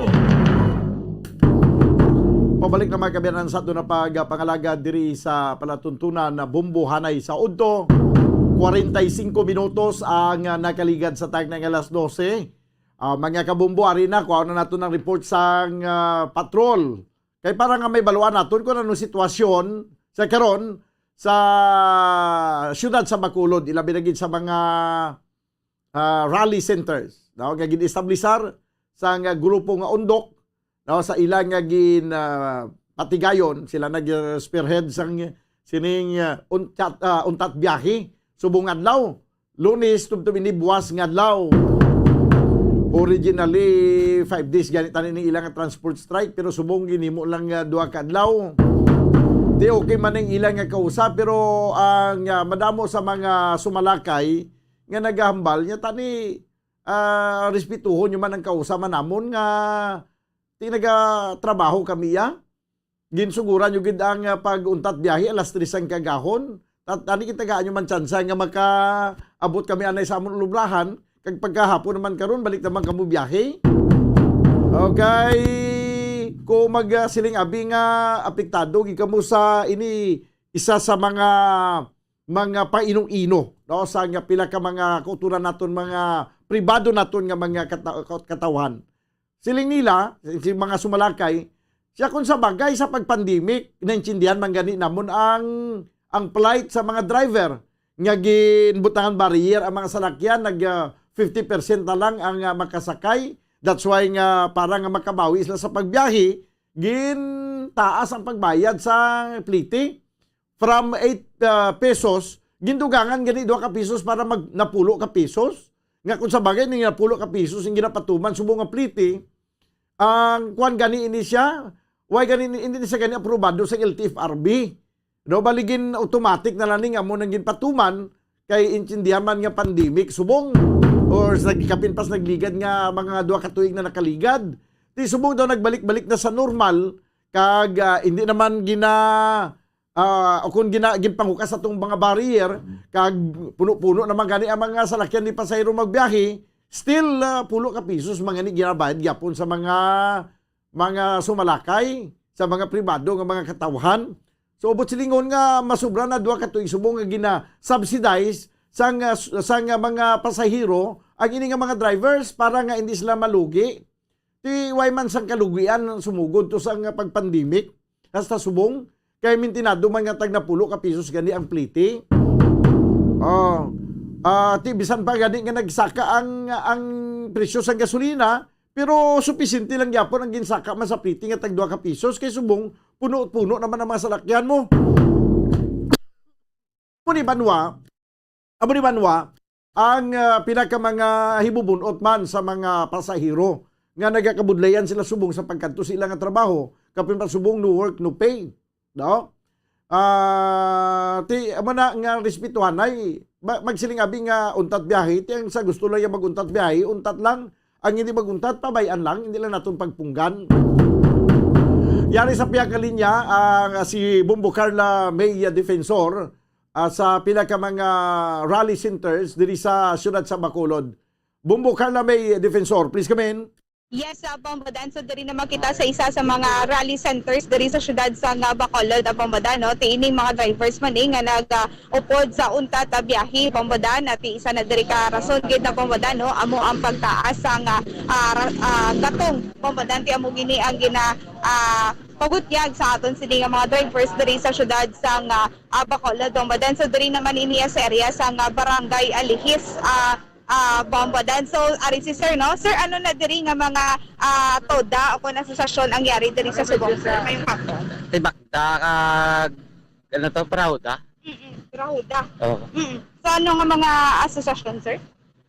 Pabalik na, mga kaabyanan, sa aton nga pagpangalagad diri sa palatuntunan na Bombo Hanay sa udto. Kwarenta y singko minutos ang, ah, nakaligad sa tagna nga alas dose. Ah, mga kabombo, ari na, kuha na naton ang report sang, ah, patrol. Kay para nga may baluan naton kung anong sitwasyon sa karon sa siyudad sa Bacolod, ilabi na gid sa mga, ah, rally centers, no, nga gin-establisar sang grupo nga Undok, no, sa ila nga gin, ah, patigayon, sila nag-spearhead sang sining, ah, untat, ah, untat biyahe subong adlaw. Lunes tubtob ini buwas nga adlaw. Originally, five days gani tani ning ila nga transport strike, pero subong ginhimo lang nga duha ka adlaw. Di okay man ang ila nga kausa, pero ang, ah, madamo sa mga sumalakay nga nagahambal niya tani, ah, respetuhon nyo man ang kausa man namon nga ti nagatrabaho kami, ya. Ginsuguran nyo gid ang, ah, pag-untat biyahe alas tres ang kagahon. Tat-, ani gid tagaan nyo man tsansa nga makaabot kami anay sa amon ulubrahan, kag pagkahapon naman karon, balik naman kamo biyahe. Okay. Kung mag, ah, siling abi nga apektado gid kamo sa ini, isa sa mga, mga painong-ino, no, sa nga pila ka mga kauturan naton, mga pribado naton nga mga kata-, katawhan. Siling nila, si mga sumalakay, siya kung sa bagay sa pag-pandemic, naintindihan man gani namon ang, ang plight sa mga driver nga ginbutangan barrier ang mga salakyan, nag, ah, fifty percent na lang ang, ah, makasakay. That's why nga para nga makabawi sila sa pagbiyahe, gintaas ang pagbayad sa plete. From eight, ah, pesos, gindugangan gani duha ka pesos para mag napulo ka pesos. Nga kung sa bagay, ning napulo ka pesos ang ginapatuman subong nga plete, ang kuwan gani ini siya, why gani ini, hindi siya gani aprobado sa L T F R B? No, baligin automatic na lang ni nga mo nang ginpatuman kay intindihan man nga pandemic subong or sa nagkapin pas nagligad nga mga duha ka tuig na nakaligad. Ti subong daw nagbalik-balik na sa normal kag, ah, hindi naman gina ah, o kung gina-, ginpanghukas atong mga barrier, kag puno-puno naman gani ang mga salakyan ni pasahero magbiyahe, still, ah, pulo ka pisos man gani ginabayad gyapon sa mga, mga sumalakay, sa mga pribado nga mga katawhan. So, ubot silingon nga masubra na duha ka tuig subong nga gina-subsidize sang, ah, s-, sang, ah, mga pasahero ang ini nga mga drivers para nga hindi sila malugi. Ti way man sang kalugian ang sumugod to sang pag-pandemic, hasta subong, kay mintinado man nga tag napulo ka pisos gani ang plete. Oh. Ah, ti bisan pa gani nga nagsaka ang, ang presyo sang gasolina, pero supisente lang gyapon ang ginsaka man sa plete nga tag duha ka pisos, kay subong puno-puno naman ang mga salakyan mo. Mao ni banwa, Amo ni banwa ang, ah, pinaka mga hibubun-ot man sa mga pasahero nga nagakabudlayan sila subong sa pagkadto sa ila nga trabaho, kapin pa subong no work, no pay, no? Ah, ti, amo na nga respetuhanay, ma-, magsiling abi nga untat biyahe, ti ang sa gusto lang yung mag-untat biyahe, untat lang, ang hindi mag-untat, pabay-an lang, hindi lang naton pagpunggan. Yari sa pihak nga linya, ang, ah, si Bombo Carla May Defensor, ah, sa pila ka mga rally centers diri sa siyudad sa Bacolod. Bombo Carla May Defensor, please come in. Yes, ah, Bombo Dan. So, diri naman kita sa isa sa mga rally centers diri sa siyudad sa nga Bacolod, ah, Bombo Dan, no? Ti ining mga drivers man, eh, nga nag, ah, upod sa untat, ah, biyahe, Bombo Dan. Ti isa na diri ka rason gid na, Bombo Dan, no? Amo ang pagtaas sa nga, ah, ra-, ah, gatong, Bombo Dan. Ti amo gini ang gina-, ah, pabutyag sa aton sini nga mga drivers diri sa siyudad sa nga, ah, Bacolod, Bombo Dan. So, diri naman ini sa area sa nga Barangay Alihis, ah, ah, Bombo Dan. So, ari si Sir, no? Sir, ano na diri nga mga, ah, toda o kon asosasyon ang yari diri sa Subong, Sir, ngayong hapon? Tibakda kag, ano to, Prauda? Mm-mm, Rahuda. Oo. Mm-mm. So, ano nga mga asosasyon, Sir?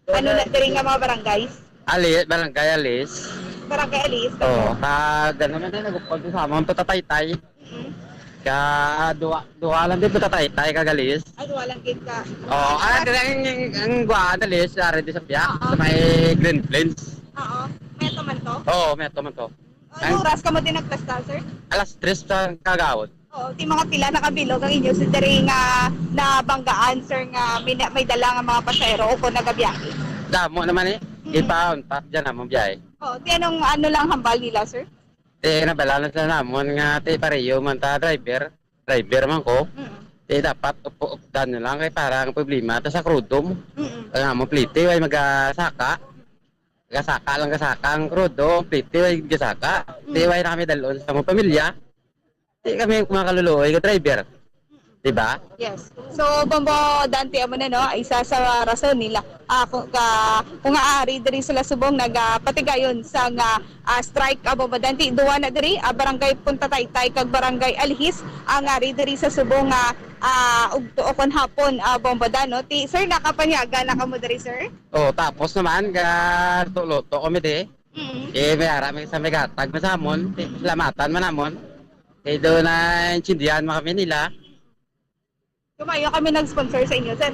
Ano na diri nga mga barangays? Ali, Barangay Alis. Barangay Alis. Oo, kag ano man din, nagupod sa amon to tataytay. Mm. Ka, ah, duha, duha lang din to tataytay kag Alis. Ah, duha lang gid ka. Oo, ah, diri ang, ang, ang guwaan Alis, ari di sa piyak, Oo. sa may Green Plains. Oo. May ato man to? Oo, may ato man to. Ano Ang oras kamo din nagpesta, sir? Alas tres sa kagawad. Oo, ti mga pila nakabilog ang inyo sa diri nga nabanggaan, sir, nga may, may dala nga mga pasahero o kung nagabiyahe? Damo naman eh. Mm. Ipaon pa dyan namang biyahe. Oo, ti anong ano lang hambal nila, sir? Ti nabalanan sa namon nga ti pareho man ta driver, driver man ko. Mm. Ti dapat upo-, updan nyo lang kay para ang problema ta sa krudo mo. Mm. Ang among plite, way magasaka. Gasaka lang gasaka ang krudo, ang plite, way gasaka. Mm. Ti way na kami dalon sa among pamilya. Ti kami mga kaluluoy nga driver. Di ba? Yes. So, Bombo Dante, amo na, no? Isa sa rason nila. Ah, kung, ka, kung nga ari diri sila subong nagapatigayon sa nga, ah, strike, ah, Bombo Dante, duwa na diri, ah, Barangay Punta Taytay kag Barangay Alhis, ang ari diri sa subong nga, ah, ugto o kon hapon, ah, Bombo Dan, no? Ti, sir, nakapanyaga na kamo diri, sir? Oh, tapos naman, ga luto-luto kami di. Mm. Eh, may ara, may sa may gatag, masamon, ti, salamatan man namon. Eh, doon na intindihan mo kami nila. Kumayo kami nag-sponsor sa inyo, sir.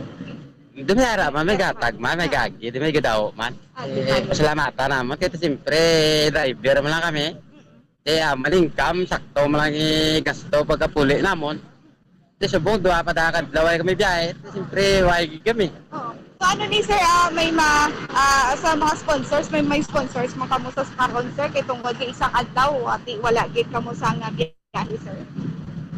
Hindi may ara man, may gatag man, may gagi, di may gadaw man. Ah, di Eh, ba? Pasalamatan naman. Kaya siyempre, driver mo lang kami. Kaya malingkam, sakto mo lang i-gasto pagkapuli namon. Di subong, duha pa da kadlaw ay kami biyahe. Siyempre, wagi kami. Oo. So, ano ni sir, ah, may ma-, ah, sa mga sponsors, may, may sponsors mo kamo sa karon, sir, kay tungod kay isang adlaw, ati, wala gid kamo sa nga biyahe, sir?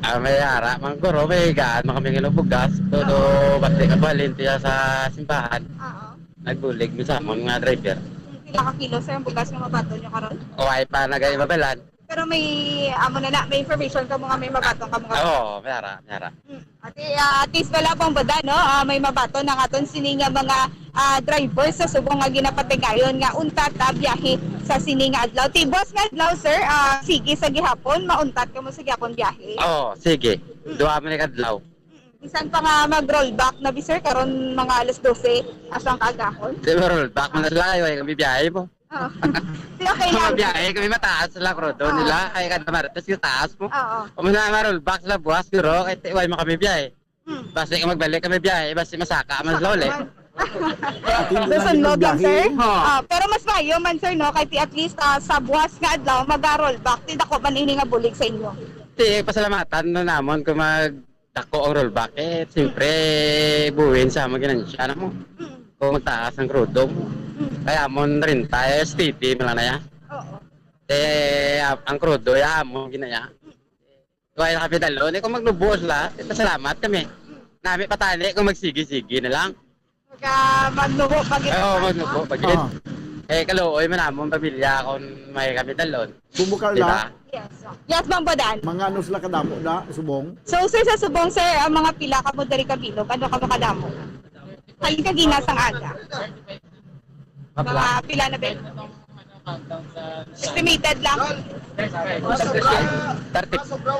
Ah, may ara man guro, may gaan man kami nga bugas, todo Oo. bati ka balhin tiya sa simbahan. Oo. Nagbulig mi sa amon nga driver. Pila ka kilo, sir, ang bugas nga mabaton nyo karon? O, ay pa nagay mabalan. Pero may, amo na na, may information kamo nga may mabaton kamo karon? Oo, may ara, may ara. Mm. Ati, ah, at least wala pang bada, no? Ah, may mabaton ang aton sini nga mga, ah, driver sa subong nga ginapatigayon nga untat, ah, biyahe sa sini nga adlaw. Ti, buwas nga adlaw, sir, ah, sige sa gihapon, mauntat kamo sa gihapon biyahe. Oo, sige. Mm. Duha man ni kadlaw. Mm. Bisan pa nga mag-rollback na bi, sir, karon mga alas dose, asang kaagahon. Di ba rollback man na sila, ay, ay, kami biyahe mo. Oh. Di, okay lang. Kami biyahe, kami mataas sila, krudo Oo. nila, ay, kada Martes yung taas mo. Oo. Kung na ma-rollback sila buwas, guro, kay tiway mo kami biyahe. Hmm. Basi ka magbalik kami biyahe, basi masaka man sila uli. Susunod lang, sir. Oo. Ah, pero mas maayo man, sir, no? Kay ti at least, ah, sa buwas nga adlaw, mag-rollback. Ti dako man ini nga bulig sa inyo. Ti, pasalamatan na namon kung mag dako ang rollback, eh, siyempre, buwin sa mga ginansya na mo. Mm. Kung magtaas ang krudo mo. Mm. Kaya mo renta, eh, steady mo lang na yan. Oo. Eh, ang, ang krudo, ya mo, ginaya. Mm. Kaya na kami dalo, eh, kung magnubo sila, eh, pasalamat kami. Mm. Nami patali kung magsigi-sigi na lang. Pagka magnubo pa gid. Oo, magnubo pa gid. Ah. Eh, kaluoy man among pamilya kung may kami dalon. Bumbo Carla? Di ba? Yes. Yes, Ma'am Bodan. Mga ano sila kadamo na, subong? So, sir, sa subong, sir, ang mga pila kamo diri kabilog, ano kamo kadamo? Halin ka gina sang aga. Mga pila na ba? Estimated lang. Thirty. Sobra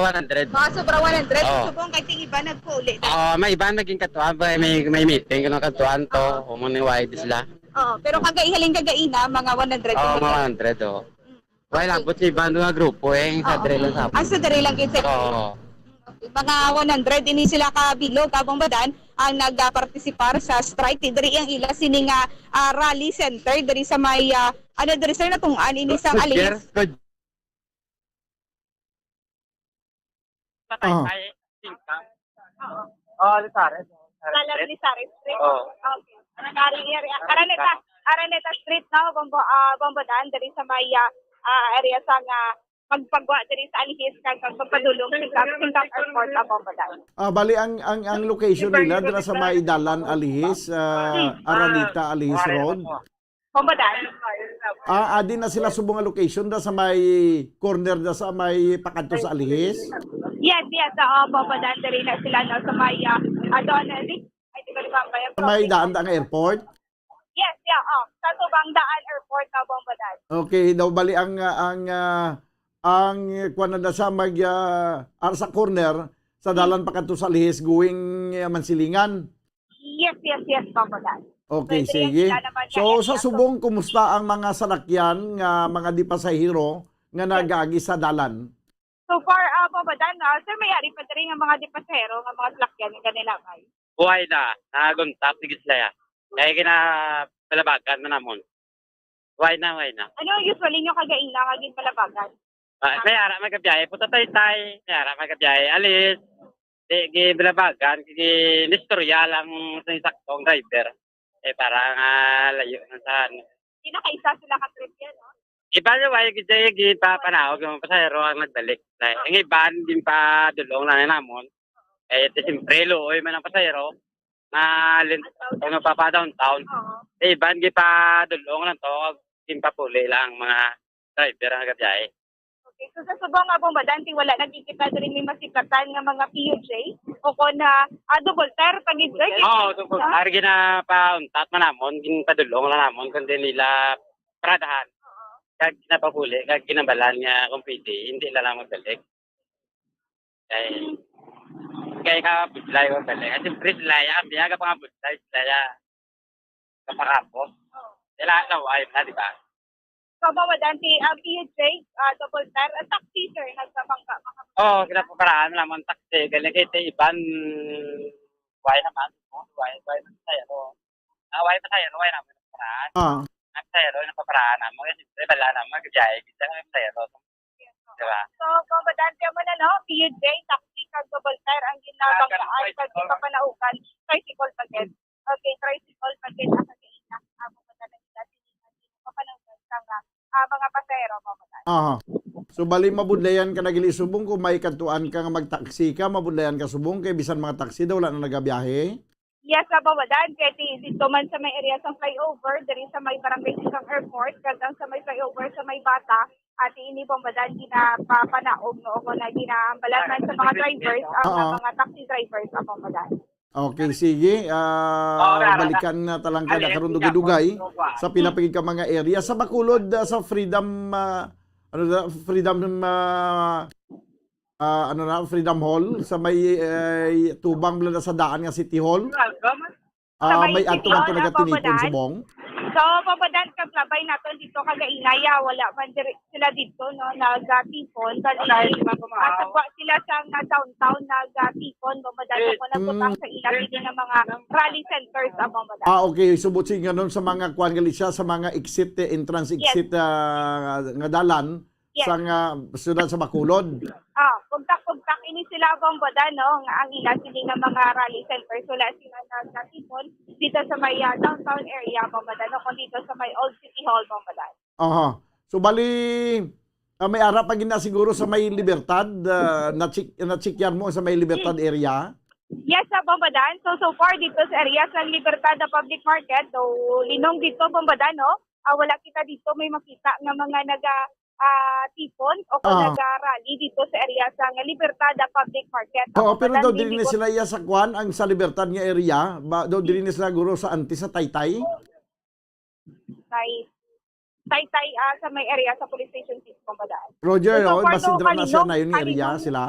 one hundred. Mga sobra one hundred. Oo. Subong kay ting iba nagpauli na. Oo, may iba naging katuan ba? May, may meeting, kanang katuan to. Oo. Kung ano yung wide sila. Oo, pero kagaihalin kagaina, mga one hundred Oo, yung mga meeting. One hundred, oo. Mm. Wala Okay. abot sa iba nga grupo, eh, sa Oo. diri lang sa Ang sa diri lang gid sa Oo. Okay, mga one hundred ini sila ka bilog, Kabong Badan, ang nagapartisipar sa strike. Diri ang ila sini nga, ah, rally center diri sa may, ah, ano diri, sir, natungod ini sa Good year, Alhis. Good. Patay Ah. tayo. Singka. Oo. Oh, Lisares. Sa Lisares Street? Oo. Okay. Nagari area. Araneta, Araneta Street, no? Bombo, ah, Bombo Dan, diri sa may, ah, ah, area sa nga magpagwa diri sa Alhis kag magpadulong sa Singkang, Singkang Airport, ah, Bombo Dan. Ah, bali ang, ang, ang location nila dira sa may dalan Alhis, ah, Hmm. Araneta Alhis Road. Bombo Dan. Ah, adi na sila subong nga location da sa may corner da sa may pakadto sa Alhis? Yes, yes, oo, Bombo Dan, diri na sila, no, sa may, ah, ah, Donald. Ay, di ba, di May daan ta nga airport? Yes, yeah, oh. Sa tubang daan airport na Bombadan. Okay, daw bali ang, ah, ang, ah, ang, kuwan na sa mag, ah, ar-, sa corner, sa Hmm. dalan pa kadto sa Lihis, going, ah, Mansilingan. Yes, yes, yes, Bombadan. Okay, Pwede rin sige. sila naman So, yan, sa yeah, so Subong, kumusta ang mga salakyan nga mga di pasahero nga Yes. nagaagi sa dalan? So far, ah, Bombadan, ah, sir, may ari pa diri nga mga di pasahero nga mga salakyan nga ganilabay. Buhay na, naguntat, sige sila ya. Kaya ginapalabagan na namon. Buhay na, buhay na. Ano usually nyo kagaina nga ginpalabagan? Ah, may ara, may kabiyahe. Punta Taytay, may ara, may kabiyahe. Alis, di, ginpalabagan, ginistorya lang sa sakto ang driver. Eh, para nga layo na sa ano. Di na kaisa sila ka trip yan, no? Iba yung way, gid, gid, pa, panawag yung pasahero ang nagbalik. Like, ang iban, din pa dulong lang namon. Eh, di siyempre, luoy man ang pasahero. Malin-, ano pa, pa downtown. Oo. Eh, iban, di pa dulong lang to. Din pa puli lang ang mga driver ang nagabiyahe. Okay, so sa Subong nga Bombadan, ti wala nakikita diri may masiplatan nga mga P U J o kon, ah, ah, double tire pa gid, sir? Oo, double tire, ginapauntat man namon, ginpadulong lang namon, kundi nila paradahan. Oo. Kag ginapapuli, kag ginabalan nga kung pwede, hindi na lang magbalik. Kay, kay ka budlay ko balik. Kasi siyempre sila ya, ang biyaga pa nga budlay, sila ya. Kapakapos. Oo. Kailangan na wide na, di ba? So, Bombadan, ti, ah, P U J, ah, double tire, ah, taxi, sir, nagsabang ka, mga Oo, kinapaparaan lang ang taxi. Galing kay ti iban, why naman? Why, why naman sa'yo? Ah, why pa sa'yo? Why naman? Paraan. Ah. Ang sa'yo, napaparaan naman. Kasi siyempre, bala naman, magbiyahe. Kita nga sa'yo. Di ba? So, Bombadan, kaya mo na, no? P U J, taxi, kag double tire, ang ginabanggaan, kag ginpapanaugan, tricycle pa gid. Okay, tricycle pa gid, ang kagaina, ang Bombadan, ang ginasilingan, ginpapanaugan, sa nga, ah, mga pasahero, Bombadan. Aha. So, bali, mabudlayan ka na gili Subong kung may kadtuan ka nga magtaksi ka, mabudlayan ka Subong, kay bisan mga taxi daw, wala na nagabiyahe. Yes, sa Bombadan, kay di, dito man sa may area sa flyover, diri sa may barangay Sigang Airport, kag ang sa may flyover sa may Bata, ati ini Bombadan, ginapapanaog, no, o kung na ginaambalan man sa mga drivers, ang Oo. mga taxi drivers, ang Bombadan. Okay, sige. Ah, Oo, rara, balikan na talang kada Alin, karon ikaw, dugay-dugay ikaw, sa pila pa gid ka mga area. Sa Bacolod, ah, sa Freedom, ah, ano na, Freedom, ah, ah, ano na, Freedom Hall, sa may, eh, tubang bala na sa daan nga City Hall. Welcome. Ah, Sa may may ato City man to Hall, nagatinigon, Bombadan. Subong? So, Bombadan, kaglabay naton dito, kagaina ya, wala man diri sila dito, no, nagatipon. Bali, Okay, di ba, ah, sa kuha sila sa nga downtown, nagatipon, Bombadan, Eh, ako nagputang mm. sa ila, dito nga mga rally centers, ah, Bombadan. Ah, okay. Subot si nga nun sa mga kuwan gali siya, sa mga exit, eh, entrance Yes. exit, ah, nga dalan, Yes. sa nga syudad sa Bacolod. Ah, pugtak-pugtak ini sila, Bombadan, no, nga ang ila sini nga mga rally centers, wala sila nagatipon dito sa may, ah, downtown area, Bombadan, no, kung dito sa may Old City Hall, Bombadan. Aha. So, bali, ah, may ara pa gina siguro sa may Libertad, ah, na-check, na-checkyan mo sa may Libertad Hmm. area? Yes, sa Bombadan. So, so far dito sa area sa Libertad na public market, so, linong dito, Bombadan, no? Ah, wala kita dito may makita nga mga naga, ah, tipon o kung Ah. naga-rally dito sa area sa nga Libertad na public market. Oo, Ako pero pa daw lang, dili hindi na ko sila iya sa kwan, ang sa Libertad nga area. Ba, daw dili na sila guro sa anti sa Taytay? Tay-, Taytay, ah, sa may area sa police station six, Bombadan. Roger, So, so oh, far, basin no, dira na siya Kalinong, na yun nga area Kalinong. sila.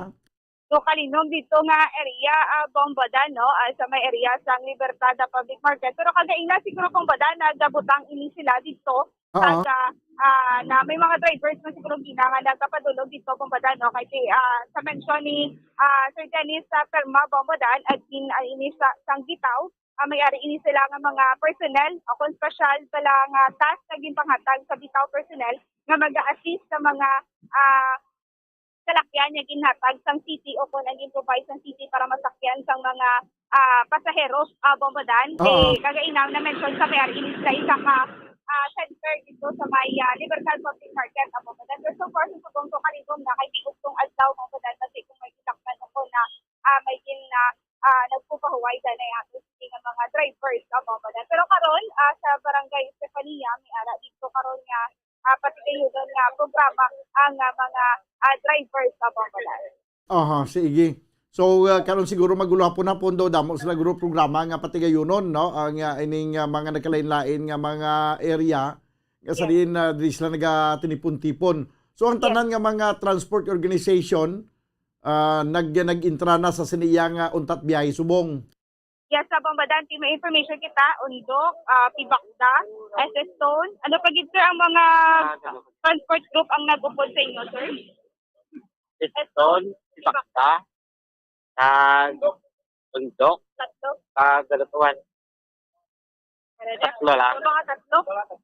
So, Kalinong dito nga area, ah, Bombadan, no? Ah, sa may area sa Libertad na public market. Pero kagaina siguro, Bombadan, nagabutang ini sila dito. Oo. Kag, ah, ah, na may mga drivers na siguro gina nga nagapadulog dito, Bombadan, no? Kay, ah, sa mention ni, ah, Sir Dennis, ah, Perma, Bombadan, at in, ah, ini sa, sang Bitaw, ah, may ari ini sila nga mga personnel, o kung special pala nga task na ginpanghatag sa Bitaw personnel nga mag-assist sa mga, ah, salakyan nga ginhatag sang city o kung ang gin-provide sang city para masakyan sang mga, ah, pasaheros, ah, Bombadan. Oo. Eh, kagaina na-mention sa may ari ini sila isa ka, ah, center dito sa may, ah, Libertad Public Market, ah, Bombadan. Pero so far, sa Subong, so Kalinong na kay di ugtong adlaw, Bombadan, kasi kung may ginakpan ako na, ah, may gin-, ah, ah, nagpapahuway dyan ay ato sige nga mga drivers, ah, Bombadan. Pero karon, ah, sa Barangay Estefania, may ara dito karon nga, ah, patigayunon nga programa ang, ah, mga, ah, drivers, ah, Bombadan. Aha, sige. So, ah, karon siguro magulo hapon-hapon daw, damo sila guro programa nga patigayunon, no? Ang, ah, ining, ah, mga nagkalain-lain nga mga area, nga sa Yes. diin, ah, di sila nagatinipon-tipon. So, ang Yes. tanan nga mga transport organization, ah, nag-, nag-intra na sa sini iya nga untat biyahe subong. Yes, sa Bombadan, may information kita, Undok, ah, Pibakda, S S Stone. Ano pa gid, sir, ang mga transport group ang nag-upod sa inyo, sir? Stone, Pibakda, kag Undok, Tatlo? Kag Galutuan. Tatlo lang. Ang mga tatlo?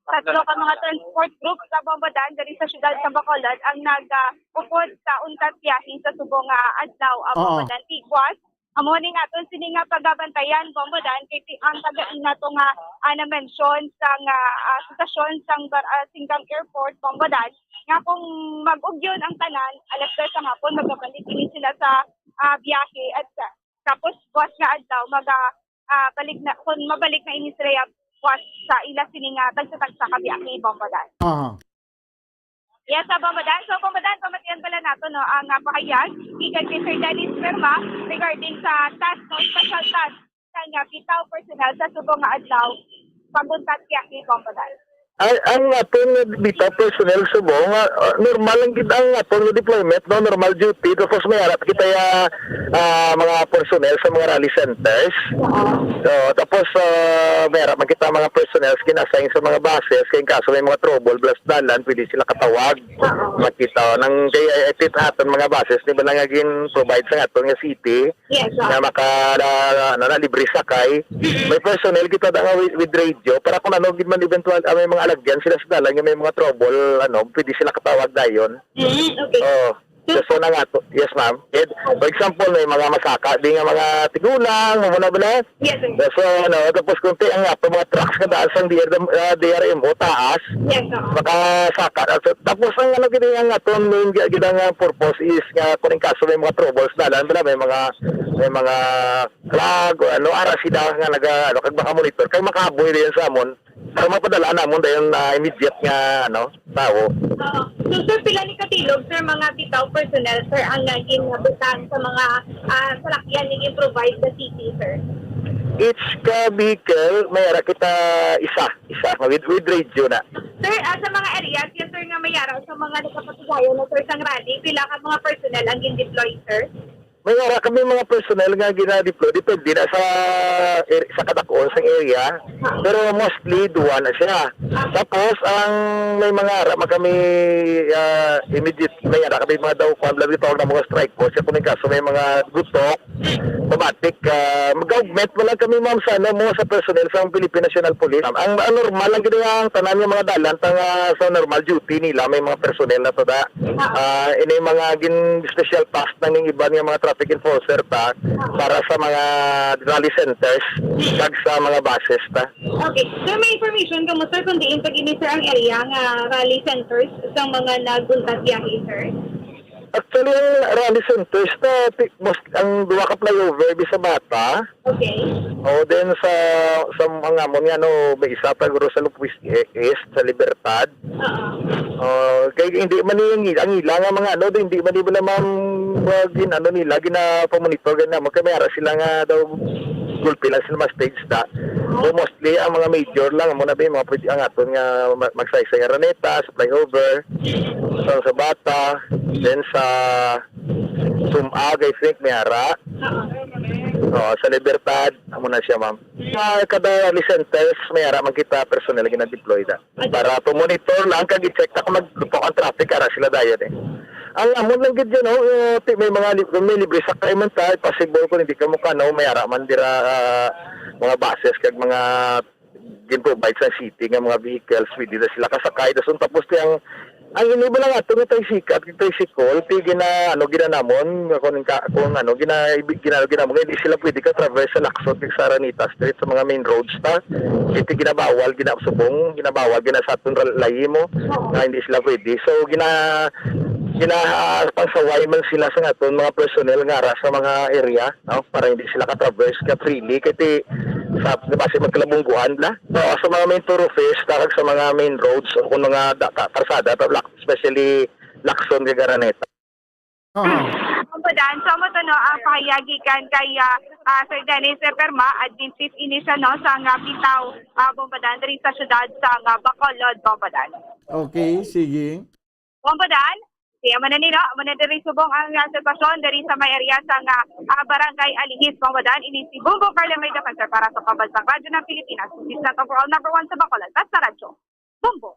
Tatlo ka mga transport group sa Bombadan, diri sa siyudad sa Bacolod, ang nag-upod sa untat biyahe sa subong nga adlaw, ang Oo. Bombadan Tiguas. Amo ni naton sini nga pagabantayan, Bombadan, kay ti-, ang taga-ina to nga, ah, na-mention sa nga, ah, sitwasyon sang bar-, ah, Singgang Airport, Bombadan, nga kung mag-ugyon ang tanan, alas tres sa hapon, magabalik ini sila sa, ah, biyahe at sa, tapos buwas nga adlaw, maga, ah, balik na, kung mabalik na ini sila ya, buwas sa ila sini nga tagsa-tagsa ka biyahe, Bombadan. Aha. Yes, sa Bombadan. So, Bombadan, pamatian pala nato, no, ang, ah, pahayag gikan kay Sir Dennis Perma regarding sa task, no, special task sang, ah, bitaw personnel sa subong nga adlaw, pag-untat biyahe, Bombadan. Ay, ang aton nga bitaw personnel subong, ah, ah, normal lang gid ang aton nga deployment, no, normal duty. Tapos may ara kita ya, ah, mga personnel sa mga rally centers. Oo. So, tapos, ah, may ara man kita mga personnel gina-assign sa mga buses, kay in kaso may mga trouble, blas dalan, pwede sila katawag. Oo. Makita, nang kay, eh, tit aton mga buses, di ba, na nga gin-provide sa aton nga city, Yes, sir. Nga maka, ano na, libre sakay. Mm-mm. May personnel kita da nga with, with radio para kung ano gid man eventual, ah, may mga alagyan sila sa dalan nga may mga trouble, ano, pwede sila katawag dayon. Mm, okay. Oo. So, Just so na nga to. Yes, ma'am. And, for example, may mga masaka di nga mga tigulang, mo na ba na? Yes, sir. So, ano, tapos kung ti-, ang ato mga trucks nga daan sang D R, ah, D R M O taas, Yes, sir. Makasaka. At, tapos ang ano gid ang aton main gi-, gid ang, ah, purpose is nga kung in kaso may mga troubles dalan, bala may mga, may mga clog o ano, ara sila nga naga, ano, kag makamonitor, kag makahaboy dayon sa amon, para mapadala namon dayon na immediate nga, ano, tawo. Oo. So, sir, pila ni katilog, sir, mga bitaw personnel, sir, ang, ah, ginabutang sa mga, ah, salakyan nga gin-provide sa city, sir? Each ka vehicle, may ara kita isa, isa, with, with radio na. Sir, ah, sa mga areas, yes, sir, nga may ara sa mga nagapatigayon na, sir, sang rally, pila ka mga personnel ang gin-deploy, sir? May ara kami mga personnel nga gina-deploy, depende na sa ar-, sa kadak-on sang area. Pero mostly, duwa na siya. Tapos, ang may mga ara man kami, ah, immediate, may ara kami mga daw, kwan lang, gitawag na mga strike force. Kung in kaso may mga gutok, automatic, ah, mag-augment mo lang kami, ma'am, sa, ano, mo, sa personnel sa Philippine National Police. Ang, ang normal lang gid ang tanan nga mga dalan, tang, ah, sa normal duty nila, may mga personnel na to da. Ah, ini mga gin special task na ning iban nga mga traffic enforcer ta para sa mga rally centers kag sa mga buses ta. Okay. Sir, may information ka mo, sir, kung diin pa gini, sir, ang area nga rally centers sa mga nag-untat biyahe, sir? Actually, ang rally centers na ti-, mas, ang duha ka flyover, Bisabata. Okay. O, then sa, sa mga mo niya, no, may isa pa guro sa Lupwis E-, East, sa Libertad. Oo. Oh, kay hindi man ni ang, ang ila nga mga ano, hindi man ni bala, ma'am, uh, gin-, ano nila, gina-, pamonitor gani mo, kay may ara sila nga daw gulpi lang sila ma-stage ta. So, mostly ang mga major lang, amo na ba yung mga pwede ang aton nga ma-, magsaysay nga Araneta, sa flyover, sa, sa Bata, then sa Sumag, I think, may ara. Oo. Oo, sa Libertad, amo na siya, ma'am. Sa kada rally centers, may ara man kita personnel gina-deploy na. Para to monitor lang kag i-check ta kung maglutok ang traffic, ara sila dayon eh. Ang amon lang gid yan, oh, eh, ti-, may mga li-, may libre sakay man ta, possible kung hindi ka mo kanaw, may ara man dira, ah, mga buses kag mga gin-provide sa city nga mga vehicles, pwede na sila kasakay. Tapos, tapos ti ang, ang ini ba lang ato nga tricycle, tricycle, ti gina-, ano, gina namon, kung ka-, kung ano, gina-, gina-, gina namon, hindi sila pwede ka traverse sa Lacson, kag sa Araneta Street, sa mga main roads ta. Kasi ginabawal, ginasubong, ginabawal, gina sa aton ra-, layi mo, nga hindi sila pwede. So, gina-, gina-, ah, pangsaway man sila sa aton mga personnel nga ara sa mga area, no? Para hindi sila ka-traverse ka freely, kay ti, sa, basi magkalabungguan la. So, sa mga main thoroughfares, ta, kag sa mga main roads, o kung mga da-, ka-, karsada, ta, Lac-, especially Lacson kag Araneta. Oo. Bombodan, so amo to, no, ang pahayag gikan kay, ah, ah, Sir Dennis, eh, Perma, admin chief ini siya, no, sa nga bitaw, ah, Bombodan, diri sa siyudad sa nga Bacolod, Bombodan. Okay, sige. Bombodan, siya man na nila, amo na diri subong ang, ah, sitwasyon diri sa may area sa nga, ah, barangay Alihis, Bombodan, ini si Bombo Carla May Defensor para sa Pambansang Radyo ng Pilipinas, this is not overall number one sa Bacolod, basta radyo. Bombo.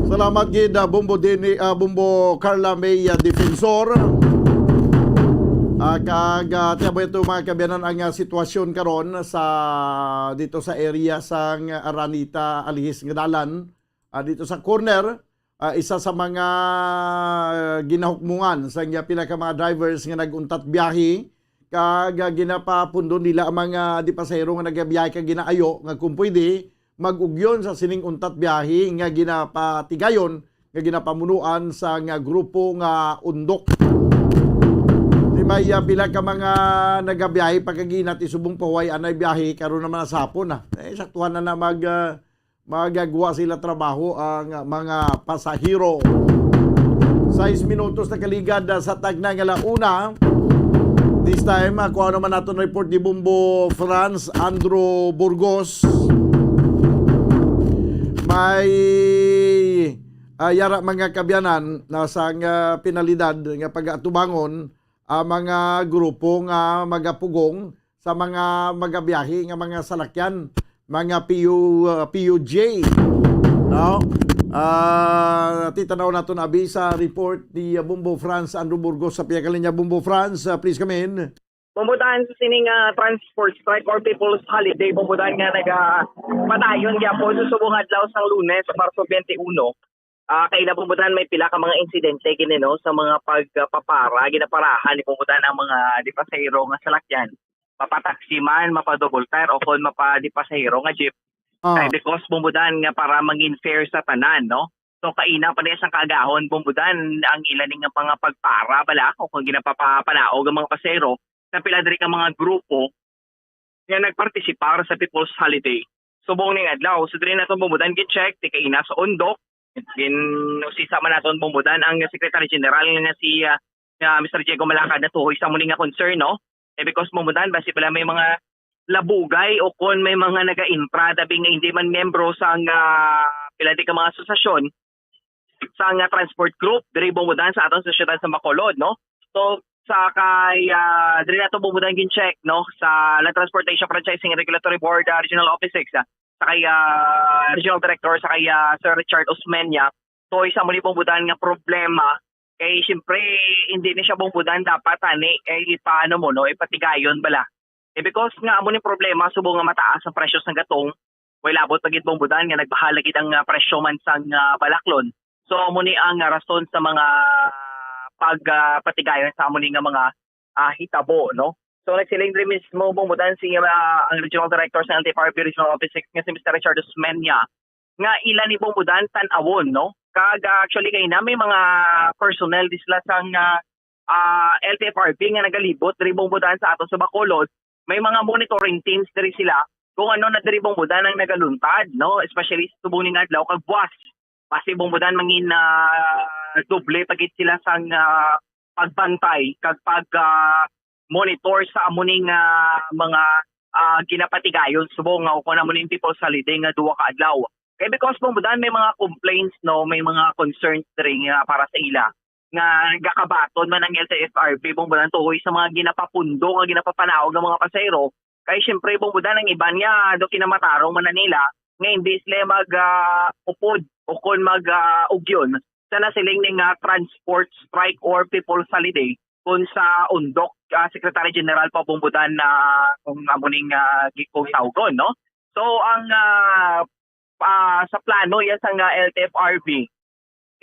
Salamat gid, ah, Bombo Dini, ah, Bombo Carla May, ah, Defensor. Ah, kag, ah, tiyan mo ito, mga kaabyanan, ang, ah, sitwasyon karon sa, dito sa area sang Araneta Alihis nga dalan, ah, dito sa corner, ah, isa sa mga, ah, ginahukmungan sa nga pila ka mga drivers nga nag-untat biyahe, kag, ah, ginapapundo nila ang mga di pasahero nga nagabiyahe kag ginaayo nga kung pwede mag-ugyon sa sining untat biyahe nga ginapatigayon nga ginapamunuan sa nga grupo nga Undok. Di may, ah, pila ka mga nagabiyahe pagkaginat isubong pahuway anay biyahe karon naman sa hapon na. Eh, saktuhan na na mag, ah, magagwa sila trabaho ang mga pasahero. Sais minutos na kaligad, ah, sa tagna nga launa. This time, ah, kuha naman naton report ni Bombo Franz Andrew Burgos. May, ah, yara mga kaabyanan na sa nga penalidad nga pag-atubangon ang mga grupo nga magapugong sa mga magabiyahe nga mga salakyan, mga P U, uh, P U J. No? Ah, titanaw naton abi sa report ni, uh, Bombo Franz Andrew Burgos sa pihak linya. Bombo Franz, uh, please come in. Pumutaan sa sining, ah, transport strike or people's holiday, pumutaan nga naga padayon gyapon sa subong adlaw sang Lunes, Marso twenty-one. Ah, kaila, pumutaan, may pila ka mga insidente gini, no, sa mga pagpapara, ginaparahan ni, pumutaan, ang mga di pasahero nga salakyan, mapataxi man, mapa double tire, o kon mapa di pasahero nga jeep. Ah, Kay because, pumutaan, nga para mangin fair sa tanan, no. So kaina pa niya sang kaagahon, pumutaan, ang ila ni nga mga pagpara bala o kung ginapapapanaog ang mga pasahero sa pila diri ka mga grupo nga nagpartisipar sa People's Holiday subong ning adlaw. So diri naton, pumutaan, gin-check ti kaina sa Undok, gin-usisa man naton, pumutaan, ang Secretary General nga si, ah, nga Mister Diego Malacad natuhoy sa muli nga concern, no? Eh, because, pumutaan, basi pala may mga labugay o kon may mga naga-intra, dabi nga hindi man miyembro sang, ah, pila di ka mga asosasyon sang, ah, transport group diri, pumutaan, sa aton sa siyudad sa Bacolod, no? So sa kay, ah, diri nato, pumutaan, gin-check, no, sa Land Transportation Franchising and Regulatory Board, ah, Regional Office six, ah, sa kay, ah, Regional Director, sa kay, ah, Sir Richard Osmeña. So isa mo ni, pumutaan, nga problema kay siyempre hindi ni siya, pumutaan, dapat ani kay ipaano mo, no, ipatigayon bala. Eh, because nga amo ni problema, subong nga mataas ang presyo sang gatong, way labot pa gid, pumutaan, nga nagbahala gid ang, ah, presyo man sang, ah, balaklon. So amo ni ang, ah, rason sa mga pag, ah, patigayon sa amo ni nga mga, ah, hitabo, no? So nagsiling diri mismo, pumutaan, si, ah, ang Regional Director sa L T F R B Regional Office six nga si Mister Richard Osmeña, nga ila ni, pumutaan, tan-awon, no? Kag, ah, actually, kay na may mga personnel di sila sang, ah, ah, L T F R B nga nagalibot diri, pumutaan, sa ato sa Bacolod. May mga monitoring teams diri sila kung ano na diri, pumutaan, ang nagaluntad, no? Especially sa subong ning adlaw kag buwas. Basi, pumutaan, mangin, ah, doble pa gid sila sang, ah, pagbantay kag pag, ah, monitor sa amo ning, ah, mga, ah, ginapatigayon subong nga o kung amo ning People's Holiday nga duha ka adlaw. Kay because, pumutaan, may mga complaints, no, may mga concerns diri nga para sa ila nga gakabaton man ang L T F R B, pumutaan, tuhoy sa mga ginapapundo nga ginapapanaog ng mga pasahero. Kay siyempre, pumutaan, ang iban nga do kinamatarong man na nila nga hindi sila mag, ah, upod o kon mag, ah, ugyon sa nasiling ni nga transport strike or people's holiday kun sa Undok, ah, Secretary General pa, pumutaan, na kung amo ning, ah, gi-, kung tawgon, no? So ang, ah, ah, sa plano yan sang, ah, L T F R B,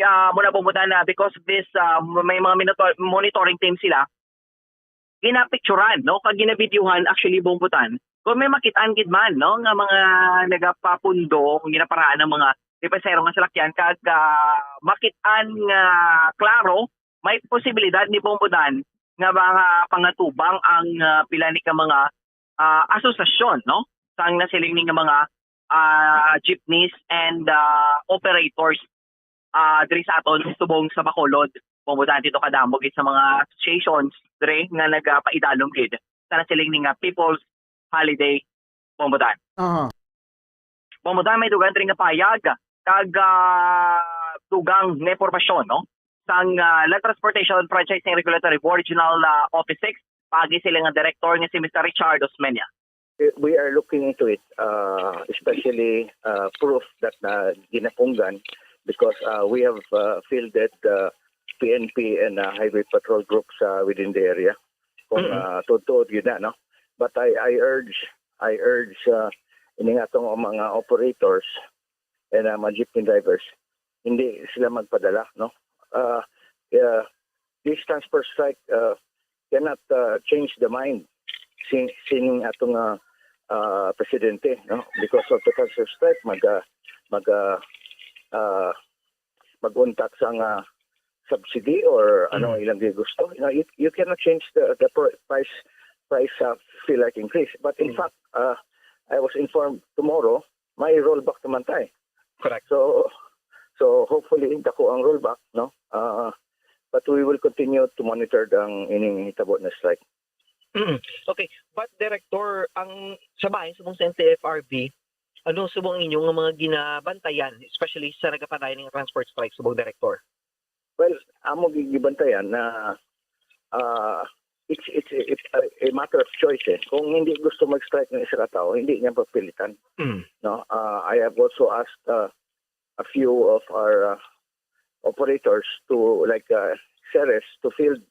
ah, muna, pumutaan, na because of this, ah, may mga monitor- monitoring team sila, ginapicturan, no, kag ginabidyuhan, actually, pumutaan, kung may makitaan gid man, no, nga mga nagapapundo, kung ginaparaan ng mga di pasahero nga salakyan, kag, ah, makitaan nga klaro, may posibilidad ni, pumutaan, nga mga pangatubang ang, ah, pila ni ka mga, ah, asosasyon, no, sang nasiling ni nga mga, ah, jeepneys and, ah, operators, ah, diri sa aton subong sa Bacolod. Bumbutan dito kadamo gid sa mga associations dre nga nagapaidalom gid sa nasiling ni nga People's Holiday, Bumbutan. Aha. Bumbutan, may dugang diri nga payag kag, ah, dugang nga impormasyon, no, sang, ah, Land Transportation Franchising Regulatory Board Regional, ah, Office six, pagi sila nga direktor nga si Mister Richard Osmeña. We are looking into it, uh, especially uh, proof that na ginapunggan because uh, we have uh, fielded uh, P N P and uh, highway patrol groups uh, within the area. Kung Mm. uh, tuod-tuod yun na, no? But I, I urge, I urge uh, ining atong mga operators and uh, mga jeepney drivers, hindi sila magpadala, no? Uh, uh, this transport strike uh, cannot uh, change the mind sin, sin atong uh, uh, presidente, no? Because of the transport strike, mag uh, mag uh, uh, mag-untat sang uh, subsidy or ano Mm. ilang gusto. You know, you, you cannot change the the pr- price price uh, fee like increase. But in Mm. fact, uh, I was informed tomorrow may rollback naman tayo. Correct. So so hopefully dako ang rollback, no? Uh, but we will continue to monitor ang ining hitabo na strike. Mm. Okay, but Director, ang sa bahin subong sa N T F R B, ano subong inyo nga mga ginabantayan, especially sa nagapadayon nga transport strike subong, Director? Well, amo gigibantayan na uh, it's it's it's a, a matter of choice eh. Kung hindi gusto mag-strike ng isa ka tao, hindi niya papilitan, Mm. no? Uh, I have also asked uh, a few of our uh, operators to like uh, Ceres to field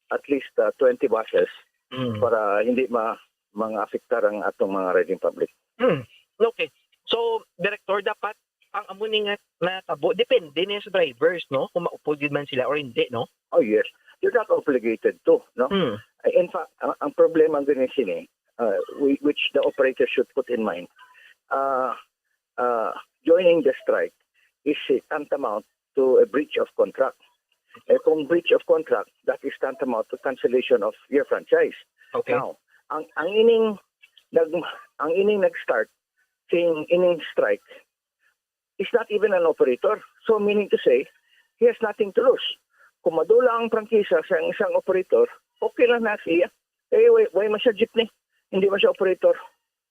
at least uh, twenty buses Mm. para hindi ma mga afektar ang atong mga riding public. Hmm. Okay. So, Director, dapat ang amo ni nga natabo, depende ni sa drivers, no? Kung maupod gid man sila or hindi, no? Oh yes, you're not obligated to, no? Hmm. In fact, ang, ang problema din sini, uh, whi- which the operator should put in mind, uh, uh, joining the strike is uh, tantamount to a breach of contract. Eh, kung breach of contract, that is tantamount to cancellation of your franchise. Okay. Now, ang ang ining nag ang ining nag-start sing ining strike is not even an operator. So meaning to say, he has nothing to lose. Kung madula ang prangkisa sa isang operator, okay lang na siya. Eh, why, why man siya jeepney? Hindi man siya operator.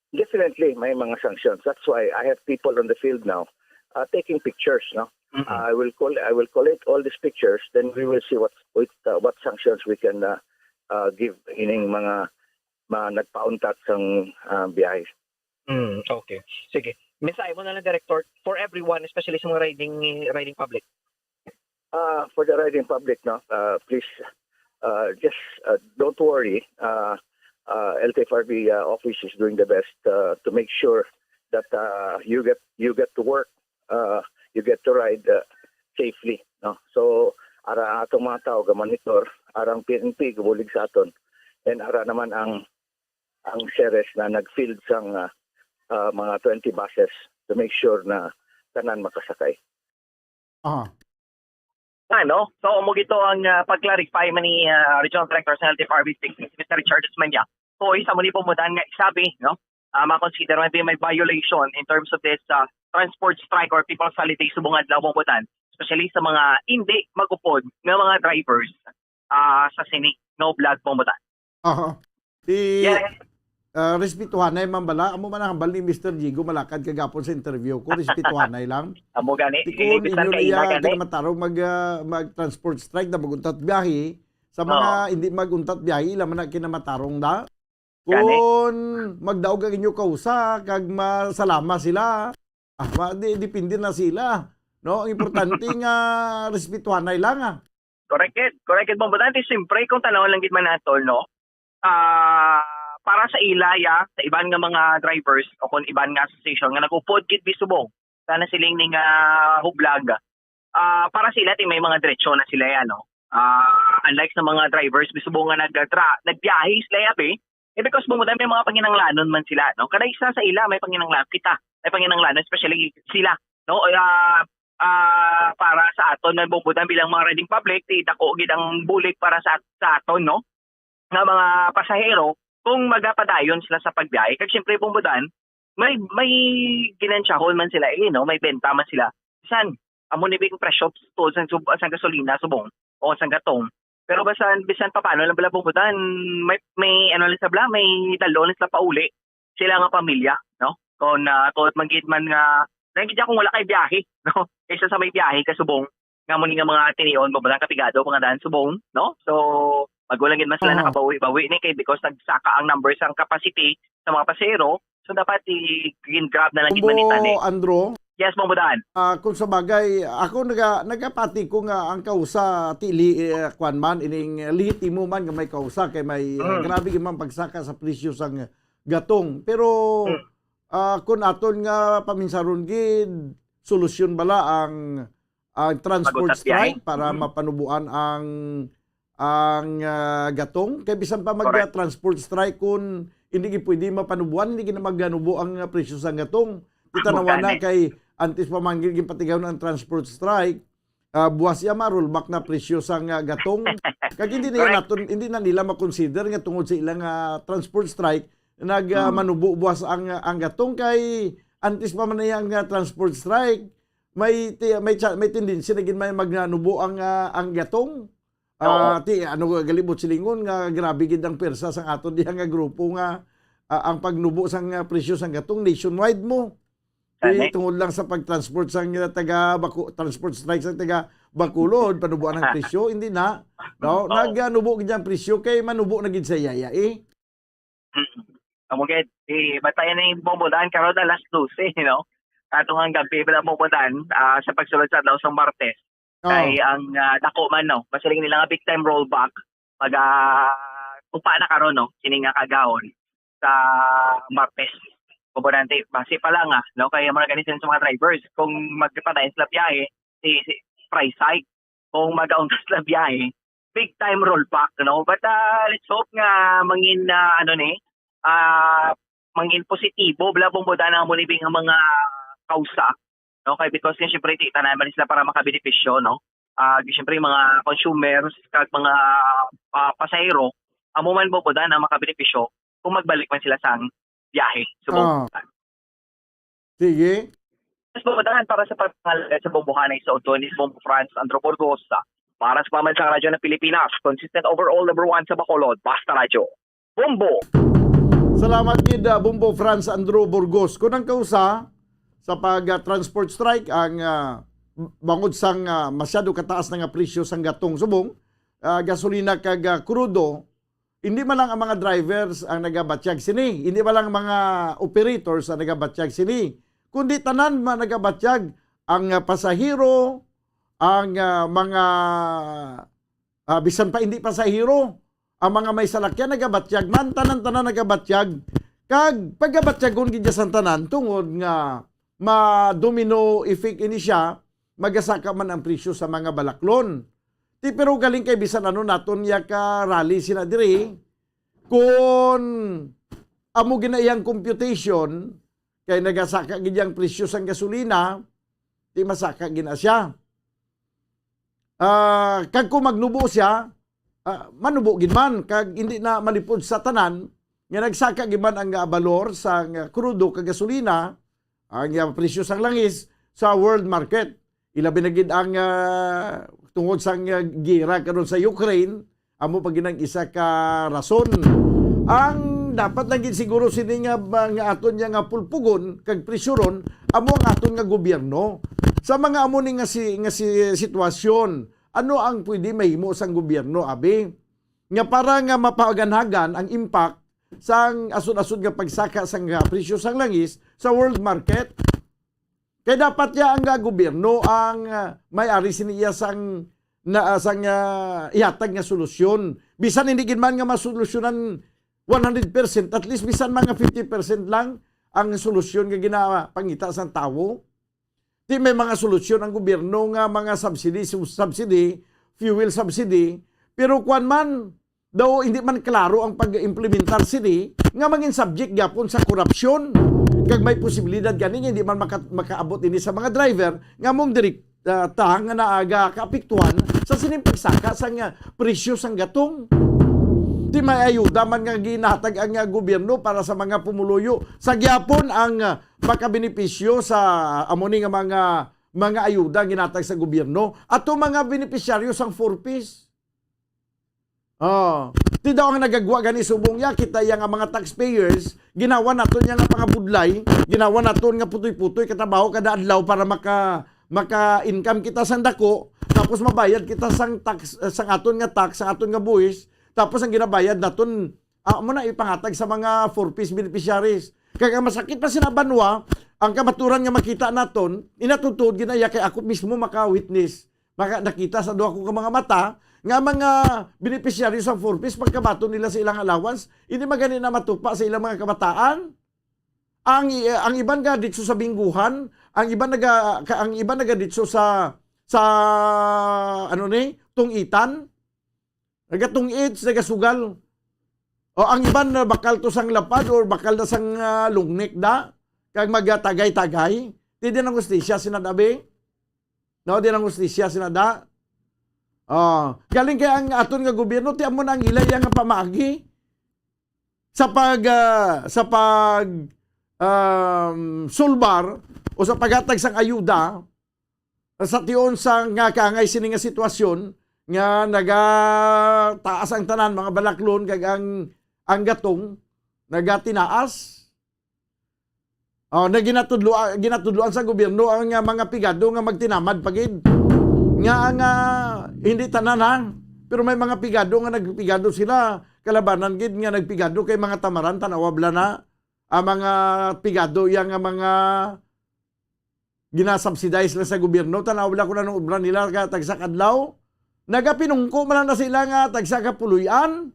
Definitely, may mga sanctions. That's why I have people on the field now uh, taking pictures. No, Mm-mm. I will call. I will collate all these pictures. Then we will see what with uh, what sanctions we can uh, uh, give ining mga mga nagpauntat sang uh, biyahe. Mm, okay. Sige. Mensahe mo na lang, Director, for everyone, especially sa mga riding riding public. Uh, for the riding public, no, uh, please uh, just uh, don't worry. Uh, uh, L T F R B uh, office is doing the best uh, to make sure that uh, you get you get to work, uh, you get to ride uh, safely, no. So ara atong mga tao ga monitor, arang P N P gabulig sa aton, and ara naman ang ang Ceres na nag-field sang uh, uh, mga twenty buses to make sure na tanan makasakay. Aha. Ano? So, amo gito ang uh, pag-clarify man ni uh, Regional Director sa L T F R B six, Mister Richard Osmeña. So, isa mo ni pumutan nga isabi, no? Uh, ma-consider man may violation in terms of this uh, transport strike or people's holiday subong adlaw, pumutan, especially sa mga hindi mag-upod nga mga drivers uh, sa sini nga hublag, pumutan. Aha. Di Yes. ah, respetuhanay man bala, amo man ang hambal ni Mister Jigo Malakad kagapon sa interview ko, respetuhanay lang. Amo gani, Di ko bisan ninyo kaila niya gani. kinamatarong mag ah, mag transport strike na maguntat biyahe sa mga Oo. hindi maguntat biyahe, ila man na kinamatarong da. Gani. Kung magdaog ang inyo kausa kag masalama sila, ah, ma, di, depende na sila. No, ang importante nga respetuhanay lang ah. Correct it. Correct it, Bombo Dante. Siyempre, kung tanawon lang gid man nato, no? Ah, para sa ila, ya, sa iban nga mga drivers o kung iban nga association nga nag-upod gid bisubong sa nasiling ni nga hublag, ah, para sila ti may mga diretsyo na sila, ya, no? Ah, unlike sa mga drivers bisubong nga nagdra nagbiyahe sila, ya, be, eh, because Bombo Dante, may mga panginanglanon man sila, no? Kada isa sa ila may panginanglanon, kita may panginanglanon, especially sila, no? Ah, ah, para sa aton nga Bombo Dante bilang mga riding public, ti dako gid ang bulig para sa sa aton, no? Nga mga pasahero kung magapadayon sila sa pagbiyahe. Kag siyempre, Bombo Dante, may may ginansyahon man sila, eh, no? May benta man sila. Bisan amo ni bing presyo tuod sa sub- sa gasolina subong. o sang gatong. Pero basta, bisan pa paano lang bala, Bombo Dan, may, may ano lang sila, may dalo lang sila pauli sila nga pamilya, no? Kung, ah, kung man gid man nga, nagkita kung wala kay biyahe, no? Kaysa sa may biyahe ka subong, nga mo ni nga mga tinion, Bombo Dan, kapigado, mga daan subong, no? So, magulang gid man sila Oo. nakabawi-bawi ni kay because nagsaka ang numbers, ang capacity sa mga pasahero, so dapat i-grab na lang gid man ni tani. Bombo Andrew? Yes, Bombo Dan. Ah, kung sa bagay, ako naga-, nagapati ko nga ang kausa ti li-, eh, kwan man, ining, eh, lehitimo man nga may kausa kay may, eh, Mm. grabe gid man pagsaka sa presyo sang gatong. Pero, Mm. ah, kung aton nga paminsaron gid, solusyon bala ang, ang transport Pagutap biyahe. strike para Mm. mapanubuan ang, ang, ah, gatong? Kay bisan pa mag, Correct. ah, transport strike, kung hindi gid pwede mapanubuan, hindi gid na maganubo ang, ah, presyo sa gatong. Kita na Mao wala gani. Kay antes pa man gid ginpatigayon ang transport strike, ah, buwas iya ma-rollback na presyo sa nga gatong. Kag hindi na Correct. naton, hindi na nila makonsider nga tungod sa ilang, ah, transport strike, nag, ah, Mm. manubo buwas ang, ang gatong kay antes pa man iya nga transport strike, may ti-, may cha-, may tendency na gid may magnanubo ang, ah, ang gatong. Oo. Ah, ti, ano, galibot silingon nga grabe gid ang pwersa sang aton diha nga grupo nga, ah, ang pagnubo sang, ah, presyo sang gatong nationwide mo. Ti, Tani. tungod lang sa pag-transport sang, ah, taga Baco-, transport strike sang taga Bacolod, panubuan ang presyo, hindi na. No? Oo. Nag-, ah, nubo gid ang presyo kay manubo na gid sa iyaya, eh. Mm. Amo gid, i-, batayan na yung Bombo Dan karon alas dose, no? Atong ang gabi pala, Bombo Dan, ah, sa pagsulod sa adlaw sang Martes. Oh. Kay ang, ah, dako man, no? Masiling nila nga big time rollback. Mag, ah, tupa na karon, no? Kini nga kagahon sa Martes. Bombo Dan, ti, basi pa lang, ah, no? Kaya mo na gani sa mga drivers. Kung magpadayon sila biyahe, si, si price hike. Kung magauntas na biyahe, big time rollback, no? But, ah, let's hope nga mangin, ah, ano ni, ah, mangin positibo, bala, Bombo Dan, ang mo ni nga mga kausa, no? Kay because nga, syempre, ti, tanan man sila para makabenepisyo, no? Ah, di, syempre, mga consumers, kag mga, ah, pasahero, amo man, Bombo Dan, ang makabenepisyo kung magbalik man sila sa biyahe. So, Ah. Sige. Mas mabadahan para sa pagpangalagad sa bumbuhanay sa Otonis, Bombo Franz Andro Burgos, para sa Pamansang Radyo ng Pilipinas, consistent overall number one sa Bacolod, Basta Radyo. Bombo! Salamat gid, ah, Bombo Franz Andro Burgos. Kung ang kausa sa pag, ah, transport strike, ang, ah, bangod sang, ah, masyado kataas na nga presyo sang gatong subong, ah, gasolina kag, ah, krudo, hindi man lang ang mga drivers ang nagabatyag sini, hindi man lang ang mga operators ang nagabatyag sini, kundi tanan man nagabatyag, ang, ah, pasahero, ang, ah, mga, ah, bisan pa hindi pasahero, ang mga may salakyan nagabatyag man, tanan-tanan nagabatyag. Kag pagabatyagon gid sang tanan tungod nga ma-domino effect ini siya, magasaka man ang presyo sa mga balaklon. Ti, pero galing kay bisan ano naton iya ka rally sina diri, kun amo gina iyang computation, kay nagasaka gid ang presyo sang gasolina, ti masaka gina siya. Ah, kag kung magnubo siya, ah, manubo gid man, kag hindi na malipod sa tanan nga nagsaka gid man ang, ah, balor sa, ah, krudo kag gasolina, ang, ah, presyo sang langis sa world market. Ilabi na gid ang, ah, tungod sang, ah, gera karon sa Ukraine, amo pa gid ang isa ka rason. Ang dapat lang gid siguro sini nga, nga aton niya nga pulpugon kag presyuron, amo ang aton nga gobyerno. Sa mga amo ni nga si, nga si sitwasyon, ano ang pwede mahimo sang gobyerno, abi? Nga para nga mapaganhagan ang impact sang asod-asod nga pagsaka sang, ah, presyo sang langis sa world market. Kay dapat ya ang, ah, gobyerno ang, ah, may-ari sini iya sang, na, ah, sang, ah, ihatag nga solusyon. Bisan hindi gid man nga masolusyonan one hundred percent, at least bisan mga fifty percent lang ang solusyon nga ginapangita sang tawo. Di may mga solusyon ang gobyerno nga mga subsidy, su-, subsidy, fuel subsidy, pero kuwan man, daw hindi man klaro ang pag-implementar sini nga mangin subject gyapon sa korupsyon. Kag may posibilidad gani nga hindi man maka-, makaabot ini sa mga driver nga mong direkta nga naaga kaapektuhan sa sining pagsaka sang, ah, presyo sang gatong. Di may ayuda man nga ginatag ang, ah, gobyerno para sa mga pumuluyo. Sa gyapon ang, ah, makabenepisyo sa amo ni nga mga mga ayuda ang ginatag sa gobyerno ato mga benepisyaryo sang four Ps. Oh, ti daw ang nagagwa gani subong ya, kita ya nga mga taxpayers, ginawa naton ya nga pangabudlay, ginawa naton nga putoy-putoy ka trabaho kada adlaw para maka maka-income kita sang dako, tapos mabayad kita sang tax, sang aton nga tax, sang aton nga buhis, tapos ang ginabayad naton, ah, amo na ipangatag sa mga four Ps beneficiaries. Kag ang masakit pa sina banwa, ang kamaturan nga makita naton, inatutod ginaya kay ako mismo maka-witness, maka nakita sa duha ko ka mga mata nga mga beneficiaries sa four Ps pagkabaton nila sa ilang allowance, hindi magani na matupa sa ilang mga kabataan. Ang i- ang iban nga ditso sa bingguhan, ang iban naga ka- ang iban naga ditso sa sa ano ni, tungitan, nagatungit, nagasugal. O ang iban na bakal to sang lapad or bakal na sang ah, lungnik da, kag magatagay-tagay. Ti di nang hustisya sina dabi? No, di nang hustisya sina da. Oh, galing kay ang aton nga gobyerno ti amo na ang ila iya nga pamaagi sa pag ah, sa pag um, sulbar o sa paghatag sang ayuda sa tion sa nga kaangay sini nga sitwasyon nga nagataas ang tanan, mga balaklon, kag ang ang gatong nagatinaas. Oh, na ginatudlo, ginatudloan sa gobyerno ang ah, mga pigado nga magtinamad pa gid. Nga ang ah, hindi tanan ha, pero may mga pigado nga nagpigado sila, kalabanan gid nga nagpigado kay mga tamaran, tan-awa bala na ang mga pigado iya nga mga ginasubsidize lang sa gobyerno, tan-awa bala kung anong obra nila ka tagsa ka adlaw. Nagapinungko man lang na sila nga tagsa ka puloy-an.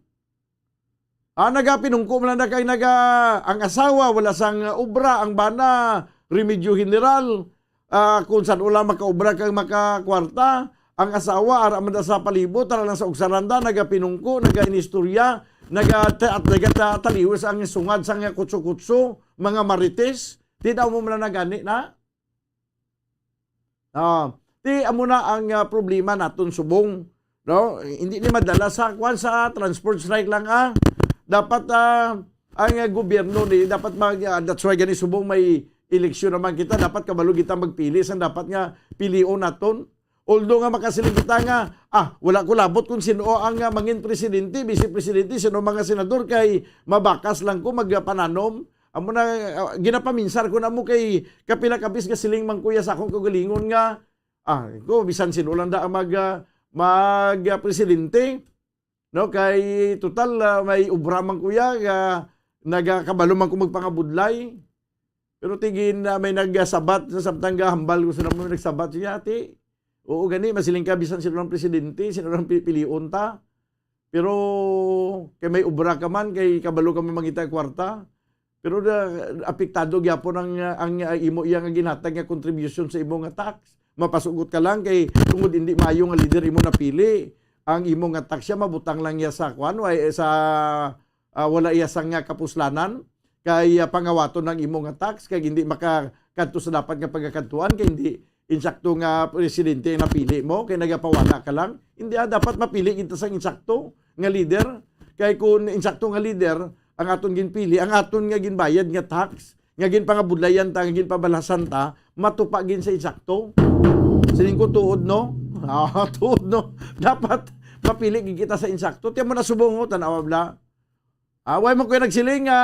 Ah, nagapinungko man lang na kay naga ang asawa wala sang obra, ang bana remedyo general. Ah, kung san-o lang makaobra kag makakwarta, ang asawa ara man da sa palibot, ara lang sa ugsaranda, nagapinungko, nagainistorya, naga at nagataliwis ang sungad sang kutso-kutso, mga marites. Di daw mo man lang na gani na. Ah, ti amo na ang ah, problema naton subong, no? Hindi ni madala sa kwan sa transport strike lang ah. Dapat ah, ang ah, gobyerno ni dapat mag ah, that's why gani subong may eleksyon naman kita, dapat kabalo kita magpili sang dapat nga pilion naton. Although nga makasiling kita nga ah, wala ko labot kung sino ang ah, mangin presidente, vice presidente, sino mga senador kay mabakas lang ko magpananom. Amo na ah, ginapaminsar ko na mo kay kapila ka bis nga siling man kuya sa akong kaugalingon nga ah, ko bisan sino lang da ang mag ah, mag ah, presidente, no, kay total ah, may obra man kuya nga nagakabalo man ko magpangabudlay. Pero tigin na may nagsabat sa samtang gahambal ko sa namo nagsabat siya ati. Oo gani masiling ka bisan sino lang presidente, sino lang pipilion ta. Pero kay may obra ka man, kay kabalo ka man mangita kwarta. Pero na, apektado gyapon ang ang ah, imo iya nga ginhatag nga contribution sa imo nga tax. Mapasugot ka lang kay tungod hindi maayo nga leader imo napili, ang imo nga tax siya mabutang lang iya sa kuan, wa- sa ah, wala iya sang nga kapuslanan kay ah, pangawaton ang imo nga tax kay hindi makakadto sa dapat nga pagakadtuan kay hindi insakto nga presidente ang napili mo kay nagapawala ka lang. Hindi ah, dapat mapili kita sang insakto nga leader. Kay kung insakto nga leader ang aton ginpili, ang aton nga ginbayad nga tax, nga ginpangabudlayan ta, nga ginpabalasan ta, matupa gin sa insakto. Siling ko tuod no? Ah, tuod no? Dapat mapili gid kita sa insakto. Tiyan mo na subong, oh, tanawa bla. Ah, way man ko nagsiling nga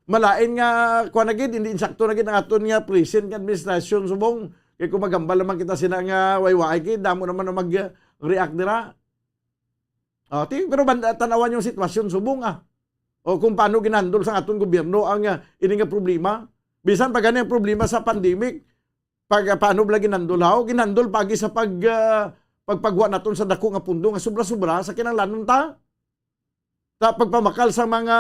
malain nga kuan na gid, hindi insakto na gid ang aton nga present nga administrasyon subong. Kay kung magambal naman kita sina nga way waay kay damo naman ang mag-react dira. Oh, ti, pero banda, tanawan yung sitwasyon subong ah. O kung paano ginhandle sa aton gobyerno ang ah, ini nga problema. Bisan pa gani ang problema sa pandemic, pag ah, paano bala ginhandle haw? Ginhandle pagi sa pag ah, pagpagwa naton sa dako nga pundo nga sobra-sobra sa kinahanglanon ta. Sa pagpamakal sa mga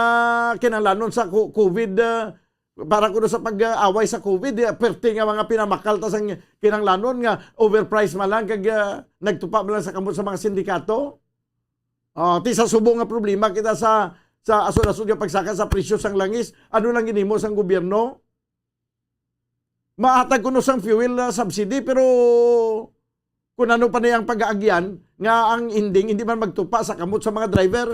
kinahanglanon sa co- COVID, ah, para kuno sa pag-away sa COVID, eh, perte nga mga pinamakal ta sang kinahanglanon nga overpriced man lang kag ah, nagtupa man lang sa kamot sa mga sindikato. Ah, ti sa subong nga problema kita sa sa asod-asod nga pagsaka sa presyo sang langis, ano lang ginhimo sang gobyerno? Mahatag kuno sang fuel ah, subsidy pero kung ano pa na ang pag-aagyan nga ang ending hindi man magtupa sa kamot sa mga driver.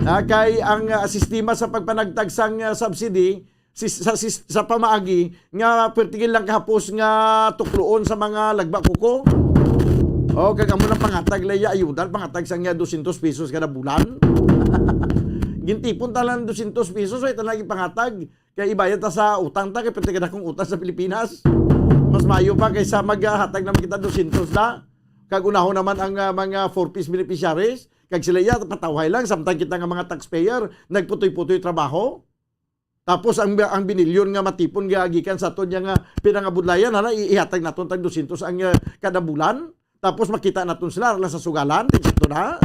Ah, kay ang ah, sistema sa pagpanagtag sang ah, subsidy Si, sa, si, sa pamaagi nga pertigil lang kahapos nga tukloon sa mga lagba kuko. O, kag amo lang pangatag laya ayuda, pangatag sang, ah, dosyentos pesos kada bulan. Gintipon ta lang dosyentos pesos, way ta na gipangatag. Kay ibayad ta sa utang ta, kay perti kadakong utang sa Pilipinas. Mas mayo pa kaysa maghatag naman kita dosyentos na. Kag unahon naman ang, ah, mga four Ps beneficiaries, kag sila iya patawhay lang, samtang kita nga mga taxpayer nagputoy-putoy trabaho. Tapos ang, ang binilyon nga matipon nga gikan sa aton nga pinangabudlayan, hala, i-, ihatag naton tag dosyentos ang, ah, kada bulan. Tapos makita naton sila lang sa sugalan, di sakto na.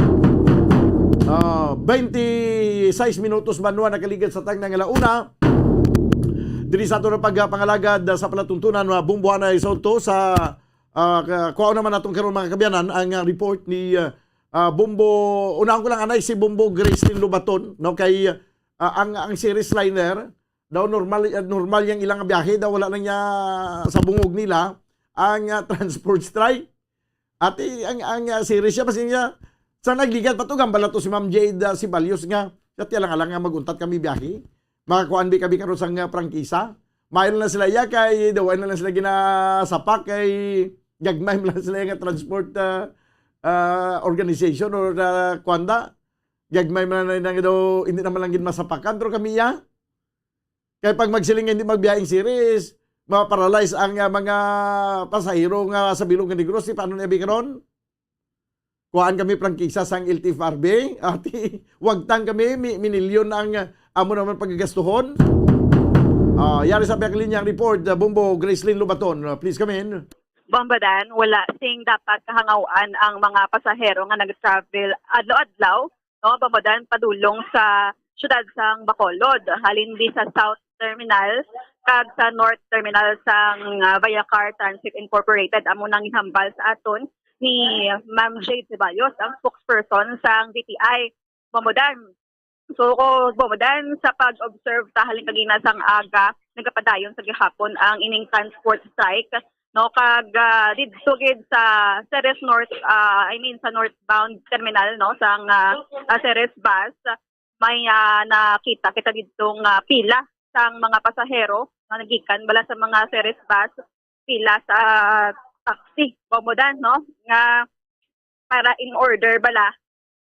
Ah, twenty-six minutos banwa nakaligad sa tangna nga launa. Diri sa aton ang pagpangalagad sa palatuntunan, mga bumbuhanay sa udto sa, ah, ka-, kuhaon naman naton karon, mga kaabyanan, ang, ah, report ni, ah, ah, Bombo, unahon ko lang anay si Bombo Gracelyn Lobaton, no, kay, ah, ang, ang Ceres Liner daw normal, ah, normal yang ilang biyahe daw, wala lang niya sa bungog nila ang, ah, transport strike. Ati ang, ang, ah, Ceres siya, basta niya, sa nagligad pa to, gambala to si Ma'am Jade, ah, Ceballos nga, sa tiya lang alang nga mag-untat kami biyahe. Makakuan bi kami karon sa nga prangkisa. Mail na sila iya kay daw na lang sila ginasapak kay gagmay man lang sila nga transport, ah, ah, organization or, ah, kuan da. Gagmay man lang daw, hindi naman lang gid masapakan, pero kami iya. Kay pag magsiling nga hindi magbiyahing Ceres, ma-paralyze ang, ah, mga pasahero nga sa Bilog nga Negros, si paano niya bi karon? Kuhaan kami prangkisa sang L T F R B. Ati, wagtang kami, mi-, minilyon ang, ah, amo naman pagagastuhon. Ah, yari sa Biak Linya ang report, ah, Bombo Gracelyn Lobaton. Ah, please come in. Bombo Dan, wala sing dapat kahangawan ang mga pasahero nga nag-travel adlaw-adlaw, no, Bombo Dan, padulong sa siyudad sang Bacolod. Halin di sa South Terminal kag sa North Terminal sang, ah, Viacar Transit Incorporated, amo nang ginhambal sa aton ni Ma'am Jade Ceballos, ang spokesperson sang D T I, Bombo Dan. So, ko, Bombo Dan, sa pag-observe ta halin kagina sang aga, nagapadayon sa gihapon ang ining transport strike, no, kag, ah, didto gid sa Ceres North, ah, I mean, sa northbound terminal, no, sang, ah, ah, Ceres Bus, may, ah, nakita kita didto nga pila sang mga pasahero nga nagikan bala sa mga Ceres Bus, pila sa taxi, Bombo Dan, no, nga para in order bala,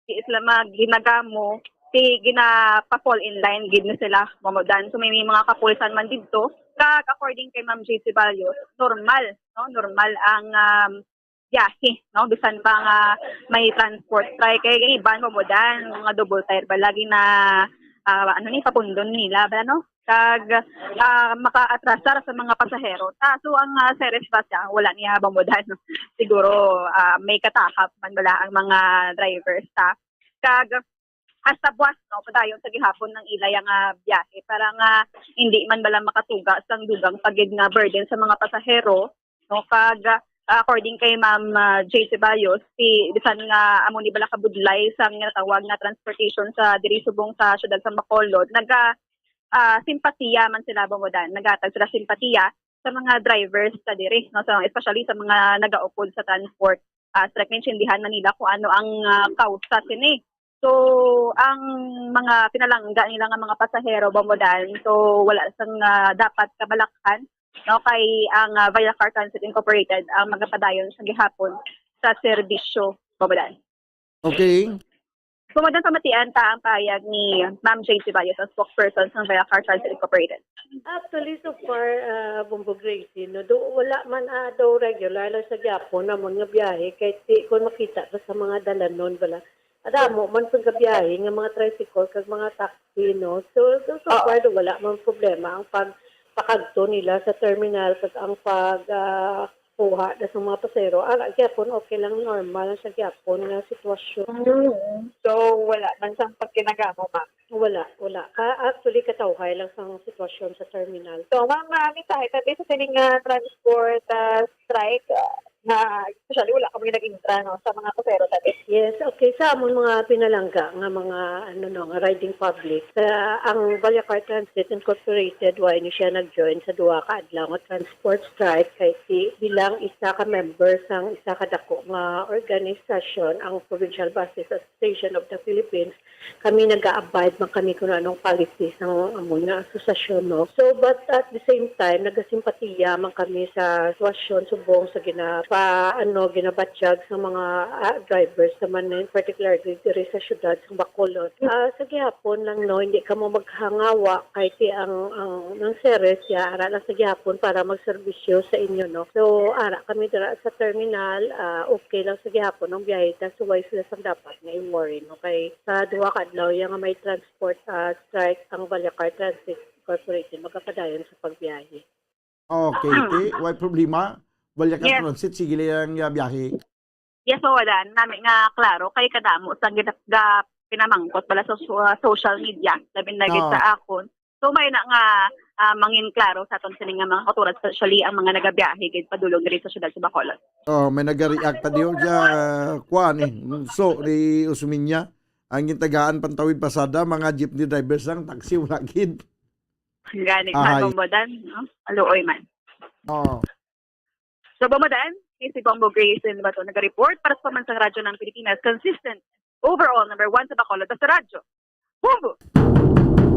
di sila maghinagamo, si ginapa-fall in line gid ni sila, Bombo Dan. So, may, may mga kapulisan man didto. Kag according kay Ma'am Jade Ceballos, normal, no? Normal ang, um, biyahe, no? Bisan pa nga may transport strike. Kay iban, Bombo Dan, mga double tire bala gina, ah, ano ni, papundon nila bala, no? Kag, ah, makaatrasar sa mga pasahero. Ta, so ang, ah, Ceres Bus, ah, wala niya, Bombo Dan. Siguro, ah, may katahap man bala ang mga drivers, ta. Kag hasta buwas, no, padayon sa gihapon ang ila nga biyahe para nga hindi man bala makatuga sang dugang pa gid nga burden sa mga pasahero, no? Kag, ah, according kay Ma'am, ah, Jade Ceballos, si, bisan nga amo ni bala kabudlay sang ginatawag nga transportation sa diri subong sa siyudad sa Bacolod, naga, ah, simpatiya man sila, Bombo Dan. Naghatag sila simpatiya sa mga drivers sa diri, no? So, especially sa mga nagaupod sa transport. Ah, strike, maintindihan man nila kung ano ang, ah, kausa sini. So, ang mga pinalangga nila nga mga pasahero, Bombo Dan, so wala sang, ah, dapat kabalakhan, no, kay ang, ah, Viacar Transit Incorporated ang magapadayon sa gihapon sa serbisyo, Bombo Dan. Okay. Bombo Dan, pamatian ta ang pahayag ni Ma'am Jade Ceballos, ang spokesperson sa Viacar Transit Incorporated. Actually, so far, ah, Bombo Gracie, no, do, wala man, ah, do regular lang sa gihapon namon nga biyahe, kay ti, kung makita ta sa mga dalanon, bala, adamo man pud gabiyahe nga mga tricycle kag mga taxi, no? So, so, so Oo. far, do, wala man problema ang pagpakadto nila sa terminal kag ang pag, ah, kuha na sa mga pasahero. Ara gyapon, okay lang, normal lang sa gyapon nga sitwasyon. Mm. So, wala man sang pagkinagamo, ma'am? Wala, wala. Ka, actually, katawhay lang sang sitwasyon sa terminal. So, ma'am, ah, mensahe ta sa sining, ah, transport, ah, strike, ah, na especially wala kami nag-intra, no, sa mga pasahero sa Yes, okay. Sa among mga pinalangga nga mga, ano, no, nga riding public, sa, ang Vallecar Transit Incorporated, why ni siya nag-join sa duha ka adlaw nga transport strike? Kay si, bilang isa ka member sang isa ka dako nga organisasyon, ang Provincial Buses Association of the Philippines, kami nag-a-abide man kami kung anong policy sang amon nga asosasyon, no? So, but at the same time, nagasimpatiya man kami sa sitwasyon subong sa gina-, pa, ano, ginabatyag sa mga, ah, drivers naman, eh, particularly diri sa syudad sa Bacolod. Ah, sa gihapon lang, no, hindi kamo maghangawa kay ti ang, ang, ang series ya, ara lang sa gihapon para magserbisyo sa inyo, no? So, ara kami dira sa terminal, ah, okay lang sa gihapon ang biyahe, that's why sila sang dapat nga i-worry, no? Kay sa duha ka adlaw ya nga may transport, ah, strike ang Vallecar Transit Corporation, magapadayon sa pagbiyahe. Okay, ti, way problema. Vallecar Yes. Transit, sige lang ang, ah, biyahe. Yes, Ma'am Wadan. Nami nga klaro kay kadamo sa gina-, ga-, pinamangkot bala sa so-, ah, social media, labi na gid Oo. sa akon. So, may na nga, ah, mangin klaro sa aton sini nga mga kauturan, especially ang mga nagabiyahe gid padulong diri sa siyudad sa Bacolod. Oh, may nagareact ta diyo sa kuan eh. So, ni Usminya, ang gintagaan pantawid pasada, mga jeepney drivers lang, taxi, wala gid. Gani, Ahay. Ma'am Wadan, no? Aluoy man. Oo. So, Ma'am Wadan, si Bombo Grace Lobaton nag-report para sa Pamansang Radyo ng Pilipinas, consistent, overall, number one sa Bacolod, basta radyo. Bombo!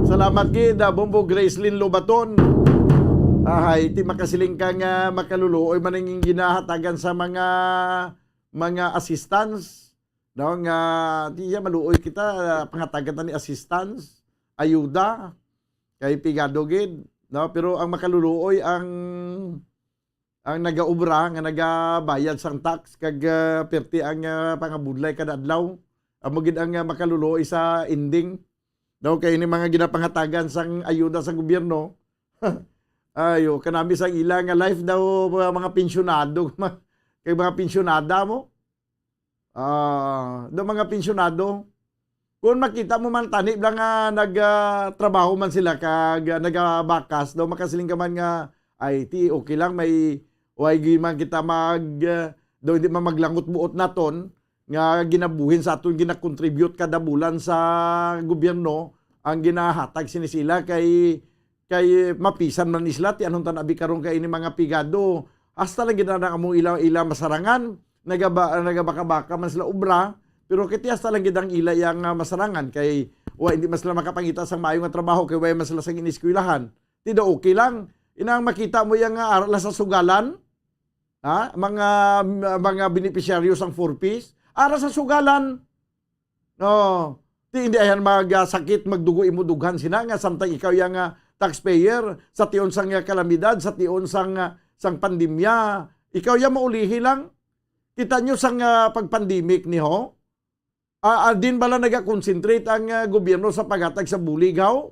Salamat gid, ah, Bombo Gracelyn Lobaton. Ahay, ti makasiling ka nga makaluluoy man ang ginahatagan sa mga, mga assistance, no? Nga, di siya maluoy kita, ah, pangatagan ta ni assistance, ayuda, kay pigado gid, no? Pero ang makaluluoy ang, ang nagaobra nga nagabayad sang tax kag, ah, perti ang, ah, pangabudlay kada adlaw. Amo gid ang, ah, makaluluoy sa ending. Daw kay ini mga ginapangatagan sang ayuda sa gobyerno. Ayo, kanami sang ila nga life daw, mga, mga pensyonado, kay mga pensyonada mo. Ah, daw mga pensyonado. Kung makita mo man tani lang nga nag, ah, trabaho man sila kag, ah, nagabakas, daw makasiling ka man nga, "Ay, ti, okay lang, may, way gyud man kita mag, ah, daw hindi man maglangot buot naton nga ginabuhin sa aton, gina-contribute kada bulan sa gobyerno ang ginahatag sini sila kay, kay mapisan man ni sila, ti anong tanabi karon kay ini mga pigado, hasta lang gid ang amo ila, ila masarangan, nagaba-, nagabaka-baka man sila obra, pero kay ti hasta lang gid ang ila yang, ah, masarangan kay wa, hindi man sila makapangita sang maayo nga trabaho kay way man sila sang ineskwelahan. Ti daw okay lang. Inang makita mo yang, ah, ara lang sa sugalan, ha? Mga, mga benepisyaryo sang four Ps, ara sa sugalan. No. Ti hindi ayan mag, ah, sakit, magdugo imo dughan sina nga samtang ikaw yang, ah, taxpayer sa tion sang, ah, kalamidad, sa tion sang, ah, sang pandemya, ikaw yang maulihi lang. Kita nyo sang, ah, pag-pandemic ni ho? Ah, ah, din bala nagakonsentrate ang, ah, gobyerno sa paghatag sa bulig, haw?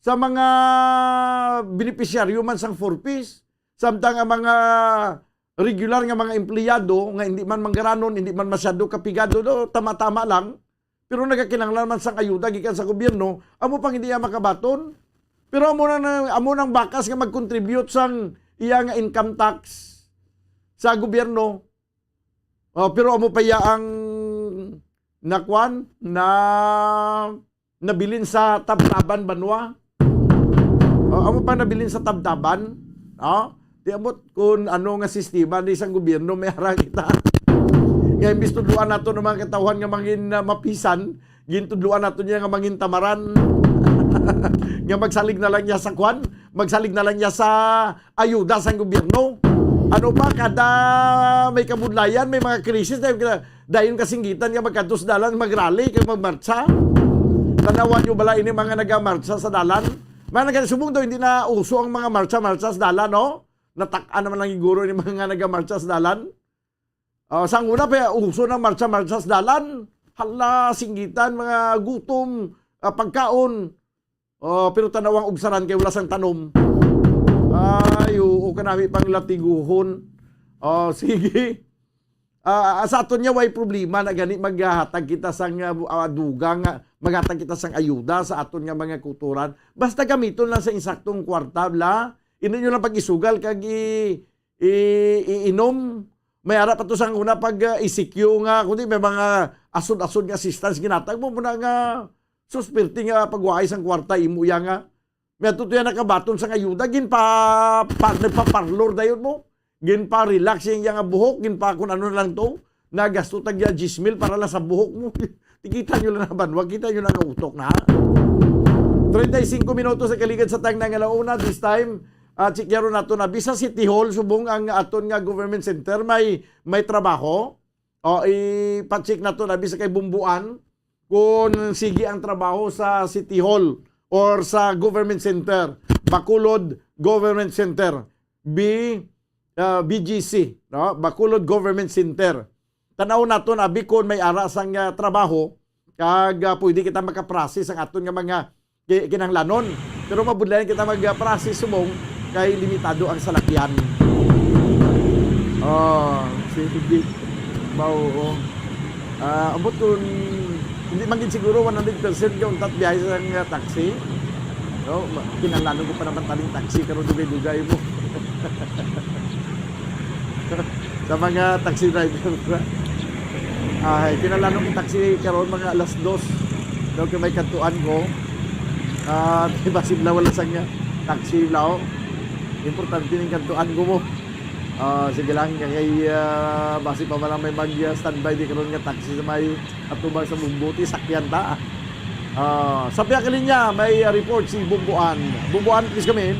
Sa mga benepisyaryo man sang four Ps, samtang ang mga regular nga mga empleyado nga hindi man manggaranon, hindi man masyado kapigado, do, tama-tama lang, pero nagakinahanglan man sang ayuda gikan sa gobyerno, amo pang hindi iya makabaton. Pero amo na, na, amo nang bakas nga mag-contribute sang iya nga income tax sa gobyerno. Oh, pero amo pa iya ang nakuan na nabilin sa Tabtaban, banwa. Oh, amo pa nabilin sa Tabtaban. Oh, di abot kung ano nga sistema ni sang gobyerno may harang kita. Nga imbis tudloan nato ng mga katawhan nga mangin, ah, mapisan, gintudloan nato niya nga mangin tamaran. Nga magsalig na lang niya sa kwan, magsalig na lang niya sa ayuda sang gobyerno. Ano pa, kada may kabudlayan, may mga krisis, dayon ka, dayon kasinggitan nga magkadto sa dalan, magrally, kag magmartsa. Tanawan nyo bala ini mga nagamartsa sa dalan? Mga nagasubong daw, hindi na uso ang mga martsa-martsa sa dalan, no? Natak-an naman lang siguro ni mga nagamartsa sa dalan. Ah, sang una pa, uso ng martsa-martsa sa dalan. Hala, singgitan, mga gutom, ah, pagkaon. Oh, pero tanawang ugsaran kay wala sang tanom. Ay, oo, kanami pang latiguhon. Oh, sige. Ah, sa aton niya, way problema na gani maghatag kita sang, ah, bu-, ah, dugang, ah, maghatag kita sang ayuda sa aton nga mga kutoran. Basta gamiton lang sa insaktong kwarta, bla. Ino nyo lang pag-isugal kag i-, i-, iinom. May ara pa to sang una pag, ah, E C Q nga, kundi may mga asod-asod nga assistance ginatag mo, muna nga suspirti nga pagwaay sang kwarta imo iya nga. May ato to yan nakabaton sang ayuda, ginpa-, pa-, nagpa-parlor dayon mo. Ginpa-relax yang iya nga buhok, ginpa kun ano na lang to. Nagasto tag iya diyes mil para lang sa buhok mo. Tikita nyo lang na banwa, kita nyo lang ang utok na. Treinta y cinco minutos sa kaligad sa tangna nga launa. This time, ah, chikyaron nato na. Bisa City Hall, subong ang aton nga government center, may, may trabaho. O, ipa-check nato na. Bisa kay Bumbuan, kung sige ang trabaho sa City Hall or sa government center, Bacolod Government Center, B, ah, B G C, no? Bacolod Government Center. Tanaw nato na, abi, kon may ara sang, ah, trabaho, kag, ah, pwede kita makaprocess ang aton nga mga ki-, kinahanglanon. Pero mabudlayan kita mag-, ah, process subong kay limitado ang salakyan. Oh, sige. Mao, oo. Ah, ambot kun hindi man gid siguro one hundred percent ka untat biyahe sa nga taxi. No, ma-, kinahanglanon ko pa naman taling taxi karon dugay-dugay mo. Sa mga taxi driver, ay, kinahanglanon ko taxi karon mga alas dos. No, kay may kadtuan ko. Ah, di ba, sibla wala sang taxi lao. Importante ning kadtuan ko mo. Ah, sige lang, kay, ah, basi pa man lang may mag, ah, standby di karon nga taxi sa may atubang sa Bumbuti, sakyan ta. Ah, sa Piakalinya, may, ah, report si Bumbuan. Bumbuan, please come in.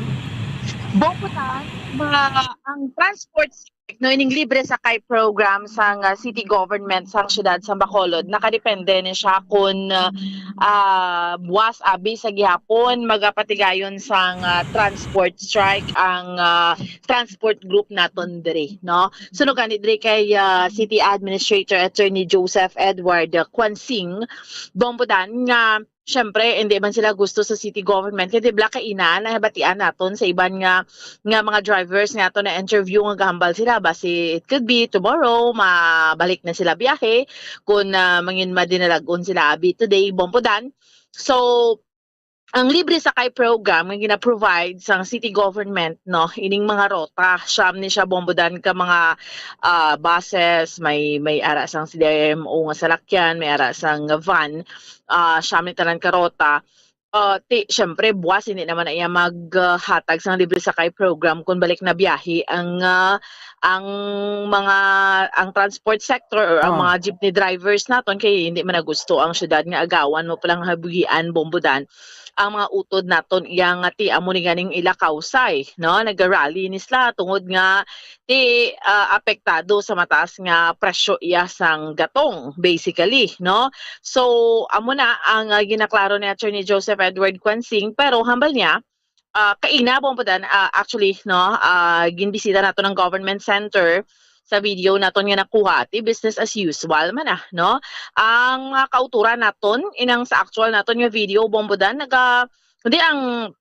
Bumbuan, ma-, ang transport, no, ining libre sakay program sang, ah, city government sang siyudad sa Bacolod, nakadepende ni siya kung, ah, ah, buwas abi sa gihapon magapatigayon sang, ah, transport strike ang, ah, transport group naton diri, no? Suno gani diri kay, ah, City Administrator Attorney Joseph Edward, ah, Quansing, Bumbuan, nga syempre, hindi man sila gusto sa city government. Kay, di ba, kaina, nabatian naton sa iban nga, nga mga drivers nga ato na interview nga gahambal sila. Basi, it could be tomorrow, mabalik na sila biyahe. Kung, ah, mangin madinalagon sila, abi today, Bumbuan. So, ang libre sakay program nga gina-provide sang city government, no, ining mga rota, siyam ni siya, Bumbuan, ka mga, ah, buses, may, may ara sang C D M O nga salakyan, may ara sang van, ah, siyam ni tanan ka rota. Ah, ti, syempre, buwas, hindi naman na iya maghatag sang libre sakay program kung balik na biyahe ang, ah, ang mga, ang transport sector or ang Ah. mga jeepney drivers naton, kay hindi man na gusto ang syudad nga agawan mo palang habugian, Bumbuan, ang mga utod naton iya nga ti amo ni ganing ila kausay, no? Nagarally ni sila tungod nga ti, ah, apektado sa mataas nga presyo iya sang gatong, basically, no? So, amo na ang, ah, ginaklaro ni Attorney Joseph Edward Quansing, pero hambal niya, ah, kaina, Bumbuan, ah, actually, no, ah, ginbisita nato ng government center sa video naton nga nakuha, ti business as usual man, ah, no? Ang, ah, kauturan naton, inang sa actual naton nga video, Bumbuan, naga-, hindi ang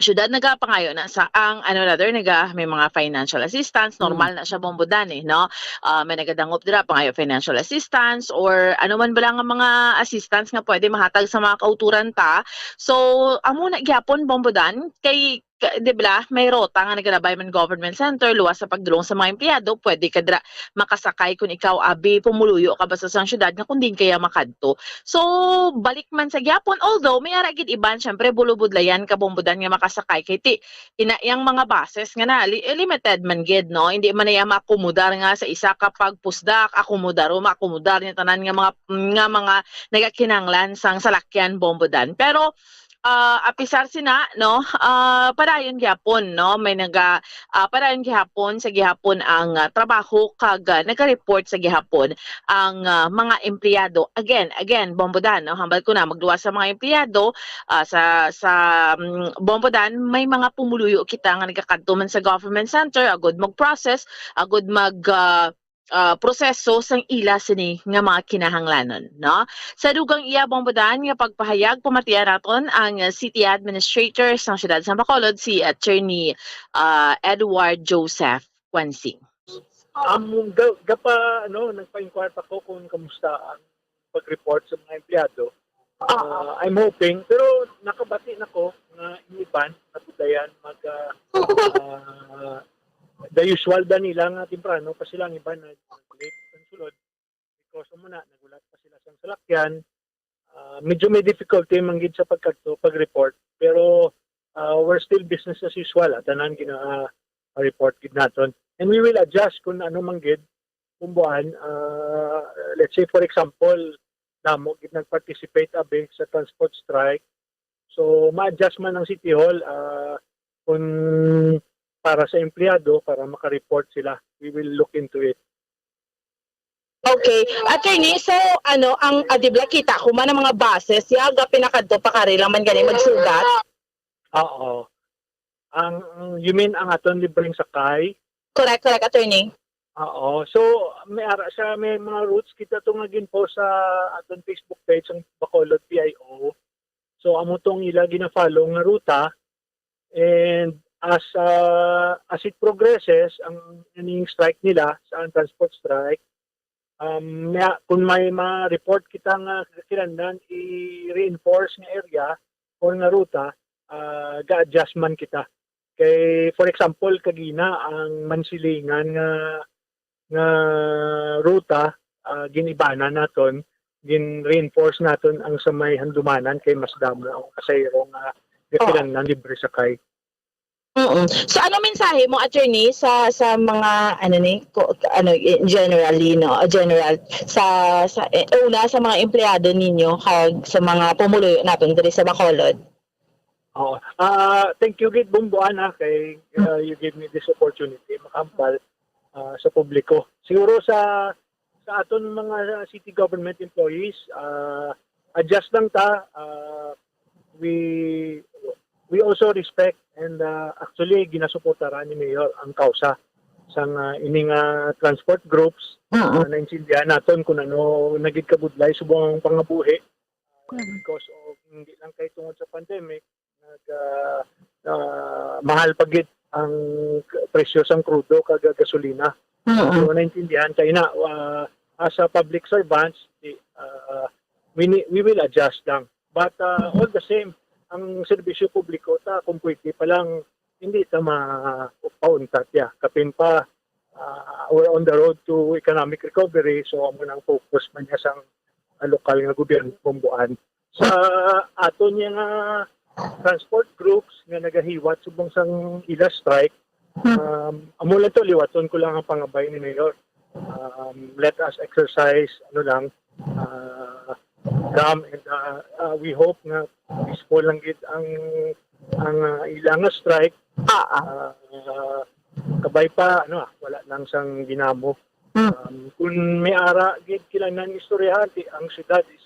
syudad nagapangayo na sa ang, ano, rather, naga-, may mga financial assistance, Mm. normal na siya, Bumbuan, eh, no? Ah, may nagadangop dira, pangayo financial assistance or ano man bala nga mga assistance nga pwede mahatag sa mga kauturan ta. So, amo na gyapon, Bumbuan, kay, ka-, di ba, may rota nga nagalabay man government center, luwas sa pagdulong sa mga empleyado, pwede ka dira makasakay kung ikaw, abi, pumuluyo ka basta sa syudad nga kung diin kaya makadto. So, balik man sa gyapon, although may ara gid iban, syempre, bulubudlayan ka, Bumbuan, nga makasakay kay ti, ina yang mga buses nga na, li-, limited man gid, no? Hindi man na iya maakomodar nga sa isa ka pagpusdak, akomodar o maakomodar niya tanan nga mga, nga mga nagakinahanglan sang salakyan, Bumbuan. Pero, ah, apisar sina, no, ah, padayon gyapon, no, may naga-, ah, padayon gihapon sa gihapon ang, ah, trabaho kag, ah, naga-report sa gihapon ang, ah, mga empleyado. Again, again, Bumbuan, no, hambal ko na, magluwas sa mga empleyado, ah, sa, sa, mm, Bumbuan, may mga pumuluyo kita nga nagakadto man sa government center, agud mag-process, agud mag, ah, ah, proseso sang ila sini nga mga kinahanglanon, no? Sa dugang iya, Bumbuan, nga pagpahayag, pamatian naton ang City Administrator sang Siyudad sa Bacolod, si Attorney, ah, Edward Joseph Quansing. Among ga-, gapa-, ano, nagpa-inquire pa ko kung kamusta ang pag-report sa mga empleyado. Ah, I'm hoping, pero nakabati na ko nga yung iban, nabudlayan, mag, ah, ah, the usual da nila nga temprano pa sila ang iban nag-, late ang sulod because amo na, naghulat pa sila sang salakyan. Ah, medyo may difficulty man gid sa pagkadto, pag-report, pero, ah, we're still business as usual, ah, tanan gina-, ah, report gid naton. And we will adjust kung ano man gid, Bumboan, ah, let's say, for example, damo gid nag-participate abi sa transport strike. So, ma-adjust man ang City Hall, ah, kung para sa empleyado, para maka-report sila. We will look into it. Okay. Attorney, so ano, ang, ah, di ba, kita ko man ang mga buses, ya, ga pinakadto pa kari lang man gani magsugat. Oo. Ang, you mean ang aton libreng sakay? Correct, correct, attorney. Oo. So, may ara siya, may mga routes kita to nga ginpost sa aton Facebook page, ang Bacolod P I O. So, amo tong ila gina-follow nga ruta. And as, ah, as it progresses, ang ining strike nila sa ang transport strike, um, may, kung may ma-report kita nga kinahanglan i-reinforce nga area or nga ruta, ah, ga-adjust man kita. Kay, for example, kagina ang Mansilingan nga, nga ruta, ah, gin-ibanan naton, gin-reinforce naton ang sa may Handumanan kay mas damo ang pasahero nga kinahanglan libre sakay. Mm. So ano mensahe mo, attorney, sa, sa mga, ano ni, ko, ano, in generally, no, general, sa, sa eh, una sa mga empleyado ninyo kag sa mga pumuluyo naton diri sa Bacolod? Oo. Ah, thank you gid, Bumboan, ha, kay, ah, you give me this opportunity makahambal, ah, sa publiko. Siguro sa, sa aton mga city government employees, ah, adjust lang ta. Ah, we, we also respect and, ah, actually ginasuportaran ni Mayor ang kausa sang, ah, ining, ah, transport groups. Oo. Ah, naintindihan naton kung ano nagid kabudlay subong ang pangabuhi. Ah, Mhm. because of, hindi lang kay tungod sa pandemic, nag, ah, ah, mahal pa gid ang k-, presyo sang krudo kag gasolina. Mm. So, naintindihan kay na, ah, as a public servants, di, ah, we ne-, we will adjust lang. But, ah, all the same, ang serbisyo publiko ta, kung pwede pa lang, hindi ta ma-, pauntat ya. Kapin pa, ah, we're on the road to economic recovery, so amo nang focus man niya sang, ah, lokal nga gobyerno, Bumboan. Sa aton niya nga transport groups nga nagahiwat subong sang ila strike, um, amo lang to, liwaton ko lang ang pangabay ni Mayor. Um, let us exercise, ano lang, ah, calm and, ah, ah, we hope nga peaceful lang gid ang, ang, ah, ila nga strike. Ah, ah. Ah, kabay pa, ano, ah, wala lang sang ginamo. Mm. Um, kung may ara gid kinahanglan istoryahan, di, ang syudad is,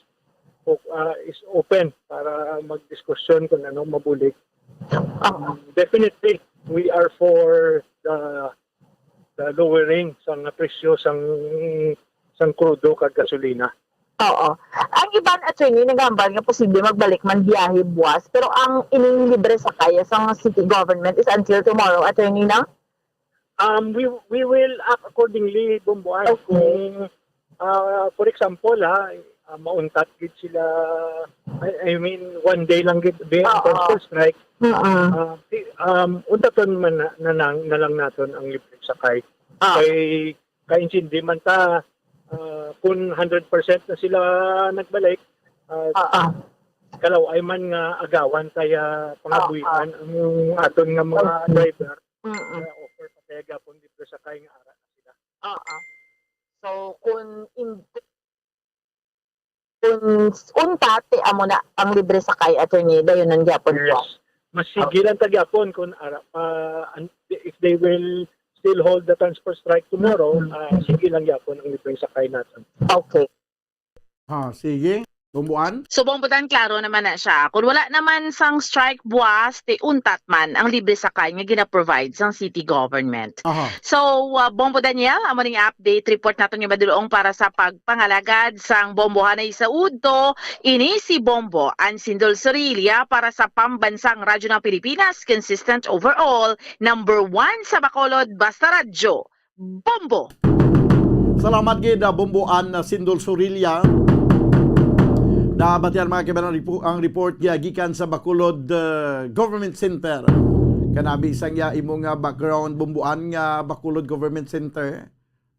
o-, ah, is open para magdiskusyon kung ano mabulig. Ah. Um, definitely, we are for the, the lowering sang presyo sang, sang krudo kag gasolina. Oo. Ang iban, attorney, nagahambal nga posible magbalik man biyahe buwas, pero ang ining libre sakay sang city government is until tomorrow, attorney, na? Um, we, we will act accordingly, Bumboan. Okay. Kung, ah, for example, ha, ah, mauntat gid sila, I, I mean, one day lang gid, be, ang Oo. transport strike. Mm-mm. Ah, si, um, untaton man na, na, lang, na lang naton ang libre sakay. Ah. Kay, kaintindi man ta, ah, kung hundred percent na sila nagbalik, ah, Oo. kalaw-ay man nga agawan kaya pangabuhian ang aton nga mga Okay. driver, Mm-mm. kaya offer pa kaya gapon libre sakay nga ara na sila. Oo. So, kung in, kung untat, ti amo na ang libre sakay, attorney, dayonon gyapon po. Yes. Mas sige lang ta gyapon kung ara pa, an-, if they will still hold the transport strike tomorrow, ah, sige lang gyapon ang libre sakay naton. Okay. Ha, sige. Bumboan? So, Bumbodan, klaro naman na siya. Kung wala naman sang strike buwas, ti untat man ang libre sakay nga gina-provide sang city government. Aha. So, uh, Bombo Daniel, amo ning update report naton nga madulong para sa pagpangalagad sang Bombohanay sa udto. Ini si Bombo Ansindol Sorilla para sa Pambansang Radyo ng Pilipinas, consistent overall, number one sa Bacolod, Basta Radyo. Bombo! Salamat gid, ah, Bomboan, ah, Sindol Sorilla. Nabatian, mga kaibanan, ang repo-, ang report gikan sa Bacolod, ah, Government Center. Kanabi sang iya imo nga background, Bumbuan, nga Bacolod Government Center,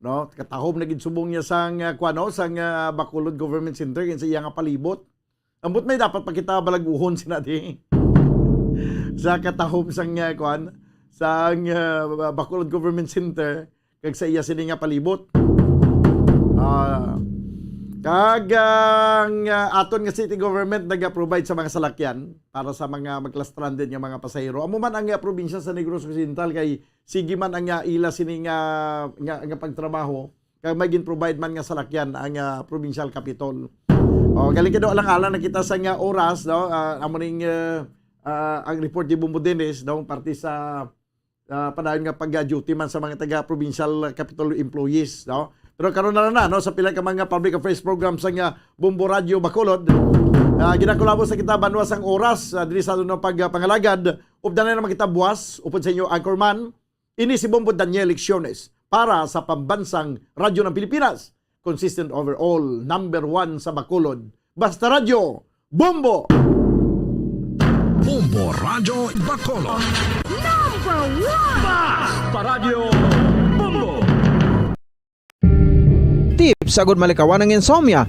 no? Katahom na gid subong niya sang, ah, kuan, no, sang, ah, Bacolod Government Center, kay sa iya nga palibot. Ambot may dapat pa kita balaguhon sina di. Sa katahom sang, ah, kuan, sang, ah, Bacolod Government Center, kag sa iya sini nga palibot. Ah, kag ang, ah, aton nga city government naga-provide sa mga salakyan para sa mga magla-stranded nga mga pasahero. Amo man ang, ah, probinsya sa Negros Occidental kay sige man ang, ah, ila sini nga, nga, nga pagtrabaho, kag may gin-provide man nga salakyan ang, ah, provincial capitol. O, gali kay daw alang-alang na kita sa nga oras, no? Ah, amo ning, ah, ah, ang report ni Bombo Dennis, no? Parte sa, ah, padayon nga pag-duty man sa mga taga-provincial capitol employees, no? Pero karon na lang na, no, sa pila ka mga public affairs programs sang, ah, Bombo Radio Bacolod. Ah, ginakulabo sa kita banwa sang oras, ah, diri sa aton pagpangalagad. Updan na naman kita buwas, upod sa inyo, Anchorman. Ini si Bombo Daniel Lecciones para sa Pambansang Radyo ng Pilipinas. Consistent overall, number one sa Bacolod. Basta Radyo, Bombo! Bombo Radyo Bacolod. Number one! Basta Radyo Bombo! Tips agud malikawan ang insomnia.